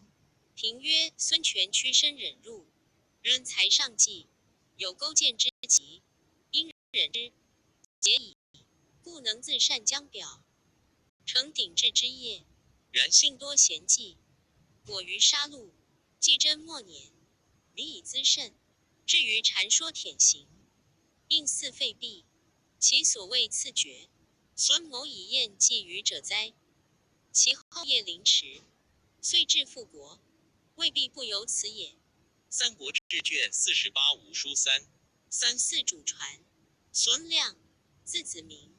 平曰：孙权屈身忍辱，人才上计，有勾践之急，应忍之，节矣，故能自善将表，成鼎峙之业。然幸多贤计，果于杀戮。季真末年，礼以资甚，至于禅说舔行，应似废币，其所谓赐爵，孙谋以厌寄予者哉？其后业凌迟，遂至复国。未必不由此也。三国志卷48五书三。三四主传，孙亮，字子明，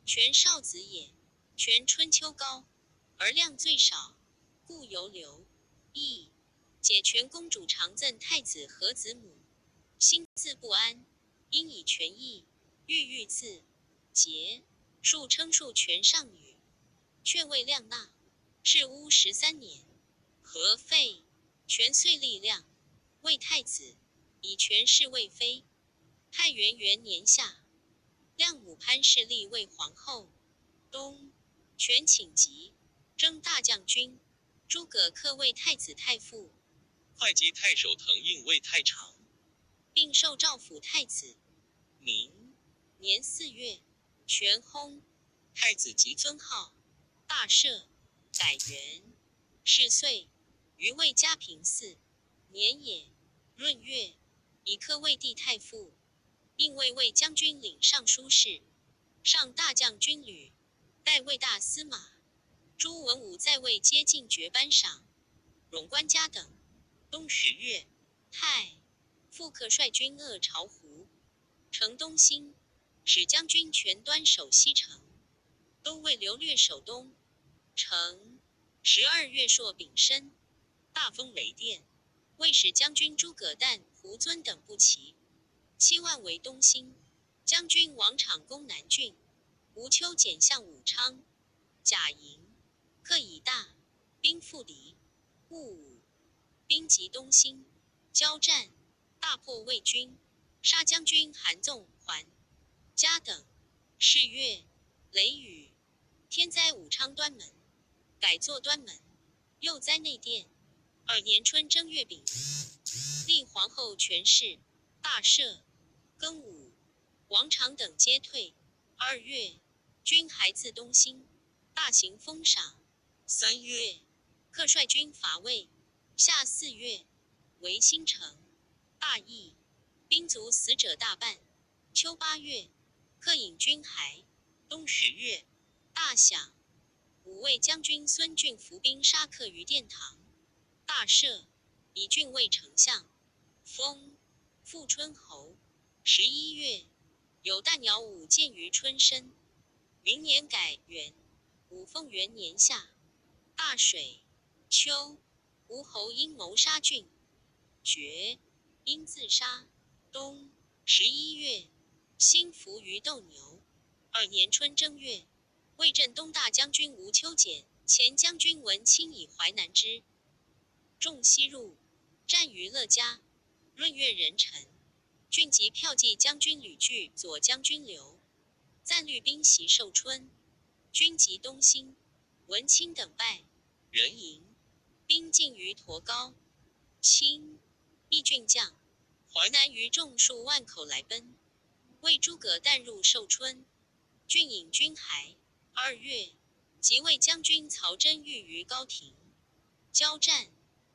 权少子也。权春秋高，而亮最少，故犹留。义解权公主常赠太子和子母，心自不安，因以权益，郁郁自节，数称数权上女，劝慰亮纳。是乌13年，何废，权遂立亮为太子，以权氏为妃。太元元年夏，亮母潘氏立为皇后。冬，权请疾，征大将军。诸葛恪为太子太傅，会稽太守滕胤为太常，并受诏辅太子。明年4月，权薨。太子及尊号大赦，改元。是岁，于魏嘉平4年也。闰月，以客魏帝太傅，应为魏将军领尚书事，上大将军旅，代魏大司马。朱文武在位皆进爵颁赏，荣官家等。冬10月，太傅克率军扼巢湖，城东兴，使将军全端守西城，都尉刘略守东城。12月朔丙申，大风雷电，魏使将军诸葛诞、胡遵等步骑7万围东兴。将军王昶攻南郡，吴秋俭向武昌。甲寅，克以大兵复敌。戊午，兵及东兴，交战，大破魏军，杀将军韩纵、桓嘉等。是月，雷雨，天灾武昌端门，改作端门，又灾内殿。二年春正月丙，立皇后权氏，大赦。庚午，王昶等皆退。2月，军还自东兴，大行封赏。3月，克率军伐魏。夏4月，围新城，大邑，兵卒死者大半。秋8月，克引军还。冬10月，大享。五位将军孙俊伏兵杀克于殿堂，大赦，以郡尉丞相，封富春侯。11月，有大鸟舞见于春深。明年改元，五凤元年夏，大水。秋，吴侯因谋杀郡，绝，因自杀。冬11月，兴伏于斗牛。二年春正月，魏镇东大将军吴秋俭、前将军文钦以淮南之众西入，战于乐嘉。闰月壬辰，郡级骠骑将军吕据、左将军刘赞律兵袭寿春，军及东兴，文钦等败，人营兵进于驼高。清义郡将淮南余众数万口来奔，为诸葛诞入寿春，郡引军还。2月，即位将军曹真遇于高亭，交战，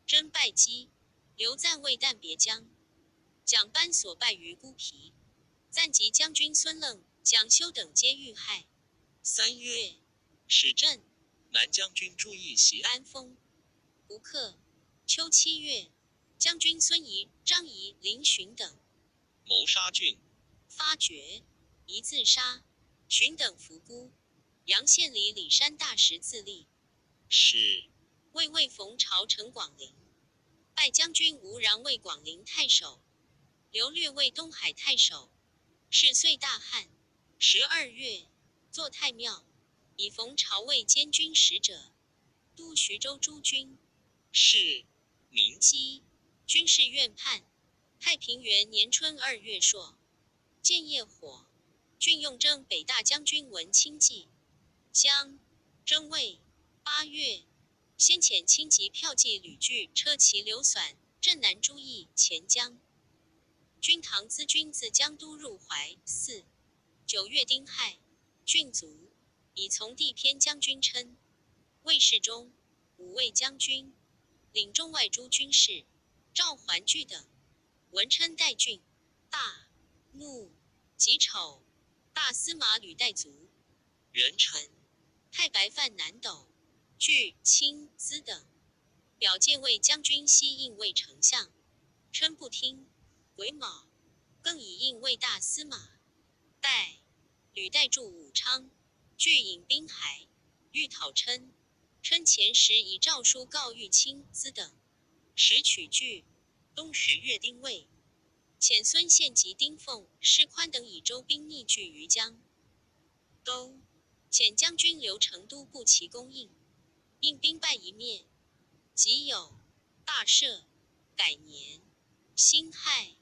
真败击。刘赞为诞别将，蒋班所败于孤皮。赞及将军孙楞、蒋修等皆遇害。3月，使镇南将军朱毅袭安丰，不克。秋7月，将军孙仪、张仪、林寻等谋杀郡，发觉，疑自杀。寻等伏孤。阳县里李山大石自立。是魏魏冯朝陈广陵，拜将军吴穰为广陵太守，刘略为东海太守。是岁大旱。12月，坐太庙，以冯朝为监军使者，都徐州诸军。是明基军事院判。太平元年春2月朔，建业火。郡用征北大将军文钦济，将征魏。8月，先遣轻骑骠骑吕据、车骑刘纂、镇南朱毅、钱江。军唐资军自江都入淮。四9月丁亥，郡卒，以从弟偏将军称。卫侍中、五位将军，领中外诸军事。赵桓据等，文称代郡。大怒，己丑，大司马吕代卒。壬辰，太白范南斗、据、清、资等。表荐卫将军希胤为丞相，琛不听。癸卯，更以胤为大司马。代吕岱驻武昌，据引滨海，欲讨琛。琛遣使以诏书告玉清、资等，使取据。冬十月丁未，遣孙宪及丁奉、施宽等以州兵逆据于江。冬，遣将军刘成都步骑攻应，应兵败一灭。己酉，大赦，改年辛亥，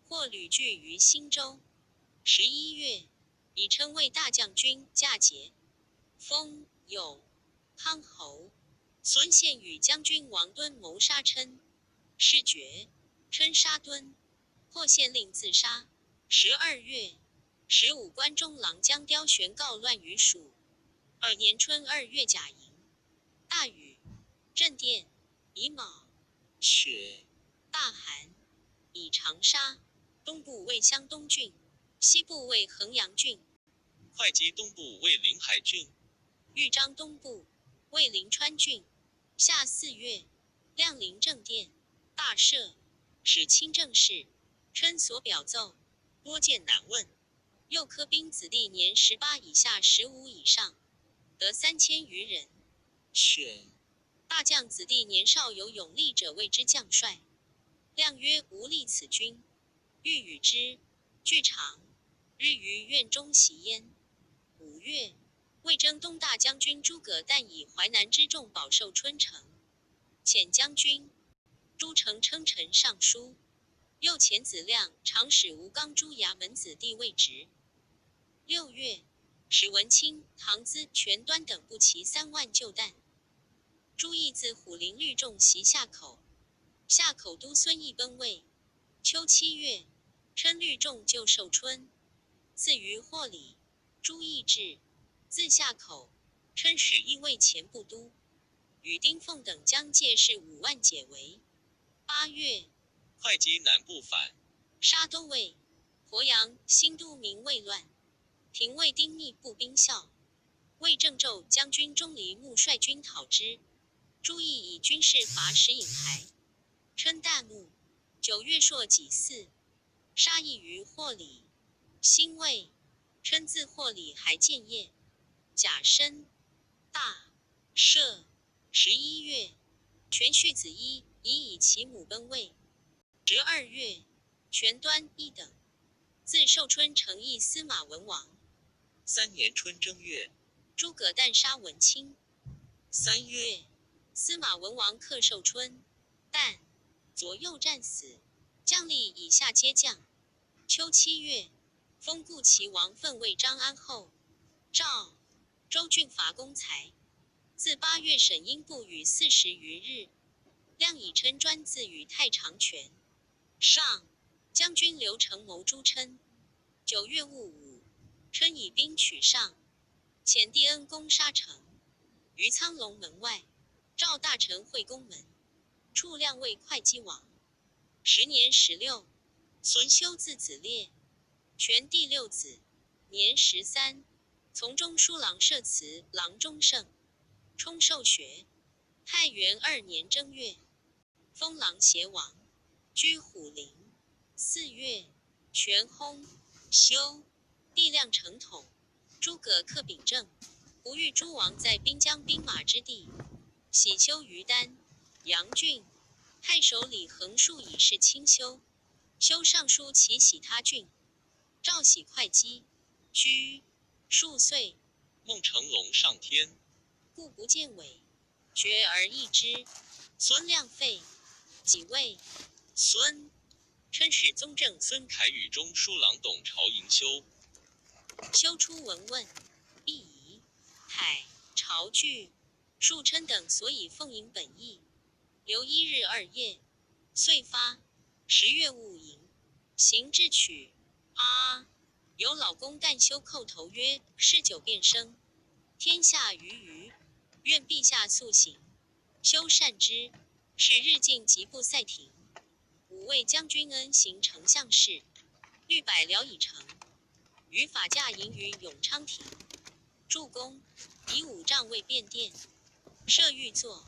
获旅居于新州。11月，以称为大将军，嫁节，封永康侯。孙宪与将军王敦谋杀琛，事决，琛杀敦，破县令自杀。12月，十五关中郎将刁玄告乱于蜀。二年春二月甲寅，大雨，震电，乙卯，雪，大寒，以长沙。东部为湘东郡，西部为衡阳郡。会稽东部为临海郡。豫章东部为临川郡。夏四月，亮灵正殿，大赦，使清政事。春所表奏，多见难问。又科兵子弟年18以下、15以上，得3000余人。选大将子弟年少有勇力者，谓之将帅。亮曰：“吾立此军，欲与之。”具长，日于院中习焉。5月，魏征东大将军诸葛诞以淮南之众保寿春城，遣将军朱成称臣上书。又遣子亮、长史吴刚诸衙门子弟为职。6月，史文清、唐咨、全端等步骑3万救旦。朱毅自虎林律众袭夏口，夏口都孙毅奔魏。秋7月，春律众救寿春，赐于霍里。朱毅至，自夏口，春使义为前部都，与丁奉等将借势5万解围。8月，会稽南部反，杀都尉。鄱阳、新都民未乱，廷尉丁密步兵校。魏郑州将军钟离牧率军讨之。朱毅以军事伐石隐台。春旦暮，9月朔己巳，杀羿于霍里。辛未，春自霍里还建业。甲申，大赦。11月，全续子一，以其母奔位。12月，全端一等，自寿春城邑司马文王。三年春正月，诸葛诞杀文钦。3月，司马文王克寿春，旦左右战死，将吏以下皆将。秋七月，封故齐王奋为张安后。赵州郡伐公才。自8月沈阴不雨40余日，亮以琛专自与太常权。上将军刘成谋诛琛。9月戊午，琛以兵取上，遣帝恩攻杀城，于苍龙门外。赵大臣会宫门，处亮为会稽王。时年16，孙修字子烈，全第六子，年13，从中书郎设祠郎中圣，充受学。太元二年正月，封琅邪王，居虎陵。4月，全薨。修帝亮成统，诸葛克秉政，不欲诸王在滨江兵马之地。喜修于丹阳郡，太守李恒树以事清修。修尚书其喜他郡，赵喜会稽，居数岁。孟成龙上天，故不见伟，决而易之。孙亮废，己未，孙春使宗正孙凯与中书郎董朝迎修。修出文问，必夷海朝具。数琛等所以奉迎本意，留一日二夜，遂发。10月戊寅，行至曲阿，有老公旦修叩头曰：“事久变生，天下鱼鱼，愿陛下速行。”修善之。是日进疾步赛庭。五位将军恩行丞相事，律百僚已成，于法驾迎于永昌亭。助攻以五丈为便殿。设御座，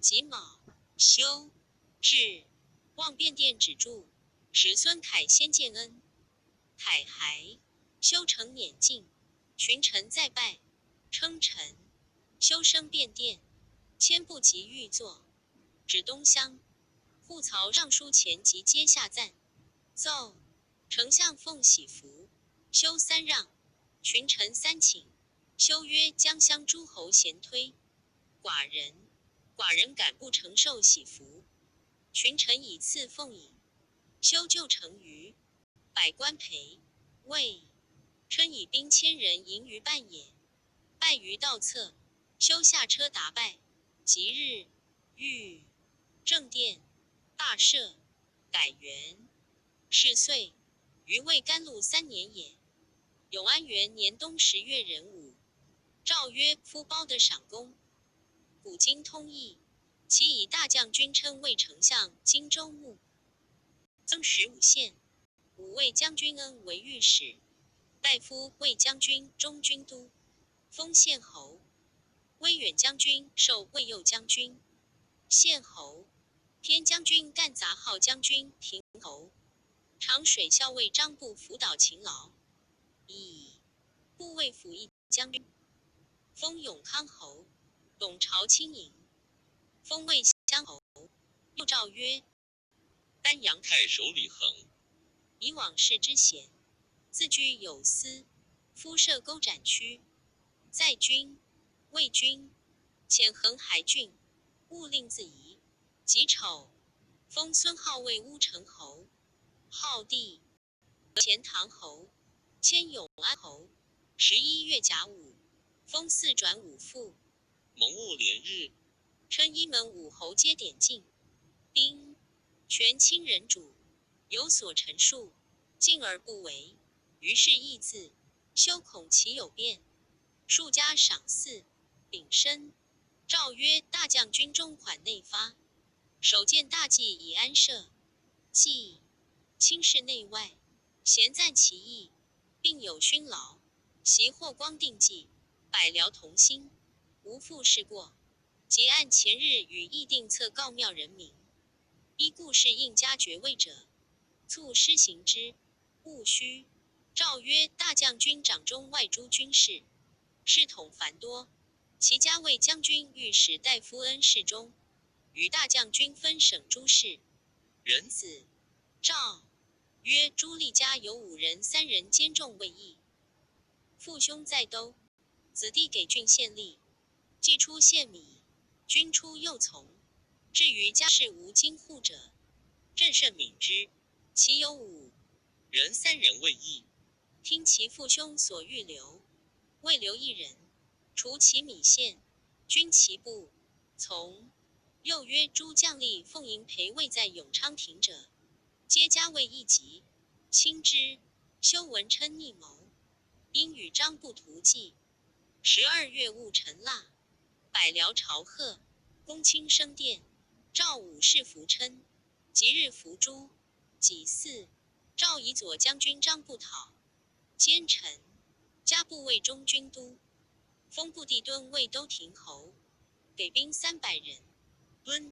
己卯，修至望便殿止住，使孙凯先见恩。凯还，修成辇进，群臣再拜，称臣。修升便殿，千步及御座，至东厢。户曹尚书前及阶下赞。奏丞相奉玺符，修三让，群臣三请。修曰：将相诸侯咸推寡人，寡人敢不承受玺符？群臣以赐奉饮。修就成于百官陪。魏春以兵千人迎于半野，败于道侧。修下车答败。即日，御正殿大赦，改元。是岁，于魏甘露三年也。永安元年冬10月壬午。诏曰：夫褒的赏功，古今通义。其以大将军称魏丞相、荆州牧，增15县。武卫将军恩为御史大夫、卫将军、中军都，封县侯。威远将军授卫右将军、县侯。偏将军干杂号将军、亭侯。长水校尉张布辅导勤劳，以部尉辅义将军，封永康侯。董朝清营，封魏乡侯。又诏曰：丹阳太守李恒，以往事之贤，自居有司，夫设钩斩区，在军、魏军，遣横海郡，勿令自疑。己丑，封孙皓为乌程侯。皓帝，钱塘侯，迁永安侯。11月甲午，封四转五副。蒙戊连日，春一门武侯皆点进，兵权亲人主，有所陈述，进而不为。于是义字，修恐其有变，数家赏赐。丙申，诏曰：大将军中款内发，首见大计以安社稷，卿士内外，咸赞其意，并有勋劳。袭霍光定计，百僚同心，无复事过。即按前日与议定策告庙人民，依故事应加爵位者，促施行之。戊戌，诏曰：大将军掌中外诸军事，事统繁多。其家卫将军、御史大夫恩侍中，与大将军分省诸事。壬子，诏曰：朱立家有五人，三人兼重位役。父兄在都，子弟给郡县吏，既出献米，君出又从。至于家事无经户者，朕甚悯之。其有五人，三人未议，听其父兄所欲留，未留一人，除其米献，军其部从。又曰：诸将吏奉迎陪位在永昌亭者，皆加位一级，亲之。修文琛逆谋，因与张布图计。12月戊辰腊，百僚朝贺，公卿升殿，诏武士服琛，即日伏诛。己巳，诏以左将军张布讨，奸臣，加部卫中军都，封布地敦为都亭侯，给兵300人。敦。